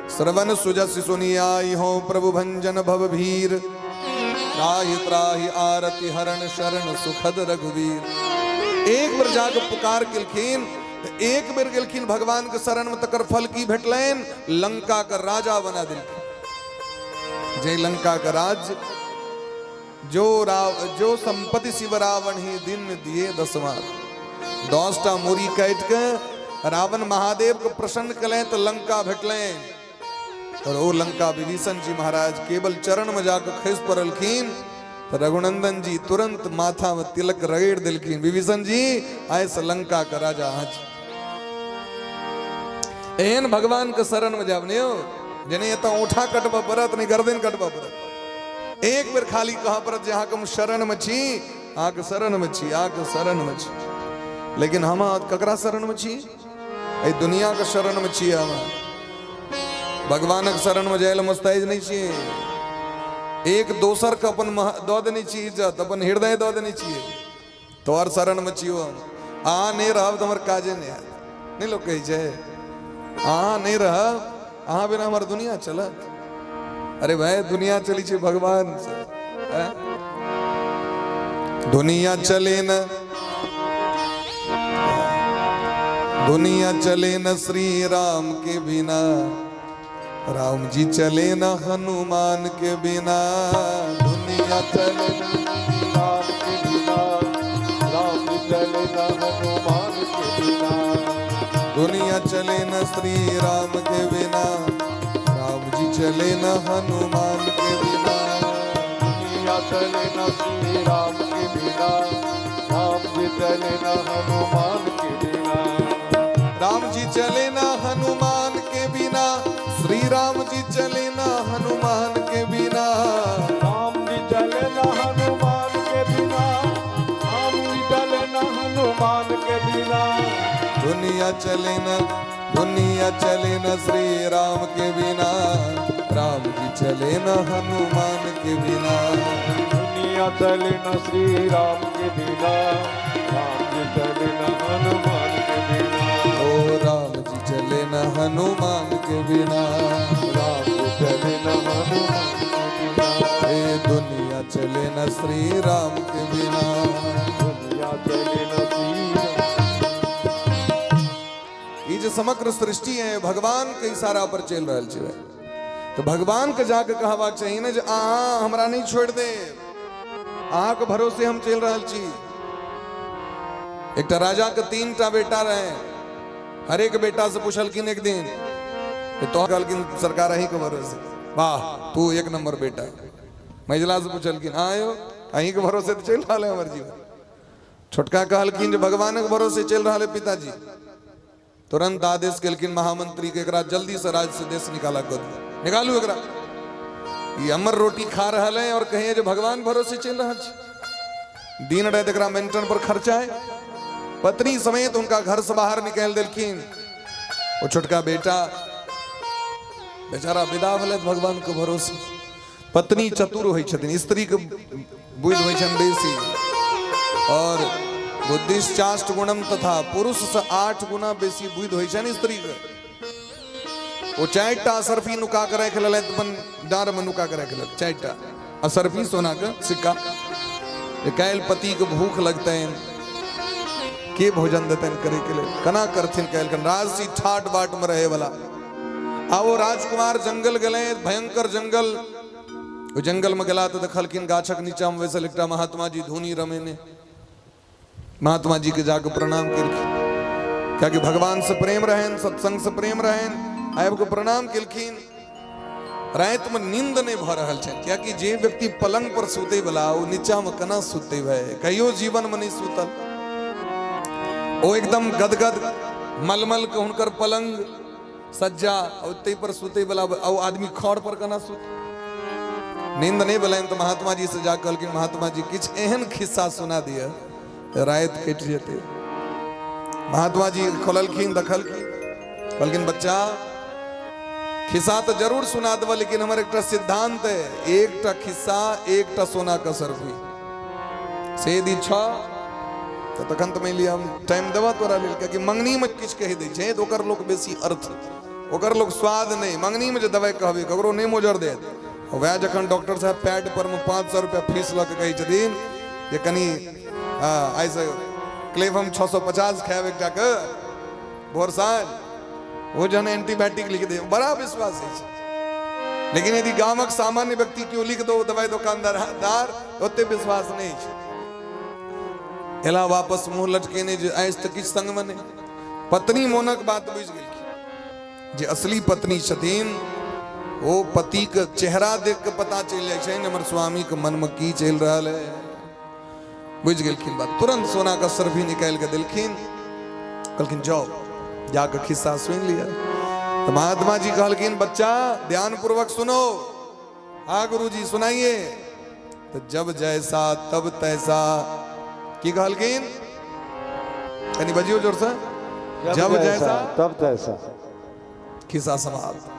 श्रवण सुजस सुनि आई हो प्रभु भंजन भव भीर, त्राहि त्राहि आरति हरण शरण सुखद रघुवीर। एक बेर जाके पुकार केलखिन, एक बेर गेलखिन भगवान के शरण में, तकर फल की भेटलनि? लंका के राजा बना देलखिन। जय लंका के राज्य जो राव जो संपत्ति शिव रावण ही दिन दिए दसवां, 10टा मूड़ी काटि के रावण महादेव के प्रसन्न कलें तो लंका भेटलनि। और ओ लंका विभीषण जी महाराज केवल चरण में जाकर खसि पड़लखिन तो रघुनंदन जी तुरंत माथा में तिलक रगड़ देलखिन, विभीषण जी आइ से लंका के राजा अहाँ छी। एहन भगवान के शरण में जाब नहीं हो जेने एतऽ औंठा कटबऽ पड़त नहीं गर्दन कटबऽ पड़त। एक बेर खाली कहऽ पड़त जे अहाँके हम शरण में छी, अहाँके शरण में छी, अहाँके शरण में छी। लेकिन हम ककरा शरण में छी? एहि दुनिया के शरण में छी। हम भगवानक शरण में जाय लए मुस्तैद नहीं छी। एक दोसर के अपन दऽ देने छी इज्जत, अपन हृदय दऽ देने छियै, तोहर शरण में छियौ हम, अहाँ नहीं रहब तऽ हमर काजे नहीं हैत। नहीं लोग कहै छै अहाँ नहीं रहब, अहाँ बिना हमर दुनिया चलत? अरे भाई दुनिया चली छै भगवान से। दुनिया चले न, दुनिया चले न श्री राम के बिना, राम जी चले न हनुमान के बिना। दुनिया चले न राम के बिना, राम जी चले न हनुमान के बिना। दुनिया चले न श्री राम के बिना, राम जी चले न हनुमान के बिना। दुनिया चले न श्री राम के बिना, राम जी चले न हनुमान के बिना। राम जी चले न हनुमान के बिना, श्री राम जी चले न हनुमान के बिना। राम जी चले न हनुमान के बिना, राम जी चले न हनुमान के बिना। दुनिया चले न, दुनिया चले न श्री राम के बिना, राम जी चले न हनुमान के बिना। दुनिया चले न श्री राम के बिना, राम जी चले न हनुमान के बिना। ओ राम जी चले न हनुमान के बिना, राम जी चले न हनुमान के बिना। ए दुनिया चले न श्री राम के बिना, दुनिया चले न श्री राम। ई जे समग्र सृष्टि है भगवान के इशारा पर चलि रहल छै। तो भगवान के जाके कहबाक चाही ने जे अहाँ हमरा नहीं छोड़ि देब, अहाँके भरोसे हम चलि रहल छी। एकटा राजा के 3टा बेटा रहे, हरेक बेटा से पूछलखिन एक दिन, तो कहलखिन सरकार अहीं के भरोसे। वाह तू एक नंबर बेटा। महिला से पूछलखिन हाँ यो अहीं के भरोसे तो चलि रहल है हमर जीवन। छोटका कहलखिन जे भगवानक भरोसे चलि रहल है पिताजी। तुरंत आदेश केलखिन महामंत्री के एकरा जल्दी से राज्य से देश निकाला कर दियौ, निकालू एकरा, ई हमर रोटी खा रहल है और कहिए जे भगवान भरोसे चलि रहल छै। दिन राति एकरा मेंटन पर खर्चा है। पत्नी समेत उनका घर से बाहर निकालि देलखिन। ओ छोटका बेटा बेचारा विदा भेलथि भगवान के भरोसे। पत्नी चतुर होइ छथिन, स्त्री के बुद्धि होइ छनि बेसी, और बुद्धिश्चाष्ट गुणम तथा पुरुष से 8 गुना बेसी बुद्धि होइ छनि स्त्री के। ओ 4टा असरफी नुका के राखि लेलथि, अपन डाँड़ में नुका के राखि लेलथि 4टा असरफी सोना के सिक्का। काल्हि पति के भूख लगतनि, के भोजन देतनि करे के लेल, केना करथिन काल्हि? राजसी ठाट बाट में रहे वाला। आ वो राजकुमार जंगल गेलै, भयंकर जंगल, ओहि जंगलमे गेला तऽ देखलखिन गाछक नीचाँमे बैसल एकटा महात्मा जी धुनी रमेने। महात्मा जी के जाके प्रणाम केलखिन, कियाकि भगवान से प्रेम रहनि, सत्संग से प्रेम रहनि, आबि कऽ प्रणाम केलखिन। रातिमे नींद नहि भऽ रहल छनि, कियाकि जे व्यक्ति पलंग पर सुतै वाला ओ नीचामे केना सुतै भाय, कहियो जीवनमे नहि सुतल। ओ एकदम गदगद मलमल के हुनकर पलंग सज्जा, ओतहि पर सुतै वाला ओ आदमी खड़ पर केना सुत। नींद नहि भेलनि तऽ महात्मा जी से जा कहलखिन, महात्मा जी किछु एहन खिस्सा सुना दिअ राति कटि जेतै। महात्मा जी खोललखिन, देखलखिन, कहलखिन बच्चा खिस्सा तऽ जरूर सुना देबह, लेकिन हमर एकटा सिद्धांत है, एकटा खिस्सा एकटा सोना के सरफी से यदि छ तऽ तखन तऽ मानि लिअ हम टाइम देबह तोरा लेल, कियाकि मंगनीमे किछु कहि दै छै तऽ ओकर लोक बेसी अर्थ, ओकर लोक स्वाद नहि। मंगनीमे जे दवाइ कहबै ककरो नहि मोजर देत। वएह जखन डॉक्टर साहब पैड पर मे 500 रुपया फीस लऽ के कहै छथिन जे कनि आइसँ क्लेव हम 650 खायब एकटा के भोर साँझ, ओ जहन एंटीबायोटिक लिख दे बड़ा विश्वास होइ छै। लेकिन यदि गामक सामान्य व्यक्ति केओ लिख दो दवाइ दोकानदार ओते विश्वास नहि छै। एला वापस मुंह लटकेने जे आइस तऽ किछु संगमे नहि। पत्नी मोनक बात बुझि गेलखिन, जे असली पत्नी छथिन ओ पति के चेहरा देख के पता चलि जाइ छै हमर स्वामी के मन में की चलि रहल है। बुझि गेलखिन बात, तुरंत सोना के सरफी निकालि के देलखिन, कहलखिन जाओ जाके खिस्सा सुनि लिअ। तऽ महात्मा जी कहलखिन बच्चा ध्यान पूर्वक सुनो। हाँ गुरु जी सुनाइए। तो जब जैसा तब तैसा, की कहलखिन कनि बजियो जोर से, जब जैसा तब तैसा। खिस्सा समाप्त।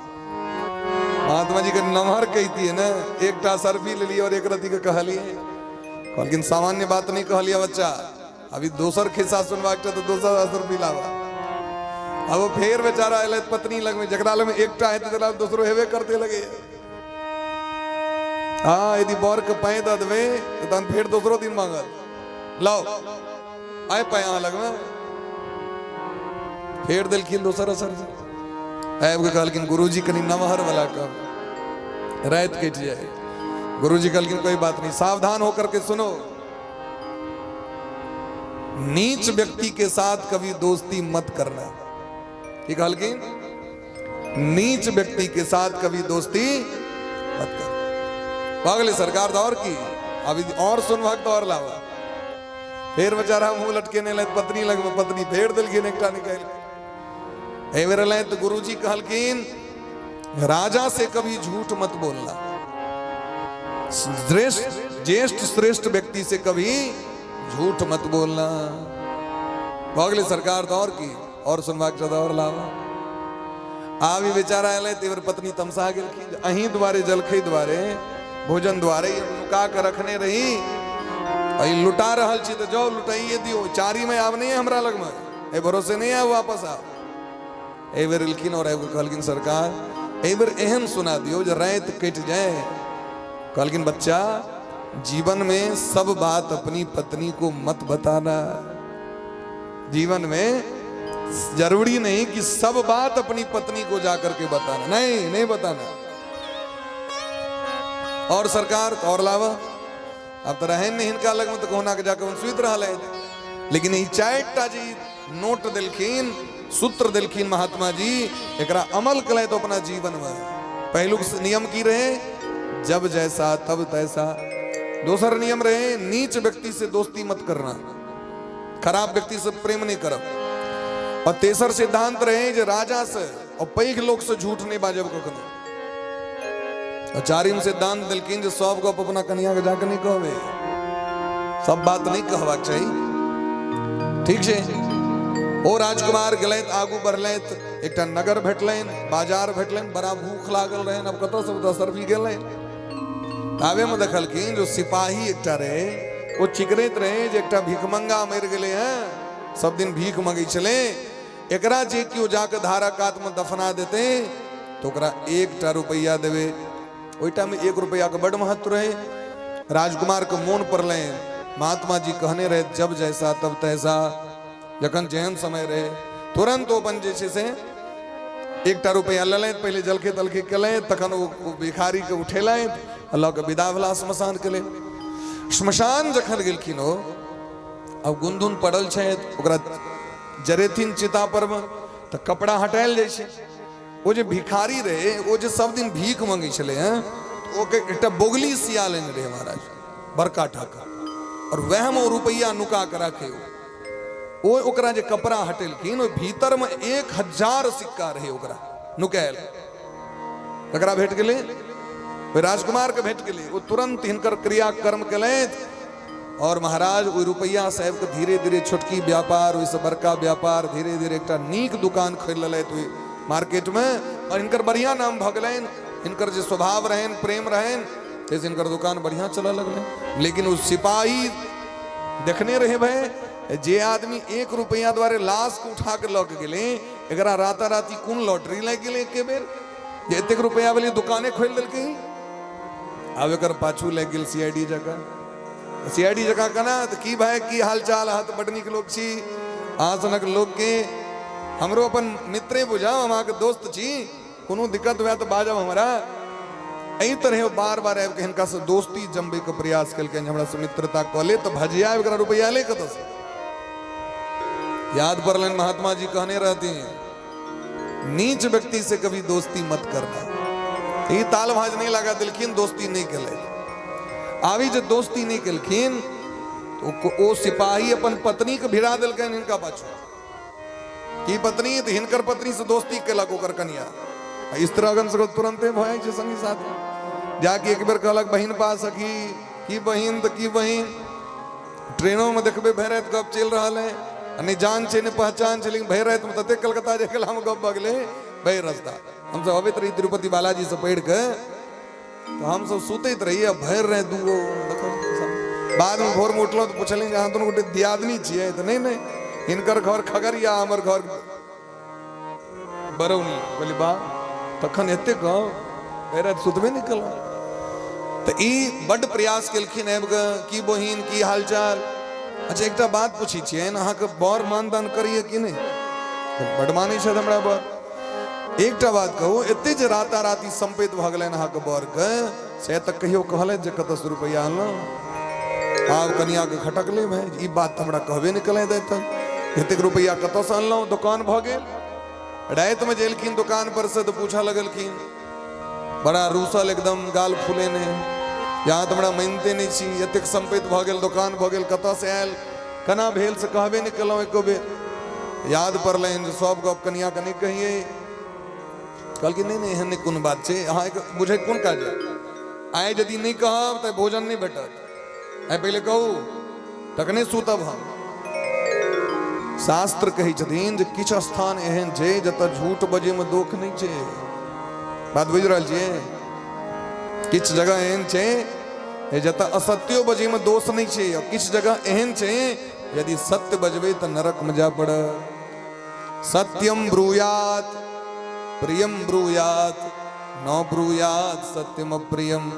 महात्मा जी के नमहर कहती ने, एकटा सरफी लेलिए और एक रति के कहलिए, कहलखिन सामान्य बात नहीं कहलिए बच्चा, अभी दोसर खिस्सा सुनबाक छै तऽ दोसर सरफी लाबा। अब फेर बेचारा एलै पत्नी लग में, जकरा लग में एकटा हेतै तकरा दोसरो हेबे करते लगे। हाँ यदि बर के पाई दऽ देबै तऽ तहन फेर दोसरो दिन मांगत, लाओ आइ पाई अहाँ लगमे। फेर देलखिन दोसर असर से। आबि कऽ कहलखिन गुरुजी कनि नमहर वाला कह, राति कटि जाए। गुरुजी कहलखिन कोई बात नहीं, सावधान होकर के सुनो, नीच व्यक्ति के साथ कभी दोस्ती मत करना। की कहलखिन? नीच व्यक्ति के साथ कभी दोस्ती मत करना। भऽ गेलै सरकार तऽ और की, अभी और सुनबहक तऽ और लाबह। फेर बेचारा मुंह लटकेने लथि पत्नी लगमे, पत्नी फेर देलखिन एकटा निकालि। एहि बेर एलथि तऽ गुरुजी कहलखिन राजा से कभी झूठ मत बोलना, श्रेष्ठ ज्येष्ठ श्रेष्ठ व्यक्ति से कभी झूठ मत बोलना। भऽ गेलै सरकार तऽ और की, और सुनबाक छै तऽ और लाबह। आब ई बेचारा एलै तऽ बेर पत्नी तमसा गेलखिन, अहीं दुआरे जलखै दुआरे भोजन दुआरे नुका के रखने रही, अई लुटा रहल छी तऽ जाउ लुटाइए दियौ, चारी में आब नहीं हमरा लगमे, एहि भरोसे नहीं आब वापस आब। एहि बेर एलखिन और आबि कऽ कहलखिन सरकार एहि बेर एहन सुना दियौ जे राति कटि जाए। कहलखिन बच्चा जीवन में सब बात अपनी पत्नी को मत बताना, जीवन में जरूरी नहीं कि सब बात अपनी पत्नी को जाकर के बताना, नहीं नहीं बताना। और सरकार तो और लावा, अब तो रहे नहीं हिनका लग में तो कहुना के जाके सुति रहल है। लेकिन ई चारिटा जे नोट देलखिन, सूत्र देलखिन महात्मा जी, एकरा अमल कले तो अपना जीवन में। पहलुक नियम की रहे, जब जैसा तब तैसा। दोसर नियम रहे, नीच व्यक्ति से दोस्ती मत करना, खराब व्यक्ति से प्रेम नहीं करब। और तेसर सिद्धांत रहे जे राजा से और पैघ लोक से झूठ नहीं बाजब कखनो। और चारिम सिद्धांत देलखिन जे सब गप अपना कनिया के जाके नहीं कहबे, सब बात नहीं कहबाक चाही, ठीक छै। ओ राजकुमार गेलथि, आगू बढ़लथि, एकटा नगर भेटलनि, बाजार भेटलनि, बड़ा भूख लागल रहनि, अब कतऽ से दसरफी गेलनि। ताबे में देखलखिन जो सिपाही एकटा रहे, ओ चिकरैत रहे जे एकटा भिखमंगा मरि गेलै हैं, सब दिन भीख मंगै छलै, एकरा जे केओ जाके धारा कात में दफना देते तो ओकरा एकटा रुपैआ देबै। ओहि टाइम में 1 रुपैआ के बड महत्व रहे। राजकुमार के मोन पड़लनि, महात्मा जी कहने रहे जब जैसा तब तैसा, जखन जेहन समय रहे तुरंत ओ अपन जे छै से एकटा रुपैआ लेलथि, पहिले जलखै तलखै केलथि, तखन ओ भिखारीके उठेलथि आ लऽ कऽ विदा भेला श्मशानके लेल। श्मशान जखन गेलखिन ओ, आब गुनधुन पड़ल छथि, ओकरा जरेथिन चिता परमे तऽ कपड़ा हटायल जाइ छै। ओ जे भिखारी रहे, ओ जे सब दिन भीख मंगै छलै हँ, ओ एकटा बोगली सिया लेने रहै महाराज, बड़का टाका, और वएहमे ओ रुपैआ नुका कऽ राखै। ओ ओकरा जे कपड़ा हटेलखिन, ओहि भीतरमे 1000 सिक्का रहै ओकरा नुकायल। ककरा भेट गेलै? ओहि राजकुमारके भेट गेलै। ओ तुरंत हिनकर क्रियाकर्म केलथि और महाराज ओहि रुपैआ साहब के धीरे धीरे छोटकी व्यापार, ओहिसँ बड़का व्यापार, धीरे धीरे एकटा नीक दुकान खोलि लेलथि ओहि मार्केटमे और हिनकर बढ़िआँ नाम भऽ गेलनि। हिनकर जे स्वभाव रहनि, प्रेम रहनि, ताहिसँ हिनकर दुकान बढ़िआँ चलऽ लगलनि। लेकिन ओ सिपाही देखने रहे भाई, जे आदमी 1 रुपैआ द्वारे लाश के उठा के लऽ के गेलै, एकरा राताराती कोन लॉटरी लागि गेलै एके बेर जे एतेक रुपैआ वाली दुकाने खोलि देलकै। आब एकर पाछू लागि गेल सीआईडी जकाँ। सीआईडी जकाँ केना तऽ की भाई, की हाल चाल, अहाँ तऽ बड्ड नीक लोक छी, अहाँ सनक लोकके हमरो अपन मित्रे बुझाउ, हम अहाँके दोस्त छी, कोनो दिक्कत हुए तऽ बाजब हमरा। एहि तरहे ओ बार बार आबि कऽ हिनकासँ दोस्ती जमबैके प्रयास केलकनि, हमरा से मित्रता कऽ ले तऽ भजिया एकरा रुपैआ ले कतऽसँ। याद पड़लनि महात्मा जी कहने रहथिन, नीच व्यक्ति से कभी दोस्ती मत करना। ई ताल भाज नहीं लगा देलखिन, दोस्ती नहीं केलथि। आबी जे दोस्ती नहीं केलखिन तो ओ सिपाही अपन पत्नी के भिड़ा देलकनि हिनका पाछू। की पत्नी? तऽ हिनकर पत्नी से दोस्ती केलक ओकर कनिया। स्त्रीगण सबके तुरंते भऽ जाइ छै संगी साथी। जाके एक बेर कहलक बहिन पा सखी, की बहिन तऽ की बहिन। ट्रेनो में देखबै भरि राति गप चलि रहल है, आ नहि जान छै नहि पहचान छै, लेकिन भरि रातिमे ततेक कलकत्ता जे गेलामे गप भऽ गेलै भरि रस्ता। हमसब अबैत रही तिरुपति बालाजी से पढ़ि कऽ, तऽ हमसब सुतैत रही आ भरि राति दूगो देखल। बादमे भोरमे उठलहुँ तऽ पुछलियनि जे अहाँ दुनू गोटे दियादनी छियै? तऽ नहि नहि, हिनकर घर खगड़िया, हमर घर बरौनी। कहलियै बा, तखन एते गाँव भरि राति सुतबे नहि केलहुँ। तऽ ई बड्ड प्रयास केलखिन आबि कऽ, की बहिन की हालचाल। अच्छा एकटा बात पूछै छियनि, अहाँके बर मानदान करैए कि नहि? बड्ड मानै छथि हमरा बर। एकटा बात कहू, एते जे राताराती सम्पैत भऽ गेलनि अहाँके बरके, से तऽ कहियो कहलथि जे कतऽसँ रुपैआ अनलहुँ? आब कनियाके खटकलै भाय, ई बात तऽ हमरा कहबे नहि केलथि आइ तक, एतेक रुपैआ कतऽसँ अनलहुँ, दोकान भऽ गेल। रातिमे जे एलखिन दोकान पर से तऽ पूछऽ लगलखिन, बड़ा रूसल एकदम गाल फुलेने, यहाँ तऽ हमरा मानिते नहि छी, एतेक सम्पैत भऽ गेल, दोकान भऽ गेल, कतऽसँ आयल, केना भेल से कहबे नहि केलहुँ एको बेर। याद पड़लनि जे सब गप कनियाके नहि कहियै। कहलखिन नहि नहि, एहन नहि कोनो बात छै, अहाँ बुझै कोन काज है, आइ यदि नहि कहब तऽ भोजन नहि भेटत, आइ पहिले कहू तखने सुतब हम। शास्त्र कहै छथिन जे किछु स्थान एहन छै जतऽ झूठ बजैमे दोख नहि छै। बात बुझि रहल छियै? किछु जगह एहन छै जतऽ असत्यो बजैमे दोष नहि छै, और किछु जगह एहन छै यदि सत्य बजबै तऽ नरकमे जाय पड़त। सत्यम ब्रूयात प्रियम ब्रूयात न ब्रूयात सत्यम अप्रियम।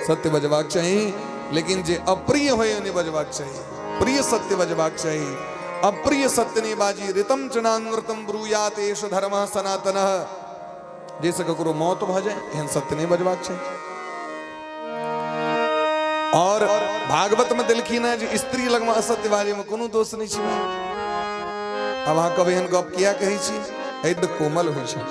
सत्य बजबाक चाही, लेकिन जे अप्रिय होय नहि बजबाक चाही। प्रिय सत्य बजबाक चाही, अप्रिय सत्य नहि बाजी। ऋतम च नानृतम ब्रूयात एष धर्म सनातन। जाहिसँ ककरो मौत भऽ जाय एहन सत्य नहि बजबाक चाही। और भागवत में देलखिन है जे स्त्री लगमे असत्य बाजैमे कोनो दोष नहि छै। आब अहाँ कहबै एहन गप किया कहै छी? एहि तऽ कोमल होइ छै।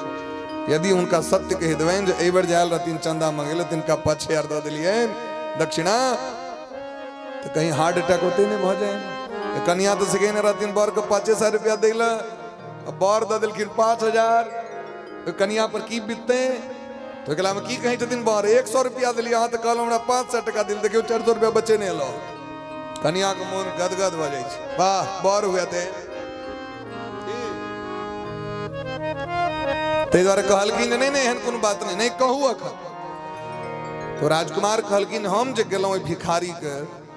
यदि हुनका सत्य कहि देबनि जे एहि बेर जे आयल रहथिन चंदा मंगै लए, तिनका 5000 दऽ देलियनि दक्षिणा, तऽ कहीं हार्ट अटैक ओते नहि भऽ जाय। कनिया तऽ सिखेने रहथिन बरके 500 रुपया दै लए, बर दऽ देलखिन 5000, कनिया पर की बीततै? तऽ ओहि की कहै छथिन बर, 100 रुपया देलियै, अहाँ तऽ कहलहुँ हमरा 500 टका दिल, देखियौ 400 रुपया बचे नहि एलहुँ। कनियाके मोन गदगद भऽ जाइ छै, वाह बर हुए ते। ताहि दुआरे कहलखिन नहि नहि, एहन कोनो बात नहि, नहि कहू अखन। तो राजकुमार कहलखिन हम जे गेलहुँ ओहि भिखारीके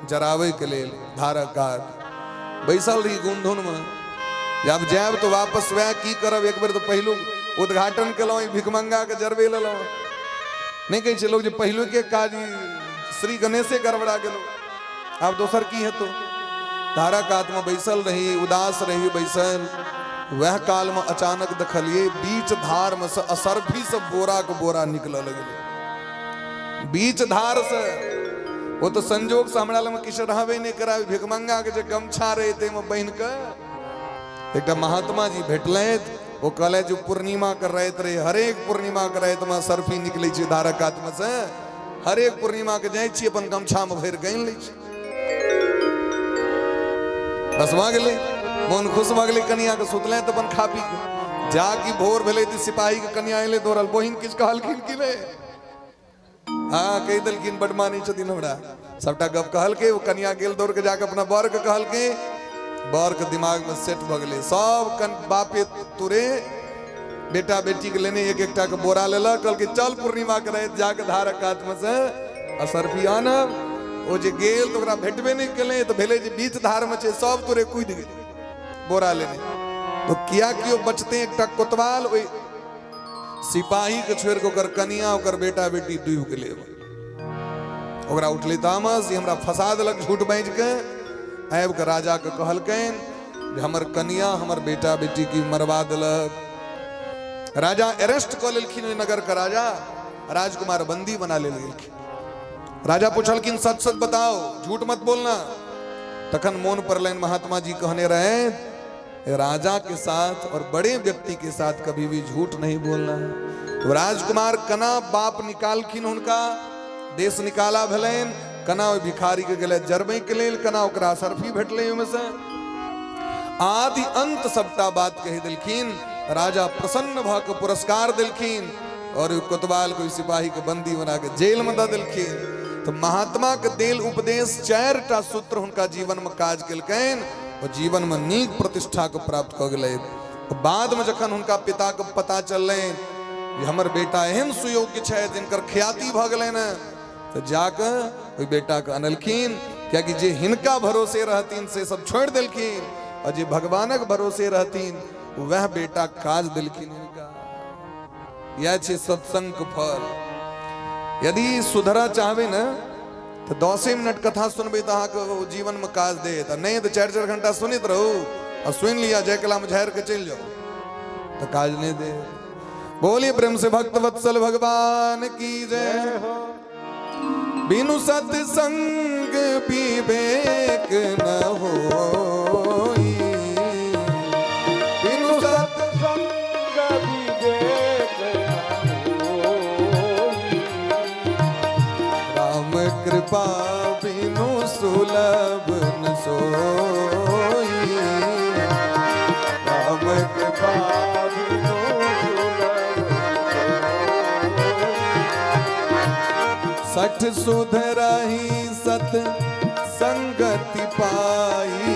जराबैके लेल धारक कात बैसल रही गुनधुनमे, जब जायब तऽ वापस वएह की करब, एक बेर तऽ पहिलुक उद्घाटन केलहुँ ई भिखमंगाके जरबे लेलहुँ। नहि कहै छै लोक जे पहिलुके काज श्री गणेशे गड़बड़ा गेलहुँ, आब दोसर की हेतौ। धारा कातमे बैसल रही, उदास रही बैसल, वएह कालमे अचानक देखलियै बीच धारमे से असर्फी से बोराके बोरा निकलऽ लगलै बीच धार से। ओ तऽ संजोग से हमरा लगमे किछु रहबे नहि कराबी, भिखमंगा के जे गमछा रहे ताहिमे बान्हि कऽ एकटा महात्मा जी भेटलथि। ओ कहलथि जे पूर्णिमा के राति रहे, हरेक पूर्णिमा के रातिमे असर्फी निकलै छै धारक कातमे से, हरेक पूर्णिमा के जाइ छी अपन गमछामे भरि कऽ आनि लै छी। बस भऽ गेलै, मोन खुश भऽ गेलै। कनिया के सुतलै तऽ अपन खा पी के जा कि भोर भेलै तऽ सिपाही के कनिया एलै दौड़ल, बहिन किछु कहलखिन कि नहि? हँ कहि देलखिन, बड मानै छथिन हमरा, सबटा गप कहलकै। ओ कनिया गेल दौड़ के जाके अपना बर के कहलकै। बर के दिमाग में सेट भऽ गेलै, सब कन बापे तुरे बेटा बेटी के लेने एक एकटा के बोरा लेलक, कहलकै चल पूर्णिमा के राति जाके धारक कात में से असर्फी आनब। ओ जे गेल तऽ ओकरा भेटबे नहि केलै, तऽ भेलै जे बीच धार में छै, सब तुरे कूदि गेलै बोरा लेने। तो किया कियो बचते, एकटा कोतवाल ओहि सिपाही के छोड़ि कऽ ओकर कनिया ओकर बेटा बेटी डूबि गेलै। ओकरा उठलै तामस, ई हमरा फंसा देलक झूठ बाजि के। आबि कऽ राजा के कहलकनि जे हमर कनिया हमर बेटा बेटी की मरवा देलक। राजा अरेस्ट कऽ लेलखिन ओहि नगर के राजा, राजकुमार बंदी बना लेल गेलखिन। राजा पुछलखिन सच सच बताओ, झूठ मत बोलना। तखन मोन पड़लनि महात्मा जी कहने रहे, राजा के साथ और बड़े व्यक्ति के साथ कभी भी झूठ नहीं बोलना। तो राजकुमार कना बाप निकालखिन, हुनका देश निकाला भेलनि, कना ओहि भिखारी के गेलै जरबै के लेल, कना ओकरा असर्फी भेटलै, ओहिमे से आदि अंत सबटा बात कहि देलखिन। राजा प्रसन्न भऽ के पुरस्कार देलखिन और ओहि कोतवाल के सिपाही के बंदी बना के जेल में दऽ देलखिन। तऽ महात्मा के देल उपदेश 4टा सूत्र हुनका जीवन में काज केलकनि और जीवन में नीक प्रतिष्ठा के प्राप्त कऽ गेलै। बाद में जखन हुनका पिता के पता चललनि जे हमर बेटा एहन सुयोग्य छथि जिनकर ख्याति भऽ गेलनि, तऽ जाकऽ ओहि बेटाके अनलखिन। कियाकि जे हिनका भरोसे रहथिन से सब छोड़ि देलखिन और जे भगवानक भरोसे रहथिन वएह बेटा काज देलखिन हिनका। इएह छै सत्संग के फल। यदि सुधरऽ चाहबै ने तऽ 10 मिनट कथा सुनबै तऽ अहाँके ओ जीवनमे काज देत, आ नहि तऽ 4-4 घंटा सुनैत रहू आ सुनि लिअ जयकलामे झाड़ि कऽ चलि जाउ तऽ काज नहि देत। बोलिए प्रेम से भक्त वत्सल भगवान की जय। बिनु सत्संग विवेक न होई, बिनु सत्संग विवेक न होई, राम कृपा बिनु सुलभ न सोई, राम कृपा बिनु सुलभ सठ सुधरही सत संगति पाई,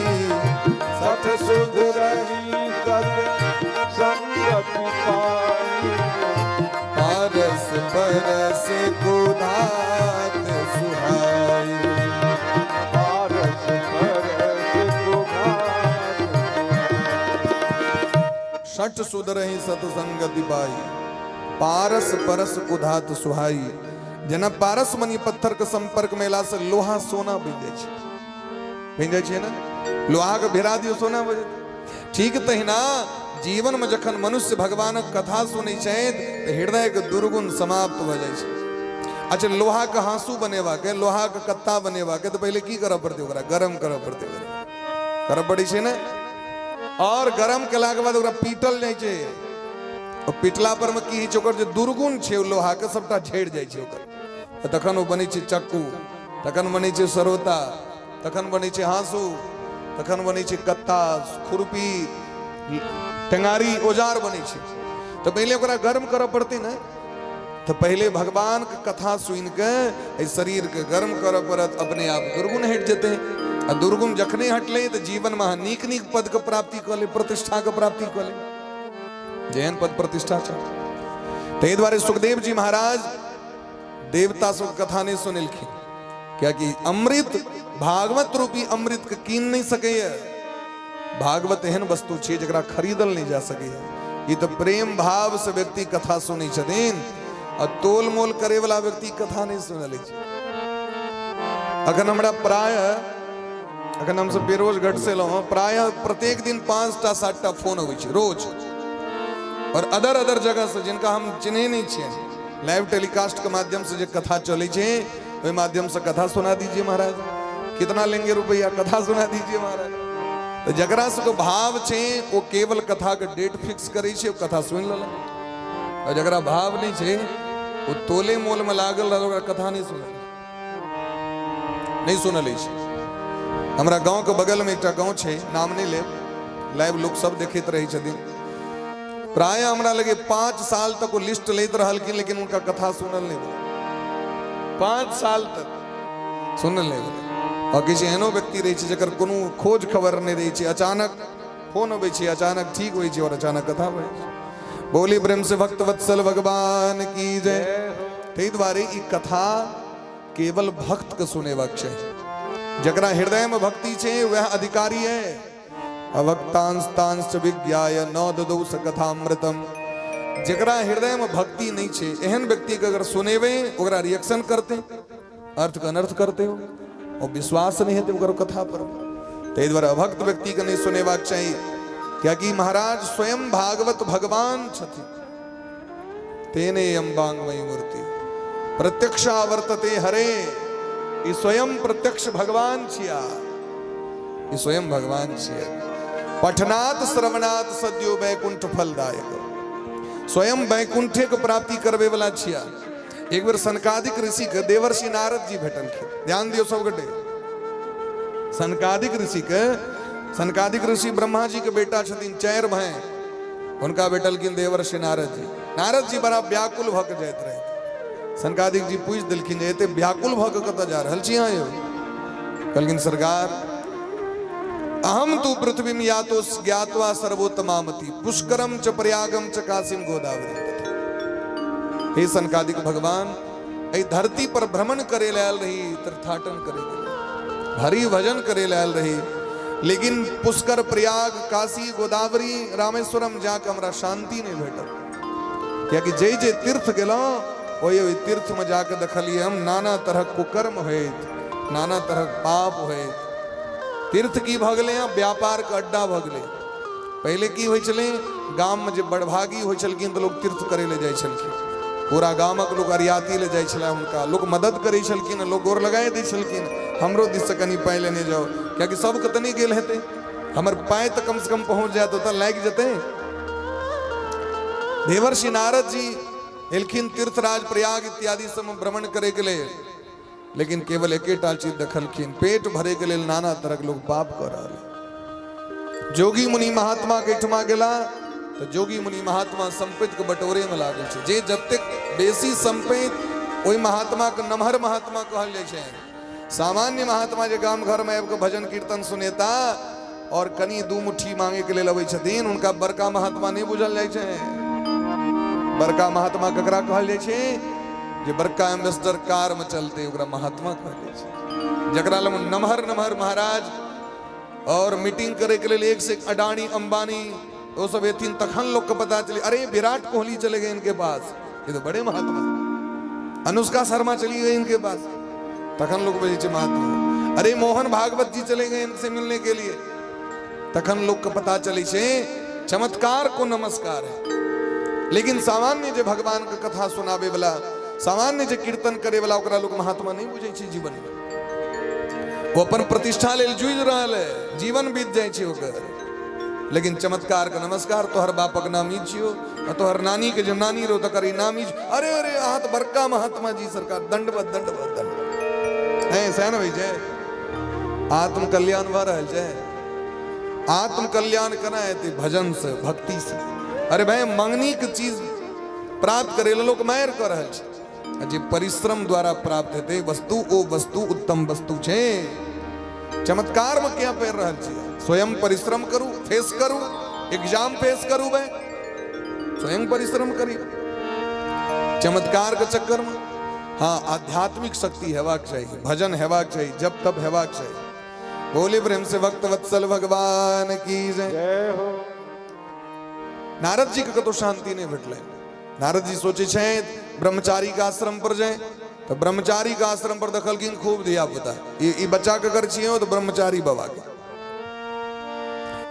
सठ सुधरही सत संगति पाई, पारस परस कुधात सुहाई, पारस परस कुधात। षठ सुधरही सत संगति पाई, पारस परस कुधात सुहाई। जेना पारस मणि पत्थर के संपर्क में एला से लोहा सोना बनि जाइ छै, बनि जाइ छै ने, लोहा के भिड़ा दियौ सोना बनि जेतै। ठीक तहिना जीवन में जखन मनुष्य भगवानक कथा सुनै छथि तऽ हृदय के दुर्गुण समाप्त भऽ जाइ छै। अच्छा, लोहा के हाँसू बनेबाक, लोहा के कत्ता बनेबाक तऽ पहिले की करऽ पड़तै? ओकरा गरम करऽ पड़तै, करऽ पड़ै छै ने। और गरम केलाके बाद ओकरा पीटल जाइ छै, ओ पीटला पर में की होइ छै, ओकर जे दुर्गुण छै ओ लोहा के सबटा झड़ि जाइ छै ओकर। तखन ओ बनै छै चक्कू, तखन बनै छै सरोता, तखन बनै छै हाँसू, तखन बनै छै कत्ता, खुरपी, टेंगारी, औजार बनै छै। तऽ पहिले ओकरा गर्म करऽ पड़तै ने। तऽ पहिले भगवान के कथा सुनि के एहि शरीर के गर्म करऽ पड़त, अपने आप दुर्गुण हटि जेतै। आ दुर्गुण जखने हटलै तऽ जीवन में अहाँ नीक नीक पद के प्राप्ति कऽ लेब, प्रतिष्ठा के प्राप्ति कऽ लेब, जेहन पद प्रतिष्ठा छै। ताहि दुआरे सुखदेव जी महाराज देवता सब कथा नहि सुनेलखिन, कियाकि अमृत भागवत रूपी अमृत के कीन नहि सकैए। भागवत एहन वस्तु छै जकरा खरीदल नहि जा सकैए। ई तऽ प्रेम भाव से व्यक्ति कथा सुनै छथिन, आ तोल मोल करे वाला व्यक्ति कथा नहि सुनल छै। अखन हमरा प्राय अखन हमसब बेरोज घट से एलहुँ हँ, प्रायः प्रत्येक दिन 5टा 7टा फोन अबै छै रोज, और अदर अदर जगह से जिनका हम चिन्है नहि छियै, लाइव टेलीकास्ट के माध्यम से जे कथा चलै छै ओहि माध्यम से कथा सुना दीजिए महाराज, कितना लेंगे रुपया, कथा सुना दीजिए महाराज। तऽ जकरा सबके भाव छै ओ केवल कथा के डेट फिक्स करै छै, ओ कथा सुनि लेलक, और जकरा भाव नहि छै ओ तोले मोल में लागल रहल, ओकरा कथा नहि सुनल, नहि सुनल अछि। हमरा गाँव के बगल में एकटा गाँव छै, नाम नहि लेब, लाइव लोक सब देखैत रहै छथिन। प्रायः हमरा लगे 5 साल तक ओ लिस्ट लैत रहलखिन, लेकिन हुनका कथा सुनल नहि भेल। 5 साल तक सुनल नहि भेल। और किछु एहनो व्यक्ति रहै छै जकर कोनो खोज खबर नहि रहै छै, अचानक फोन अबै छै, अचानक ठीक होइ छै और अचानक कथा होइ छै। बोली प्रेम से भक्त वत्सल भगवान की जय। ताहि दुआरे ई कथा केवल भक्त के सुनेबाक चाही। जकरा हृदय में भक्ति छै वएह अधिकारी है। अभक्तांश तांश विज्ञाय न ददौ स कथामृतम। जकरा हृदय में भक्ति नहीं छै एहन व्यक्ति के अगर सुनेबै ओकरा रिएक्शन करते, अर्थ के अनर्थ करते हो, और विश्वास नहीं हेतै ओकर कथा पर। ताहि दुआरे अभक्त व्यक्ति के नहीं सुनेबाक चाही, कियाकि महाराज स्वयं भागवत भगवान छथिन। तेने यम वांगमयी मूर्ति प्रत्यक्ष आवर्तते हरे। ई स्वयं प्रत्यक्ष भगवान छिया, ई स्वयं भगवान छिया। पठनात् श्रवणात् सद्यो वैकुंठ फलदायक, स्वयं वैकुंठे के प्राप्ति करबे वाला छिया। एक बेर सनकादिक ऋषि के देवर्षि नारद जी भेटलखिन। ध्यान दियौ सब गोटे, सनकादिक ऋषि के, सनकादिक ऋषि ब्रह्मा जी के बेटा छथिन, 4 भाई, हुनका भेटलखिन देवर्षि नारद जी। नारद जी बड़ा व्याकुल भऽ के जाइत रहथि। सनकादिक जी पूछि देलखिन जे एते व्याकुल भऽ के कतऽ जा रहल छी अहाँ यौ? कहलखिन सरकार अहम तु पृथ्वीम यातो ज्ञात्वा सर्वोत्तमामति पुष्करम च प्रयागम च काशीम गोदावरी। हे सनकादिक भगवान, एहि धरती पर भ्रमण करे ले आयल रही, तीर्थाटन करे के लिए, हरि भजन करे ले आयल रही, लेकिन पुष्कर प्रयाग काशी गोदावरी रामेश्वरम जाके हमरा शांति नहीं भेटल। कियाकि जे जे तीर्थ गेलहुँ ओहि ओहि तीर्थ में जाके देखलियै हम नाना तरहक कुकर्म होइत, नाना तरहक पाप होइत। तीर्थ की भऽ गेलै हँ, व्यापार के अड्डा भऽ गेलै। पहिले की होइ छलै, गाम में जे बड़भागी होइ छलखिन तऽ लोक तीर्थ करै लए जाइ छलखिन, पूरा गामक लोक अरियाती लए जाइ छलै, हुनका लोक मदद करै छलखिन, लोक गोर लगाए दै छलखिन, हमरो दिससँ कनि पाइ लेने जाउ, कियाकि सबके तऽ नहि गेल हेतै, हमर पाइ तऽ कमसँ कम पहुँच जायत, ओतऽ लागि जेतै। देवर्षि नारद जी एलखिन तीर्थराज प्रयाग इत्यादि सब भ्रमण करे के लेल, लेकिन केवल एकेटा चीज देखलखिन, पेट भरे के लेल नाना तरहक लोग पाप कऽ रहल। जोगी मुनि महात्मा के एहिठमा गेला तऽ जोगी मुनि महात्मा संपत्ति के बटोरे में लागल छै। जे जतेक बेसी संपत्ति ओहि महात्मा के नमहर महात्मा कहल जाइ छै। सामान्य महात्मा जे गाम घर में आबि कऽ भजन कीर्तन सुनेता और कनि 2 मुट्ठी मांगे के लेल अबै छथिन, हुनका बड़का महात्मा नहि बुझल जाइ छै। बड़का महात्मा ककरा कहल जाइ छै? जे बड़का एम्बेसडर कार में चलते ओकरा महात्मा कहल जाइ छै। जकरा लग नमहर नमहर महाराज और मीटिंग करे के लेल एक से एक अडानी अंबानी वो सब एथिन, तखन लोग के पता चले अरे विराट कोहली चले गए इनके पास, ये तो बड़े महात्मा। अनुष्का शर्मा चली गई इनके पास, तखन लोग बुझै छै महात्मा। अरे मोहन भागवत जी चले गए इनसे मिलने के लिए, तखन लोग के पता चले छै चमत्कार को नमस्कार है। लेकिन सामान्य जे भगवान के कथा सुनावे वाला, सामान्य जे कीर्तन करे वाला, ओकरा लोग महात्मा नहीं बुझै छै। जीवन में वो अपन प्रतिष्ठा लेल जूझि रहल है, जीवन बीत जाइ छै ओकर। लेकिन चमत्कार के नमस्कार, तोहर बापक नाम ई छियो आ तोहर नानी के जे नानी रहो तकर ई नाम ई। अरे अरे अहाँ तऽ बड़का महात्मा जी सरकार, दंडवत दंडवत दंडवत। ऐ सएह ने होइ छै, आत्म कल्याण भऽ रहल छै। आत्म कल्याण केना हेतै? भजन से, भक्ति से। अरे भाई मंगनी के चीज प्राप्त करे लेल लोक मारि कऽ रहल छै, आ जे परिश्रम द्वारा प्राप्त हेतै वस्तु, ओ वस्तु उत्तम वस्तु छै। चमत्कार में किया पड़ि रहल छी? स्वयं परिश्रम करू, फेस करू, एग्जाम फेस करू भाई, स्वयं परिश्रम करी चमत्कार के चक्कर में। हाँ, आध्यात्मिक शक्ति हेबाक चाही, भजन हेबाक चाही, जप तप हेबाक चाही। बोले प्रेम से भक्त वत्सल भगवान की जय। जय हो। नारद जी के कतौ शांति नहीं भेटलै। नारद जी सोचे छथि ब्रह्मचारी के आश्रम पर जाए, तऽ ब्रह्मचारी के आश्रम पर देखलखिन खूब धिया पुता। ई बच्चा ककर छियै? तऽ ब्रह्मचारी बाबा के।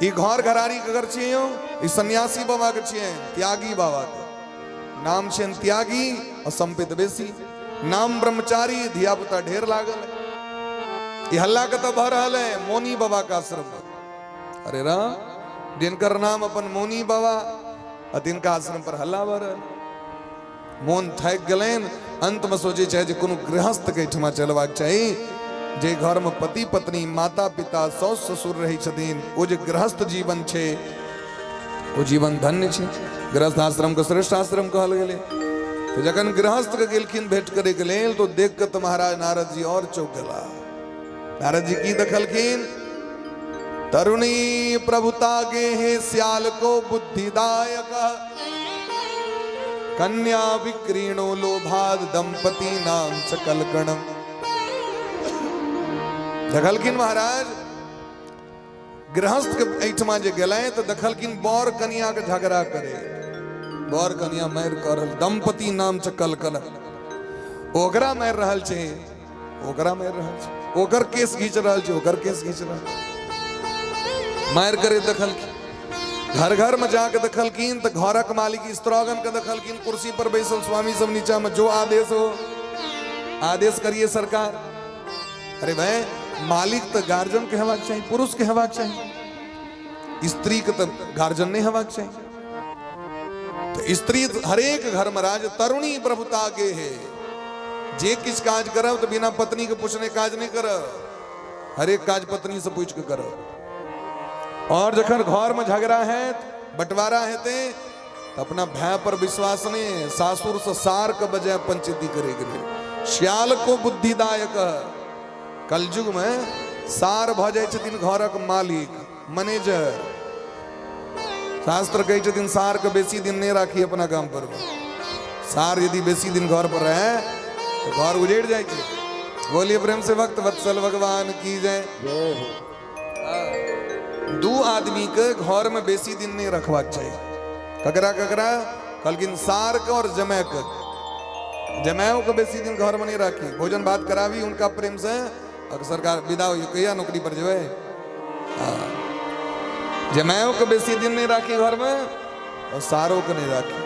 ई घर घरारी ककर छियै? ई सन्यासी बाबा के छियै, त्यागी बाबा के। नाम छियनि त्यागी और सम्पित बेसी, नाम ब्रह्मचारी, धिया पुता ढेर लागल है। ई हल्ला कतऽ भऽ रहल है? मौनी बाबा के आश्रम पर। अरे राम, जिनकर नाम अपन मौनी बाबा आ तिनका आश्रम पर हल्ला भऽ रहल। मोन थाकि गेलनि, अंत में सोचे छै जे कोनो गृहस्थ के एहिठमा चलबाक चाही, जे घर में पति पत्नी माता पिता साउस ससुर रहै छथिन, ओ जे गृहस्थ जीवन छै ओ जीवन धन्य छै। गृहस्थ आश्रम के श्रेष्ठ आश्रम कहल गेलै। तऽ जखन गृहस्थ के गेलखिन भेंट करे के लेल तो देख के तऽ महाराज नारद जी और चौंक गेला। नारद जी की देखलखिन? तरुणी प्रभुता गेहे श्याल को बुद्धिदायक, कन्या विक्रीणो लोभाद दंपति नाम च कलकणम। देखलखिन महाराज गृहस्थ के एहिठमा जे गेलै तऽ देखलखिन बर कनिया के झगड़ा करे, बर कनिया मारि कऽ रहल, दंपति नाम च कलकल, ओकरा मारि रहल छै, ओकरा मारि रहल छै, ओकर केस घीच रहल छै, ओकर केस घीच रहल छै, मारि करे देखलखिन। घर घर में जाके देखलखिन तऽ घरक मालिक स्त्रीगण के देखलखिन कुर्सी पर बैसल स्वामी सब नीचा में, जो आदेश हो आदेश करिए सरकार। अरे भाई, मालिक तऽ गार्जियन के हेबाक चाही, पुरुष के हेबाक चाही, स्त्री के तऽ गार्जियन नहीं हेबाक चाही। तो स्त्री हरेक घर में राज तरुणी प्रभुता के है, जे किछु काज करब तो बिना पत्नी के पूछने काज नहीं करब, हरेक काज पत्नी से पूछ के करब। और जखन घर में झगड़ा है बंटवारा हेतै तो अपना भाई पर विश्वास नहीं, सासुर से सार के बजाय पंचायती करे के लेल। श्याल को बुद्धिदायक, कलयुग में सार भऽ जाइ छथिन घरक मालिक मैनेजर। शास्त्र कहै छथिन सार के बेसी दिन नहीं राखी अपना गाम पर, सार यदि बेसी दिन घर पर रहे तो घर उजड़ जाइ छै। बोलिए प्रेम से भक्त वत्सल भगवान की जय। जय हो। दू आदमी के घर में बेसी दिन नहीं रखबाक चाही। ककरा ककरा? कहलखिन सार के और जमाय के। जमायो के बेसी दिन घर में नहीं राखी, भोजन भात कराबी उनका प्रेम से, अगर सरकार विदा हो कहिया नौकरी पर जेबै। जमायो के बेसी दिन नहीं राखी घर में और सारो के नहीं राखी,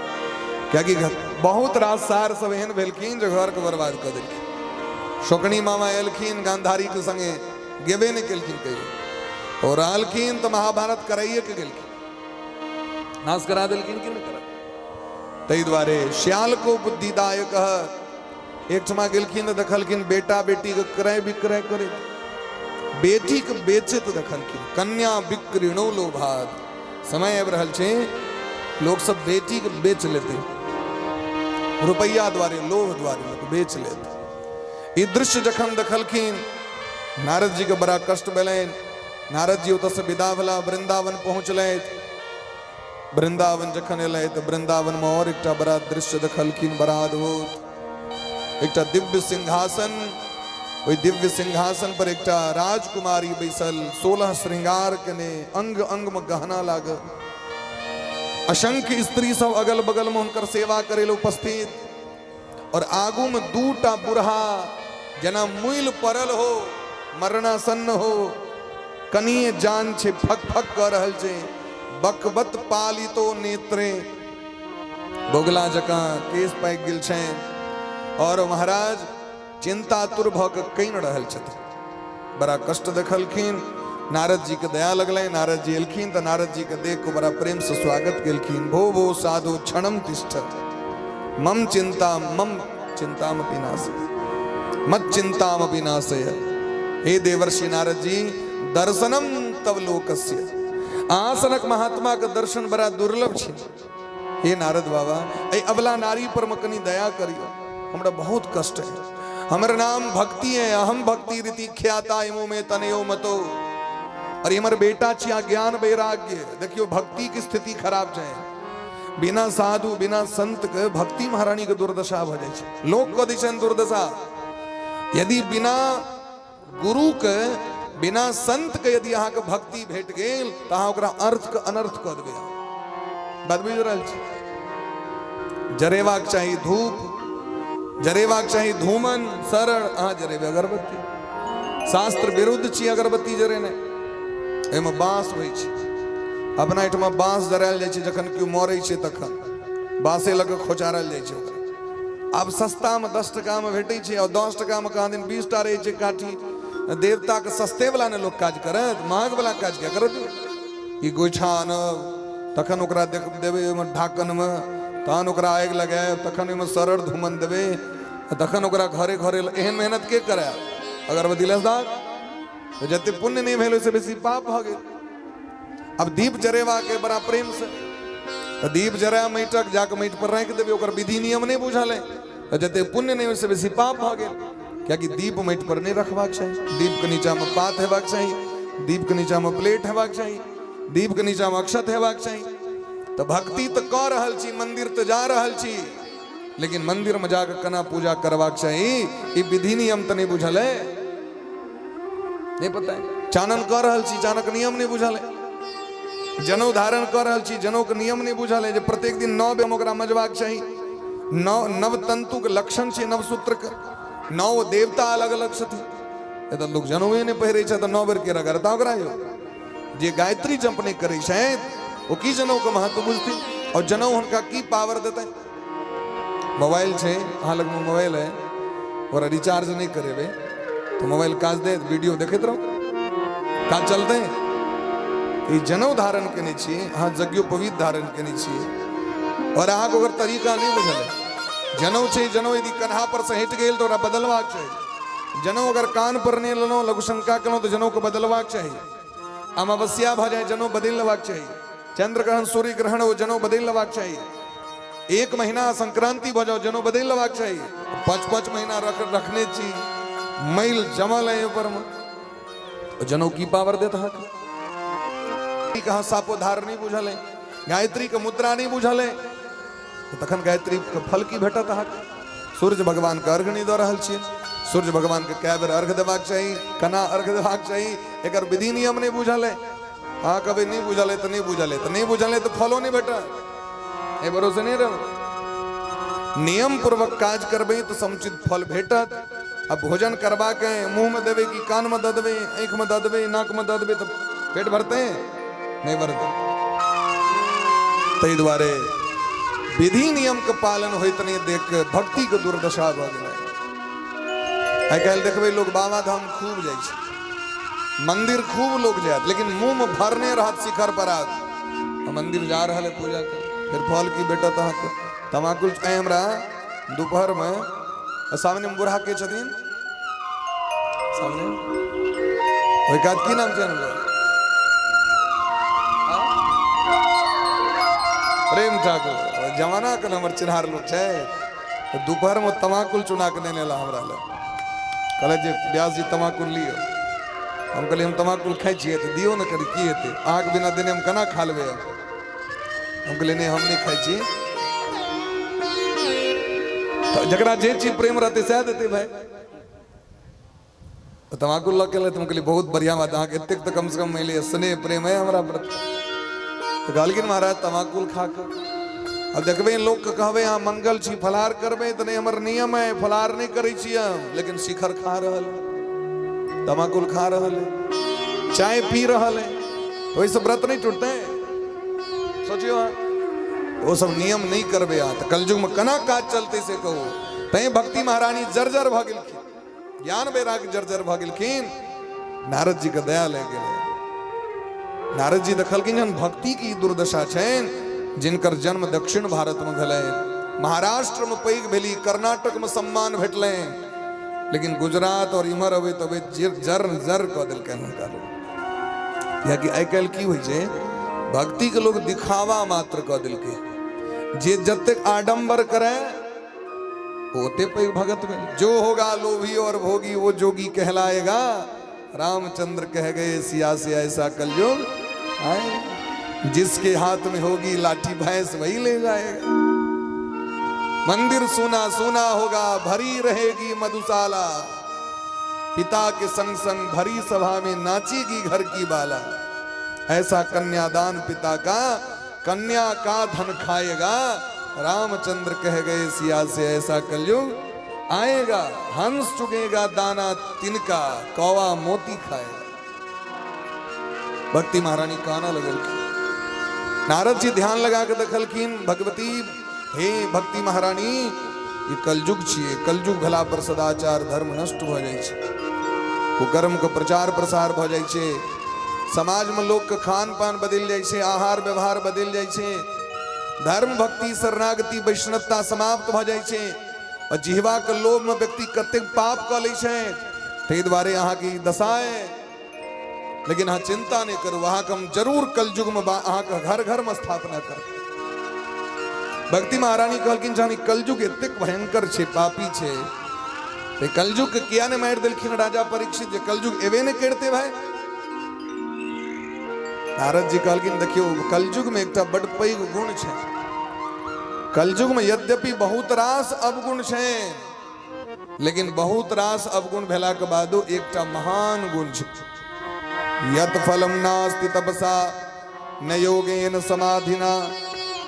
कियाकि बहुत रास सार सब एहन भेलखिन जो घर के बर्बाद कऽ देलखिन। शोकनी मामा एलखिन गांधारी के संगे, गेबे नहीं केलखिन कहियो, और रहलखिन तो महाभारत कराइए के गेलखिन, नाश करा देलखिन कि नहीं करा। ताहि दुआरे श्याल को बुद्धिदायक। एक ठमा गेलखिन तऽ देखलखिन बेटा बेटी के क्रय विक्रय करे, बेटी के बेचैत देखलखिन, कन्या विक्रीणो लोभाद। समय आबि रहल छै लोक सब बेटी के बेच लेते, रुपैया द्वारे लोभ द्वारे लोक बेच लेते। ई दृश्य जखन देखलखिन नारद जी के बड़ा कष्ट भेलनि। नारद जी ओतऽ से विदा भेला, वृंदावन पहुँचलथि। वृंदावन जखन एलै तऽ वृंदावन में और एकटा बड़ा दृश्य देखलखिन, बड़ा अद्भुत। एकटा दिव्य सिंहासन, ओहि दिव्य सिंहासन पर एकटा राजकुमारी बैसल, 16 श्रृंगार केने, अंग अंग में गहना लागल, असंख्य स्त्री सब अगल बगल में हुनकर सेवा करे लए उपस्थित, और आगू में दूटा बूढ़ा जेना मुइल पड़ल हो, मरणासन्न हो, कनिए जान छै फक फक कऽ रहल छै, बकबत पालितो नेत्रे, बोगला जकाँ केस पाकि गेल छनि, और महाराज चिंतातुर भऽ कऽ कानि रहल छथिन। बड़ा कष्ट देखलखिन, नारद जी के दया लगलनि। नारद जी एलखिन तऽ नारद जी के देख कऽ बड़ा प्रेम से स्वागत केलखिन। भो भो साधु क्षणम तिष्ठ मम चिंता मम चिंतामपि नाशय मत चिंतामपि नाशय। हे देवर्षि नारद जी, दर्शनम तव लोकस्य, आसनक महात्मा के दर्शन बड़ा दुर्लभ छै। हे नारद बाबा, एहि अबला नारी पर में कनी दया करियो, हमरा बहुत कष्ट है, हमर नाम भक्ति है, अहम भक्ति रीति ख्याता इमो में तनयो मतो, और हमर बेटा छिया ज्ञान वैराग्य। देखियो भक्ति की स्थिति खराब छै, बिना साधु बिना संत के भक्ति महारानी के दुर्दशा भ जाइ छै, लोक कऽ दै छनि दुर्दशा। यदि बिना गुरु के बिना संत के यदि अहाँके भक्ति भेट गेल तऽ अहाँ ओकरा अर्थ के अनर्थ कऽ देबै। बात बुझि रहल छी? जरेबाक चाही धूप, जरेबाक चाही धूमन सरल, अहाँ जरेबै अगरबत्ती। शास्त्र विरुद्ध छी अगरबत्ती जरेने। एहिमे बाँस होइ छै, अपना एहिठमा बाँस जरायल जाइ छै जखन केओ मरै छै तखन बाँसे लऽ कऽ खोचारल जाइ छै ओकरा। आब सस्तामे 10 टाकामे भेटै छै आओर 10 टाकामे कहाँ दिन 20 टा रहै छै काठी। देवताके सस्तेवला ने लोक काज करत, महगवला काज किया करत? ई गोइठा आनब, तखन ओकरा देबै ओहिमे ढाकनमे, तहन ओकरा आगि लगायब, तखन ओहिमे सरर धूमन देबै, तखन ओकरा घरे घरे। एहन मेहनत के करायब? अगरबत्ती लसदार तऽ जते पुण्य नहि भेल ओहिसँ बेसी पाप भऽ गेल। आब दीप जरेबाके बड़ा प्रेमसँ तऽ दीप जराय माटिक जाकऽ माटि पर राखि देबै, ओकर विधि नियम नहि बुझल अइ, तऽ जते पुण्य नहि ओहिसँ बेसी पाप भऽ गेल। कियाकि दीप माटि पर नहि रखबाक चाही, दीपके नीचाँमे पात हेबाक चाही, दीपके नीचाँमे प्लेट हेबाक चाही, दीपके नीचाँमे अक्षत हेबाक चाही। तऽ भक्ति तऽ कऽ रहल छी, मन्दिर तऽ जा रहल छी, लेकिन मन्दिरमे जाकऽ केना पूजा करबाक चाही ई विधि नियम तऽ नहि बुझल अइ, नहि पता है। चानन कऽ रहल छी, चानक नियम नहि बुझल है। जनौ धारण कऽ रहल छी, जनौके नियम नहि बुझल है जे प्रत्येक दिन 9 बेर ओकरा मजबाक चाही। नव तंतुके लक्षण छै नवसूत्रके, 9 देवता अलग अलग छथिन। एतऽ लोक जनौए नहि पहिरै छै तऽ 9 बेर के रगड़ता ओकरा? यौ, जे गायत्री जप नहि करै छथि ओ की जनौके महत्व बुझथिन और जनौ हुनका की पावर देतनि? मोबाइल छै अहाँ लगमे, मोबाइल है, ओकरा रिचार्ज नहि करेबै तऽ मोबाइल काज देत? वीडियो देखैत रहू, काज चलतै? ई जनौ धारण केने छी अहाँ, यज्ञोपवीत धारण केने छी और अहाँके ओकर तरीका नहि बुझल है। जनौ छै, जनौ यदि कन्हा पर से हटि गेल तऽ ओकरा बदलबाक चाही। जनौ अगर कान पर नहि लेलहुँ, लघुशंका केलहुँ, तऽ जनौके बदलबाक चाही। अमावस्या भऽ जाय, जनौ बदलि लेबाक चाही। चंद्र ग्रहण, सूर्य ग्रहण, ओ जनौ बदलि लेबाक चाही। 1 महीना संक्रांति भऽ जाओ, जनौ बदलि लेबाक चाही। 5-5 महीना रखने छी, मैल जमल है ऊपर में, जनौ की पावर देत अहाँके? कहाँ सापोधार नहीं बुझल है, गायत्री के मुद्रा नहीं बुझल है, तखन गायत्री के फल की भेटत अहाँके? सूर्य भगवान के अर्घ नहीं दऽ रहल छियै। सूर्य भगवान के कए बेर अर्घ देबाक चाही, केना अर्घ देबाक चाही, एकर विधि नियम नहीं बुझल है। अहाँ कहबै नहीं बुझल है तऽ नहीं बुझल है, तऽ नहीं बुझल है तऽ फलो नहीं भेटत। एहि भरोसे नहीं रहू, नियम पूर्वक काज करबै तऽ समुचित फल भेटत। आ भोजन करबाक है, मुँह में देबै कि कान में दऽ देबै, आँखि में दऽ देबै, नाक में दऽ देबै, तऽ पेट भरतै? नहीं भरतै। ताहि दुआरे विधि नियम के पालन होइत नहीं देख के भक्ति के दुर्दशा भऽ गेलै। आइ काल्हि देखबै लोग बाबा धाम खूब जाइ छै, मंदिर खूब लोग जायत, लेकिन मुंह में भरने रहत शिखर पर आत मंदिर जा रहल है पूजा कर, फिर फल की भेटत अहाँके? तमाकुल। आइ हमरा दोपहर में सामने में बूढ़ा के छथिन सामने, ओहि कात की नाम छै हुनकर? प्रेम ठाकुर। जमाना के हमर चिन्हार लोक छै। दोपहर में तमाकुल चुना के देने ला हमरा लग, कहले जे व्यास जी तमाकुल लियो। हम कहलियै हम तमाकुल खाइ छियै, तऽ दियौ ने कनि, की हेतै? अहाँके बिना देने हम केना खा लेबै? हम कहलियै नहि, हम नहि खाइ छी। तऽ जकरा जे चीज प्रेम रहतै सएह देतै भाय। तऽ तमाकुल लऽ के एलै तऽ हम कहलियै बहुत बढ़िआँ बात, अहाँके एतेक तऽ कमसँ कम मानि लिअ स्नेह प्रेम है हमरा प्रति। तऽ कहलखिन महाराज तमाकुल खा कऽ अब देखबै लोकके कहबै अहाँ मंगल छी, फलाहार करबै, तऽ नहि, हमर नियम है, फलाहार नहि करै छी हम, लेकिन शिखर खा रहल है, तमाकुल खा रहल है, चाय पी रहल है, ओहिसँ व्रत नहि टूटतै? सोचियो अहाँ। ओ सब नियम नहि करबै अहाँ तऽ कलयुगमे केना काज चलतै से कहू। तैं भक्ति महारानी जर्जर भऽ गेलखिन, ज्ञान वैराग्य जर्जर भऽ गेलखिन। नारद जी के दया लागि गेलै। नारद जी देखलखिन जहन भक्ति की दुर्दशा छनि, जिनकर जन्म दक्षिण भारत में भेलनि, महाराष्ट्र में पैघ भेली, कर्नाटक में सम्मान भेटलनि, लेकिन गुजरात और इम्हर अबैत अबैत जर जर कऽ देलकनि हुनका लोग। कियाकि आइ काल्हि की होइ छै, भक्ति के लोग दिखावा मात्र कऽ देलकै। जे जतेक आडम्बर करे ओते पैघ भगत भेल। जो होगा लोभी और भोगी वो जोगी कहलाएगा, रामचंद्र कह गए सिया से ऐसा कलयुग आए। जिसके हाथ में होगी लाठी भैंस वही ले जाएगा। मंदिर सोना सोना होगा, भरी रहेगी मधुशाला, पिता के संग संग भरी सभा में नाचेगी घर की बाला। ऐसा कन्यादान पिता का कन्या का धन खाएगा, रामचंद्र कह गए सिया से ऐसा कलयुग। आएगा, हंस चुगेगा दाना तिनका, कौवा मोती खाएगा। भक्ति महारानी काना लगलखिन। नारद जी ध्यान लगा के देखलखिन, भगवती हे भक्ति महारानी, ई कलयुग छियै, कलयुग भेला पर सदाचार धर्म नष्ट भऽ जाइ छै, कुकर्म के प्रचार प्रसार भऽ जाइ छै, समाज में लोक के खान पान बदलि जाइ छै, आहार व्यवहार बदलि जाइ छै, धर्म भक्ति शरणागति वैष्णवता समाप्त भऽ जाइ छै, और जिहवा के लोभ में व्यक्ति कतेक पाप कऽ लै छै। ताहि दुआरे अहाँके ई दशा अइ, लेकिन अहाँ चिंता नहि करू, अहाँके हम जरूर कलयुग में अहाँके घर घर में स्थापना करब। भक्ति महारानी कहलखिन जहन ई कलयुग एतेक भयंकर छै, पापी छै, ते कलयुग के किया ने मारि देलखिन राजा परीक्षित, जे कलयुग एबे नहि करते भाई। नारद जी कहलखिन देखियौ कलयुग में एकटा बड पैघ गुण छै, कलयुग में यद्यपि बहुत रास अवगुण छै, लेकिन बहुत रास अवगुण भेला के बादो एकटा महान गुण छै, यत फलम नास्ति तपसा न योगेन समाधिना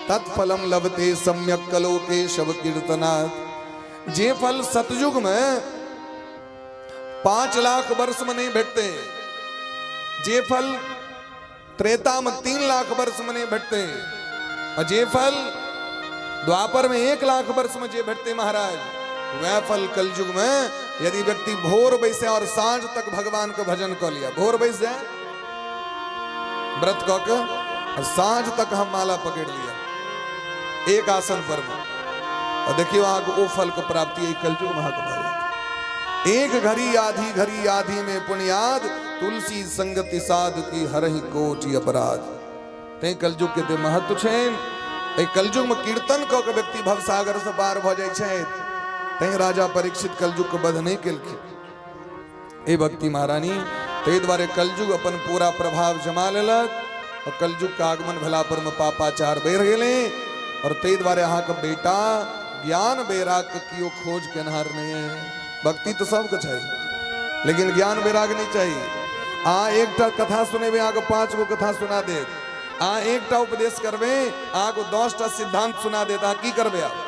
तत्फलम लभते सम्यक कलो केशव कीर्तनात्। जे फल सतयुग में 5 लाख वर्ष में नहीं भेटते, जे फल त्रेता में 3 लाख वर्ष में नहीं भेटते, और जे फल द्वापर में 1 लाख वर्ष में जे भेटते महाराज, वह फल कलयुग में यदि व्यक्ति भोर बैसे और सांझ तक भगवान के भजन कर लिया, भोर बैस जाए व्रत कऽ के और सांझ तक हम माला पकड़ लिया एक आसन पर में, और देखियो अहाँके ओ फल के प्राप्ति एहि कलयुग में अहाँके भऽ जायत। एक घड़ी आधी घड़ी आधी में पुण्याद, तुलसी संगति साधु की हरहि कोटि अपराध। तैं कलयुग के एते महत्व छनि। एहि कलयुग में कीर्तन कऽ के व्यक्ति भवसागर से पार भऽ जाइ छथि। तैं राजा परीक्षित कलयुग के वध नहि केलखिन। हे भक्ति महारानी, ताहि दुआरे कलयुग अपन पूरा प्रभाव जमा लेलक और कलयुग के आगमन भेला पर में पापाचार बढ़ि गेलै, और ताहि दुआरे अहाँके बेटा ज्ञान वैराग के केओ खोज केनहार नहीं है। भक्ति तो सबके चाही, लेकिन ज्ञान वैराग नहीं चाही। अहाँ एकटा कथा सुनेबै, अहाँके 5 गो कथा सुना देत। अहाँ एकटा उपदेश करबै, अहाँके 10टा सिद्धांत सुना देत। अहाँ की करबै? आब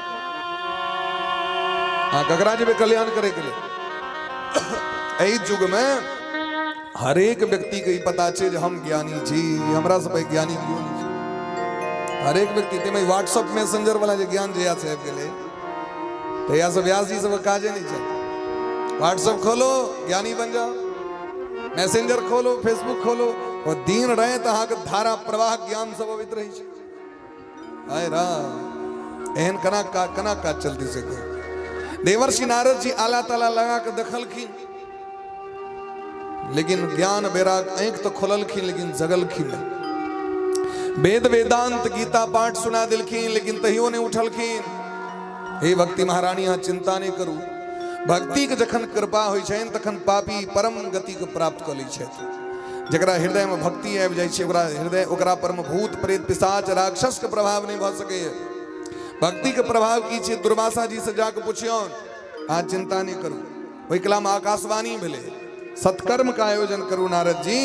अहाँ ककरा जेबै कल्याण करे के लेल? एहि युग में हरेक व्यक्ति के ई पता छै जे हम ज्ञानी छी, हमरा से पैघ ज्ञानी केओ नहि छै। हरेक व्यक्ति ताहिमे व्हाट्सएप मैसेंजर वाला जे ज्ञान जहिया से आबि गेलै तहिया से व्यास जी सबके काजे नहि छै। व्हाट्सएप खोलो ज्ञानी बन जाओ, मैसेंजर खोलो, फेसबुक खोलो, और दिन राति अहाँके धारा प्रवाह ज्ञान सब अबैत रहै छै। आय राम, एहन केना का केना काज चलती से कहू। देवर्षि नारद जी आला ताला लगा के देखलखिन, लेकिन ज्ञान वैराग आँखि तो खोललखिन लेकिन जगलखिन नहीं। वेद वेदांत गीता पाठ सुना दिलखिन लेकिन तहियो नहीं उठलखिन। हे भक्ति महारानी, अहाँ चिंता नहीं करू। भक्ति के जखन कृपा होइ छनि तखन पापी परम गति के प्राप्त कऽ लै छथि। जकरा हृदय में भक्ति आबि जाइ छै ओकरा हृदय ओकरा पर में भूत प्रेत पिशाच राक्षस के प्रभाव नहीं भऽ सकैए। भक्ति के प्रभाव की छै दुर्वासा जी से जाके पुछियौन। अहाँ चिंता नहीं करू। ओहि कला में आकाशवाणी भेलै, सत्कर्म का आयोजन करू नारद जी।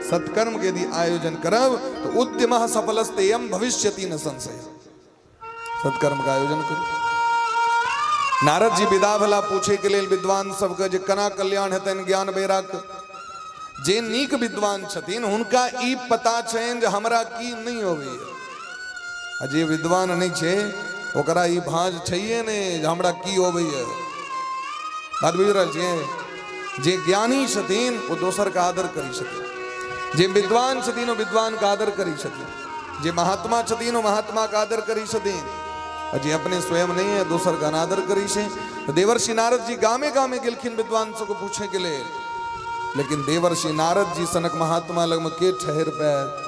सत्कर्म के यदि आयोजन करब तो उद्यम सफलस्तेयम भविष्यति न संशय। सत्कर्म का आयोजन करू। नारद जी विदा भेला पूछे के लेल विद्वान सबके जे केना कल्याण हेतनि ज्ञान वैराग। जे नीक विद्वान छथिन हुनका ई पता छनि जे हमरा की नहीं अबैया, आ जे विद्वान नहीं छै ओकरा ई भाँज छैहे नहि जे हमरा की अबैया। बात बुझि रहल छियै? जे ज्ञानी छथिन ओ दोसर के आदर करै छथिन, जे विद्वान छथिन ओ विद्वान के आदर करै छथिन, जे महात्मा छथिन ओ महात्मा के आदर करै छथिन, आ जे अपने स्वयं नहीं है दोसर के अनादर करै छै। तऽ देवर्षि नारद जी गामे गामे गेलखिन विद्वान सबके पूछे के लेल, लेकिन देवर्षि नारद जी सनक महात्मा लगमे के ठहर पायत?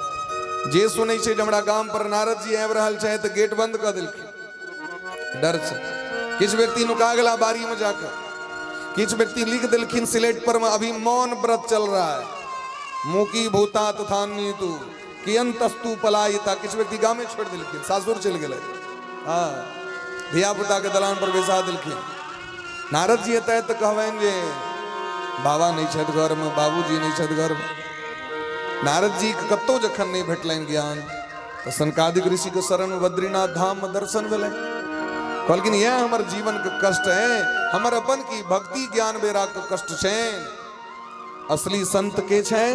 जे सुनै छै जे हमरा गाम पर नारद जी आबि रहल छै तऽ गेट बंद कऽ देलखिन, डर छै। किछु व्यक्ति नुका गेला बाड़ी में जाकर, किछु व्यक्ति लिख देलखिन सिलेट पर में अभी मौन व्रत चल रहा है, मुकी भूता तथा नीतु कियंतस्तु पलायिता। किछु व्यक्ति गामे छोड़ि देलखिन, सासुर चलि गेलै, हाँ धिया पुता के दलान पर बैसा देलखिन। नारद जी एतै तऽ कहबनि जे बाबा नहि छथि घरमे, बाबूजी नहि छथि घरमे। नारद जी के कतहु जखन नहि भेटलनि ज्ञान तऽ सनकादिक ऋषि के शरण में बद्रीनाथ धाम में दर्शन भेलनि। कहलखिन इएह हमर जीवन के कष्ट है, हमर अपन की भक्ति ज्ञान वैराग के कष्ट छै। असली संत के छै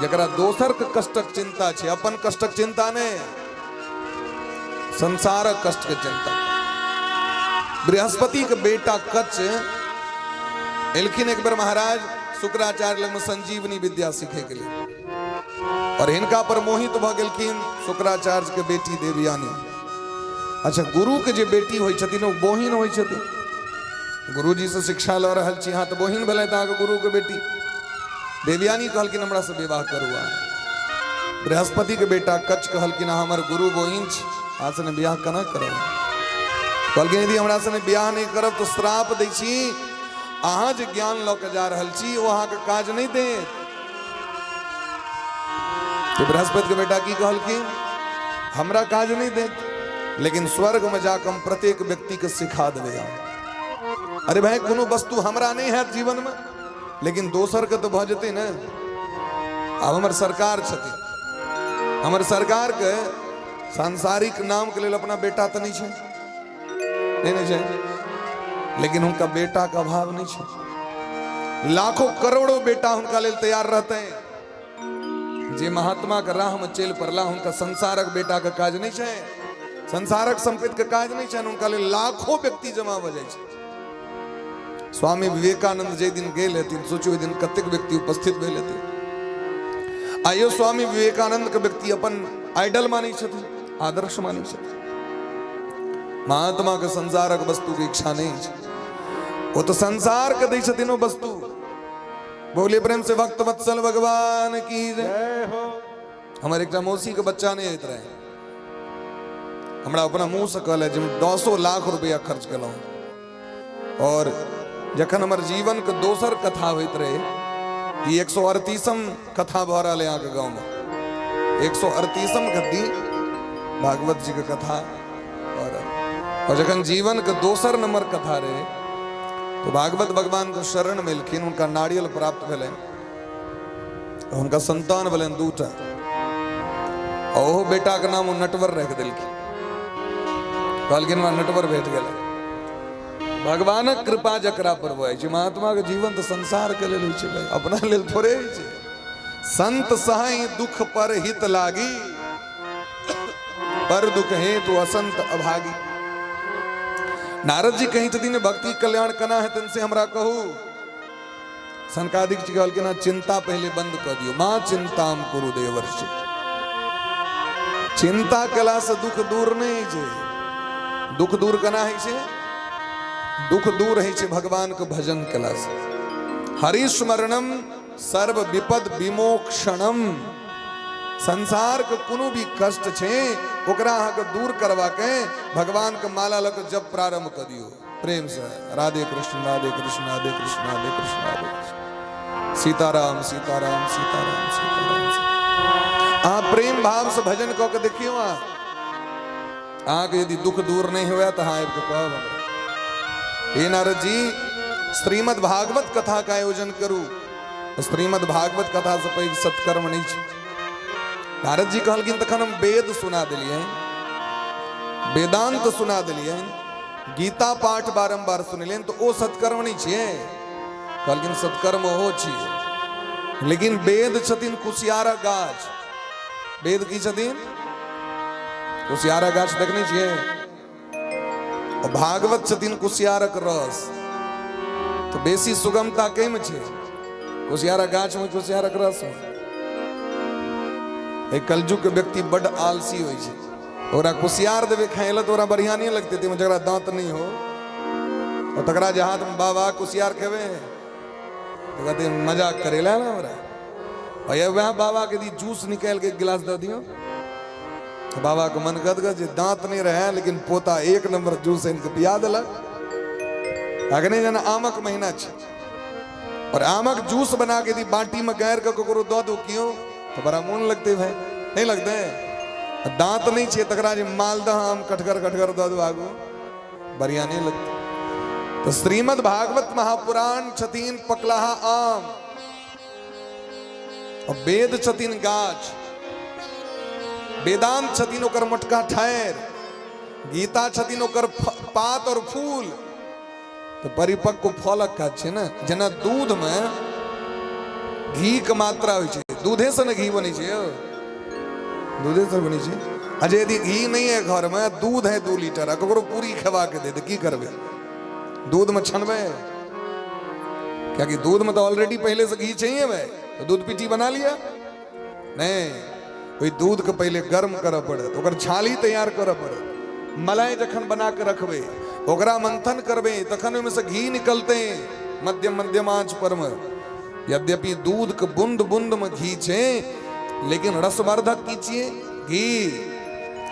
जकरा दोसर के कष्टक चिंता छै, अपन कष्टक चिंता नहि, संसारक कष्ट के चिंता। बृहस्पति के बेटा कच एलखिन एक बेर महाराज शुक्राचार्य लग में संजीवनी विद्या सीखे के लिए, और हिनका पर मोहित भऽ गेलखिन शुक्राचार्य के बेटी देवयानी। अच्छा, गुरु के जे बेटी होइ छथिन ओ बहिन होइ छथिन। गुरुजी से शिक्षा लऽ रहल छी अहाँ तऽ बहिन भेलथि अहाँके गुरु के बेटी। देवयानी कहलखिन हमरा से विवाह करू अहाँ। बृहस्पति के बेटा कच कहलखिन अहाँ हमर गुरु बहिन छी, अहाँ सने बियाह केना करब? कहलखिन यदि हमरा सने बियाह नहि करब तऽ श्राप दै छी, अहाँ जे ज्ञान लऽ के जा रहल छी ओ अहाँके काज नहि देत। तो बृहस्पति के बेटा की कहलखिन, हमरा काज नहीं देत, लेकिन स्वर्ग में जाकर हम प्रत्येक व्यक्ति के सिखा देबै। हम अरे भाई कोनो वस्तु हमरा नहीं है जीवन में, लेकिन दोसर के तो भऽ जेतै ने। आब हमर सरकार छथिन, हमर सरकार के सांसारिक नाम के लेल अपना बेटा तऽ नहीं छै, नहीं नहीं छै, लेकिन हुनका बेटा के अभाव नहीं छै। लाखों करोड़ों बेटा हुनका लेल तैयार रहते हैं। जे महात्मा के राह में चलि पड़ला हुनका संसारक बेटा के काज नहीं छै, संसारक संपत्ति के काज नहीं छै, हुनका लेल लाखों व्यक्ति जमा भऽ जाइ छै। स्वामी विवेकानंद जे दिन गेल हेथिन, सोचू ओहि दिन कतेक व्यक्ति उपस्थित भेल हेथिन। आइयो स्वामी विवेकानंद के व्यक्ति अपन आइडल मानै छथिन, आदर्श मानै छथिन। महात्मा के संसारक वस्तु के इच्छा नहीं छै, ओ तो संसार के दै छथिन ओ वस्तु। बोले प्रेम से भक्त वत्सल भगवान की जय हो। हमर एकटा मौसी के बच्चा नहीं होइत रहे, हमरा अपना मुंह से कहले जे हम 10 लाख रुपया खर्च केलहुँ। और जखन हमर जीवन के दोसर कथा होइत रहे, ई 138म कथा भऽ रहल है अहाँके गाँवमे, 138म गद्दी भागवत जी के कथा। और जखन जीवन के दोसर नंबर कथा रहे तो भागवत भगवान के शरण में एलखिन, हुनका नारियल प्राप्त भेलनि, हुनका संतान भेलनि दूटा, ओहो बेटा के नाम ओ नटवर राखि देलखिन। कहलखिन हमरा नटवर भेट गेलै। भगवानक कृपा जकरा पर होइ छै, महात्मा के जीवन तऽ संसार के लेल होइ छै भाई, अपना लेल थोड़े होइ छै। संत सहाय दुख पर हित लागी, पर दुख हेतु असंत अभागी। नारद जी कही छथिन भक्ति कल्याण केना हेतनि से हमरा कहू। सनकादिक जी कहलखिन हँ, चिंता पहले बंद कर दियो। माँ चिंताम कुरु देवर्षि, चिंता कला से दुख दूर नहीं छै। दुख दूर केना होइ छै? दुख दूर होइ छै भगवान के भजन कला से। हरि स्मरणम सर्व विपद विमोक्षणम। संसार के कोनो भी कष्ट छै ओकरा अहाँके दूर करवा के भगवान के माला लऽ के जप प्रारंभ कर दियो प्रेम से। राधे कृष्ण राधे कृष्ण राधे कृष्ण राधे कृष्ण राधे कृष्ण, सीताराम सीताराम सीताराम सीताराम। अहाँ प्रेम भाव से भजन कऽ के देखियौ, अहाँके यदि दुख दूर नहीं हुए तऽ अहाँ आबि कऽ कहब हमरा। हे नारद जी, श्रीमद् भागवत कथा के आयोजन करू। श्रीमद् भागवत कथा से पैघ सत्कर्म नहीं छै। नारद जी कहलखिन तखन हम वेद सुना दिलियनि, वेदांत सुना दिलियनि, गीता पाठ बारंबार सुनलियनि, तो ओ सत्कर्म नहीं छियै? कहलखिन सत्कर्म ओहो छियै, लेकिन वेद छथिन कुसियारक गाछ। वेद की छथिन? कुसियारक गाछ देखने छियै? भागवत छथिन कुसियारक रस। तो बेसी सुगमता के में छै? कुसियारक गाछ में, कुसियारक रस में। एक कलयुग के व्यक्ति बड आलसी होइ छै, ओकरा कुसियार देबै खाय लए तऽ ओकरा बढ़िया नहीं लगतै। ताहिमे जकरा दांत नहीं हो और तकरा जे हाथ में बाबा कुसियार खेबै तो कहते मजाक करेला ना हमरा। भैया वह बाबा के दी जूस निकाल के एक गिलास दऽ दियौ, तो बाबा के मन गदगद जे दांत नहीं रहे लेकिन पोता एक नंबर जूस आनि के पिया देलक। अखने जेना आमक महीना छै और आमक जूस बना के यदि बाटी में गारि के ककरो दऽ दो कियो तो बड़ा मोन लगतै भाई, नहीं लगतै? दांत नहीं छै तकरा जे मालदह आम कटगर कटगर दऽ दो आगू, बढ़िया नहीं लगतै। तो श्रीमद् भागवत महापुराण छथिन पकलाहा आम, और वेद छथिन गाछ, वेदांत छथिन ओकर मोटका ठारि, गीता छथिन ओकर पात और फूल। तऽ परिपक्व फलक काज छै ने। जेना दूध में घी के मात्रा होइ छै, दूधे से ने घी बनै छै यौ, दूधे से बनै छै। आ जे यदि घी नहीं है घर में, दूध है 2 लीटर, आ ककरो पूरी खेबा के दे, तऽ की करबै? दूध में छनबै? कियाकि दूध में तो ऑलरेडी पहले से घी चाहिए भाई, तो दूध पीटी बना लिया नहीं। ओहि दूध के पहले गर्म करऽ पड़त, ओकर छाली तैयार करऽ पड़त, मलाई जखन बना के रखबै, ओकरा मंथन करबै, तखन ओहिमे से घी निकलतै मध्यम मध्यम आंच पर में। यद्यपि दूध के बूंद बूंद में घी छै, लेकिन रसवर्धक की छियै घी।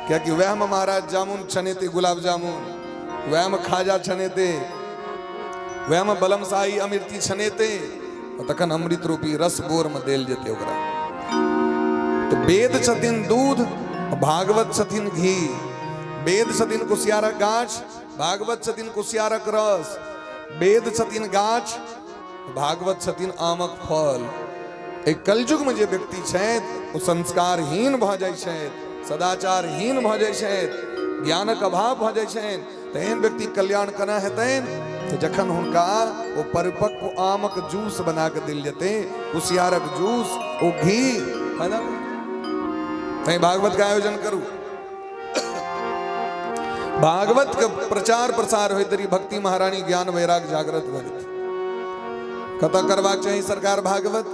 कियाकि वएह में महाराज जामुन छनेतै, गुलाब जामुन, वएह में खाजा छनेतै, वएह में बलमशाही अमृति छनेतै, तखन अमृत रूपी रस बोर में देल जेतै ओकरा। तो वेद छथिन दूध, भागवत छथिन घी। वेद छथिन कुसियारक गाछ, भागवत छथिन कुसियारक रस। वेद छथिन गाछ, भागवत छथिन आमक फल। एहि कलयुग में जे व्यक्ति छथि ओ संस्कारहीन भऽ जाइ छथि, सदाचारहीन भऽ जाइ छथि, ज्ञानक अभाव भऽ जाइ छनि। तऽ एहन व्यक्ति कल्याण केना हेतनि? तऽ जखन हुनका ओ परिपक्व आमक जूस बना कऽ देल जेतै, कुसियारक जूस, ओ घी, फायदा। तैं भागवत के आयोजन करू। भागवत के प्रचार प्रसार होइत रही भक्ति महारानी ज्ञान वैराग जागृत भऽ जेतै। कतऽ करबाक चाही सरकार भागवत?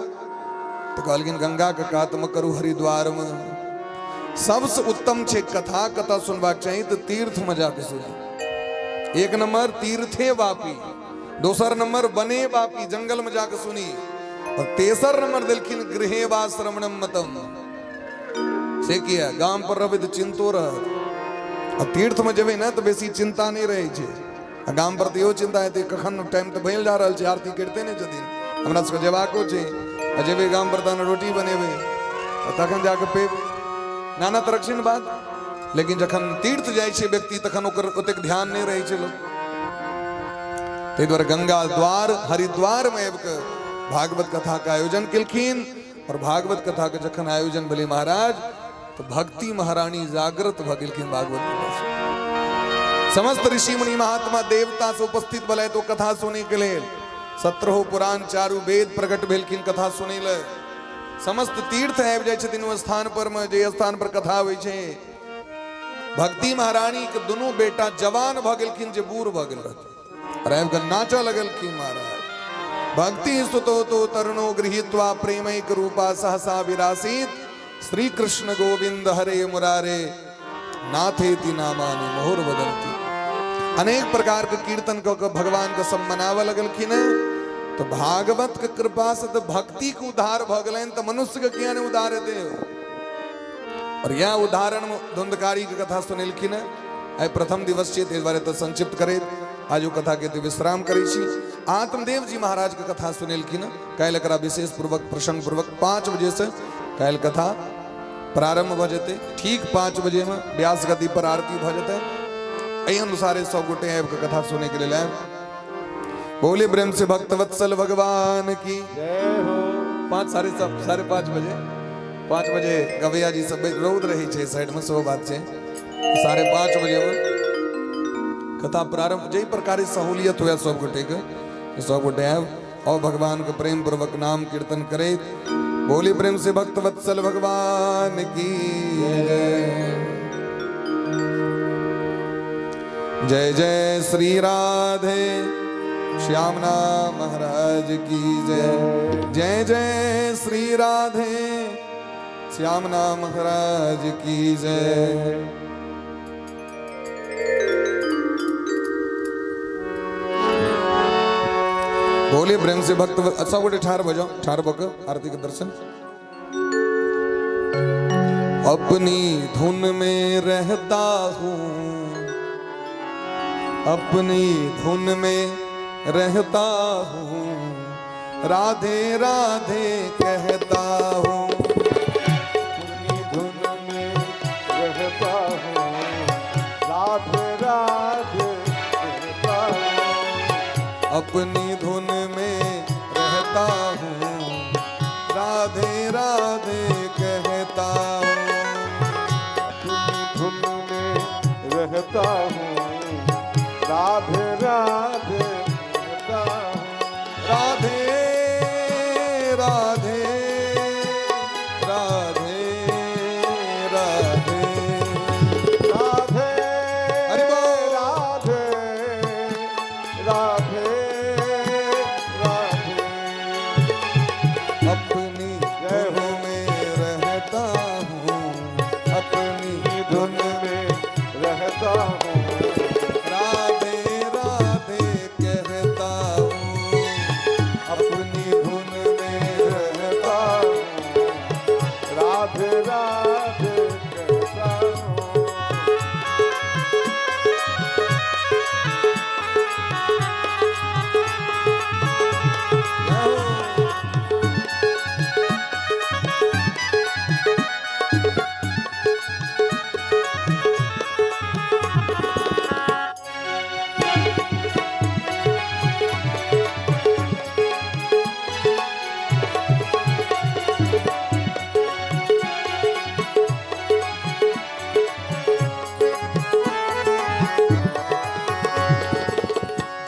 तऽ कहलखिन गंगा के कात में करू, हरिद्वार में। सबसे उत्तम छै कथा कतऽ सुनबाक चाही? तऽ तीर्थ में जाके सुनी। एक नंबर तीर्थे वापी, दोसर नंबर बने वापी, जंगल में जाके सुनी, और तेसर नंबर देलखिन गृहे वा श्रवणम मतम। से किया? गाम पर रहबै तऽ चिंतो रहत, आ तीर्थ में जेबै ने तऽ बेसी चिंता नहि रहै छै। आ गाम पर तऽ इहो चिंता हेतै कखन टाइम तऽ भेल जा रहल छै, आरती करिते नहि छथिन, हमरा सबके जेबाको छै, आ जेबै गाम पर तहन रोटी बनेबै आ तखन जाके पेबै, नाना तरहक छै ने बात। लेकिन जखन तीर्थ जाइ छै व्यक्ति तखन ओकर ओतेक ध्यान नहि रहै छै लोक। ताहि दुआरे गंगा द्वार हरिद्वार में आबि कऽ भागवत कथा के आयोजन केलखिन। और भागवत कथा के जखन आयोजन भेलै महाराज, तो भक्ति महारानी जागृत भऽ गेलखिन भागवत कथा सुनि। समस्त ऋषि मुनि महात्मा देवता से उपस्थित भेलै तो कथा सुनै के लेल। 17 पुराण चारू वेद प्रकट भेलखिन कथा सुनै ले। समस्त तीर्थ आबि जाइ छथिन ओ स्थान पर में, जे स्थान पर कथा होइ छै। भक्ति महारानी के दुनू बेटा जवान भऽ गेलखिन जे बूढ़ भऽ गेल रहथिन, और आबि कऽ नाचऽ लगलखिन महाराज। भक्ति सुतो तो तरुणो गृहीत्वा प्रेमैक रूपा सहसा विरासित, श्री कृष्ण गोविंद हरे मुरारे नाथेति नामानि मोहर बदंती। अनेक प्रकार के कीर्तन कऽ के भगवान के सब मनाबऽ लगलखिन। तो भागवत के कृपा से तो भक्ति के उद्धार भऽ गेलनि, तऽ मनुष्य के किया नहि उद्धार हेतै? और यह उदाहरण में धुंधकारी के कथा सुनेलखिन। आइ प्रथम दिवस छै, ताहि दुआरे तऽ संक्षिप्त करैत आज ओ कथा के विश्राम करै छी। आत्मदेव जी महाराज के कथा सुनेलखिन। काल्हि एकरा विशेष पूर्वक प्रसंग पूर्वक 5 बजे से काल्हि कथा प्रारंभ भऽ जेतै। ठीक 5 बजे में व्यास गति पर आरती भऽ जेतै। एहि अनुसारे सब गोटे आबि कऽ कथा सुनै के लेल आयब। बोले प्रेम से भक्त वत्सल भगवान की जय हो। पाँच साढ़े सात 5:30 बजे, 5 बजे गवैया जी सब रौद रहै छै साइड में, सेहो बात छै। 5:30 बजे में कथा प्रारंभ। जाहि प्रकार सहूलियत हुए सब गोटे के, सब गोटे आयब और भगवान के प्रेम पूर्वक नाम कीर्तन करैत बोली प्रेम से भक्त वत्सल भगवान की जय। जय जय श्री राधे श्याम नाम महाराज की जय। जय जय श्री राधे श्याम नाम महाराज की जय। बोले प्रेम से भक्त सब गोटे ठाढ़ भऽ जाओ, ठाढ़ भऽ कऽ आरती के दर्शन। अपनी धुन में रहता हूँ, अपनी धुन में रहता हूँ, राधे राधे कहता हूँ। अपनी धुन में रहता हूँ, राधे राधे कहता हूँ। अपनी धुन में रहता हूँ, राधे राधे कहता हूँ। अपनी धुन में रहता धुन में रहता हूँ, राधे राधे कहता हूँ, अपनी धुन में रहता हूँ, राधे राधे कहता हूँ।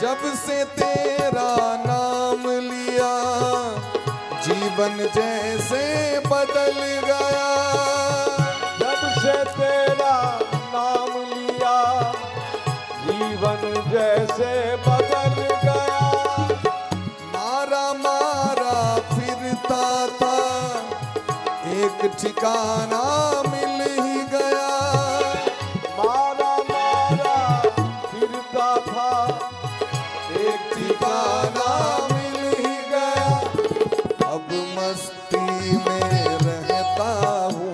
जब से तेरा नाम लिया जीवन जैसे बदल गया, जब से तेरा नाम लिया जीवन जैसे बदल गया, मारा मारा फिरता था एक ठिकाना मिल ही गया, मारा मारा फिरता था एक ठिकाना मिल ही गया। अब मस्ती में रहता हूँ,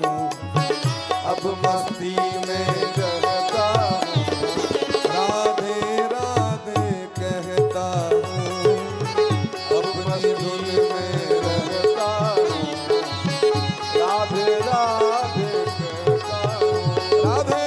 अब मस्ती में रहता हूँ, राधे राधे कहता हूँ, अपनी धुन में रहता हूँ, राधे राधे कहता हूँ। राधे।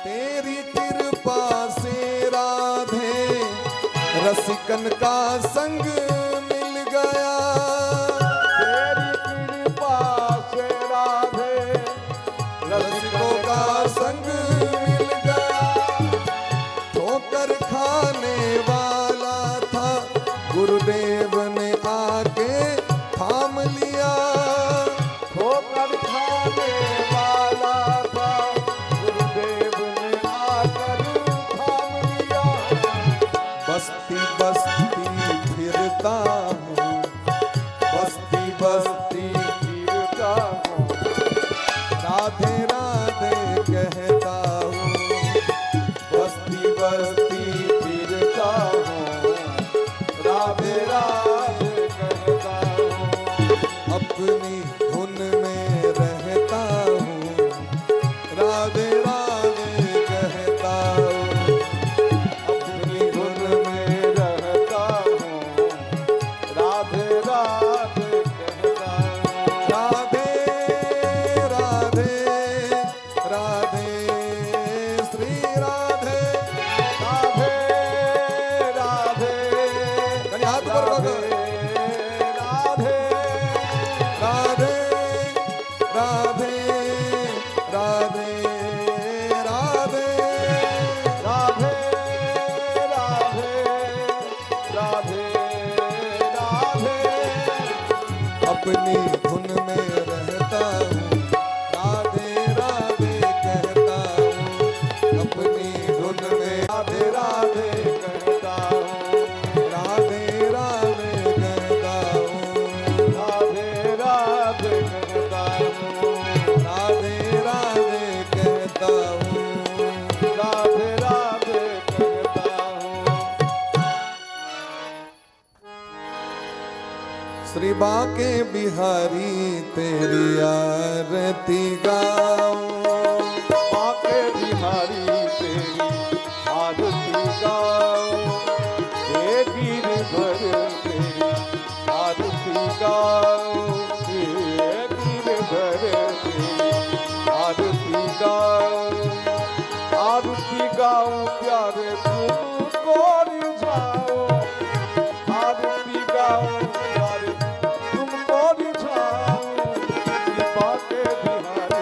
तेरी कृपा से राधे रसिकन का संग मिल गया, तेरी कृपा से राधे रसिकों का संग मिल गया। ठोकर खाने वाला था गुरुदेव ने आके थाम लिया, ठोकर खाने वाला था गुरुदेव ने आकर थाम लिया, बस्ती बस्ती फिरता हूँ, बस्ती बस्ती फिरता हूँ, राधे राधे कहता हूँ, बस्ती बस्ती फिरता हूँ, राधे राधे कहता हूँ, अपनी धुन में रहता हूँ, राधे राधे कहता हूँ, अपनी धुन में रहता हूँ, राधे राधे कहता हूँ। राधे राधे राधे श्री राधे, राधे राधे कहीं हाथ ऊपर करो। राधे राधे राधे राधे राधे राधे राधे राधे राधे, अपनी धुन में रहता हूँ, राधे राधे कहता हूँ, अपनी धुन में राधे राधे कहता हूँ, राधे राधे कहता हूँ, राधे राधे कहता हूँ, राधे राधे कहता हूँ। राधे राधे कहता हूँ। श्री बांके बिहारी तेरी आरती गाऊं, बांके बिहारी तेरी आरती गाऊं, हे गिरधर तेरी आरती गाऊं, हे गिरधर तेरी आरती गाऊं, आरती गाऊं प्यारे तुमको रिझाऊं, आरती गाऊं प्यारे तुमको रिझाऊं, बांके बिहारी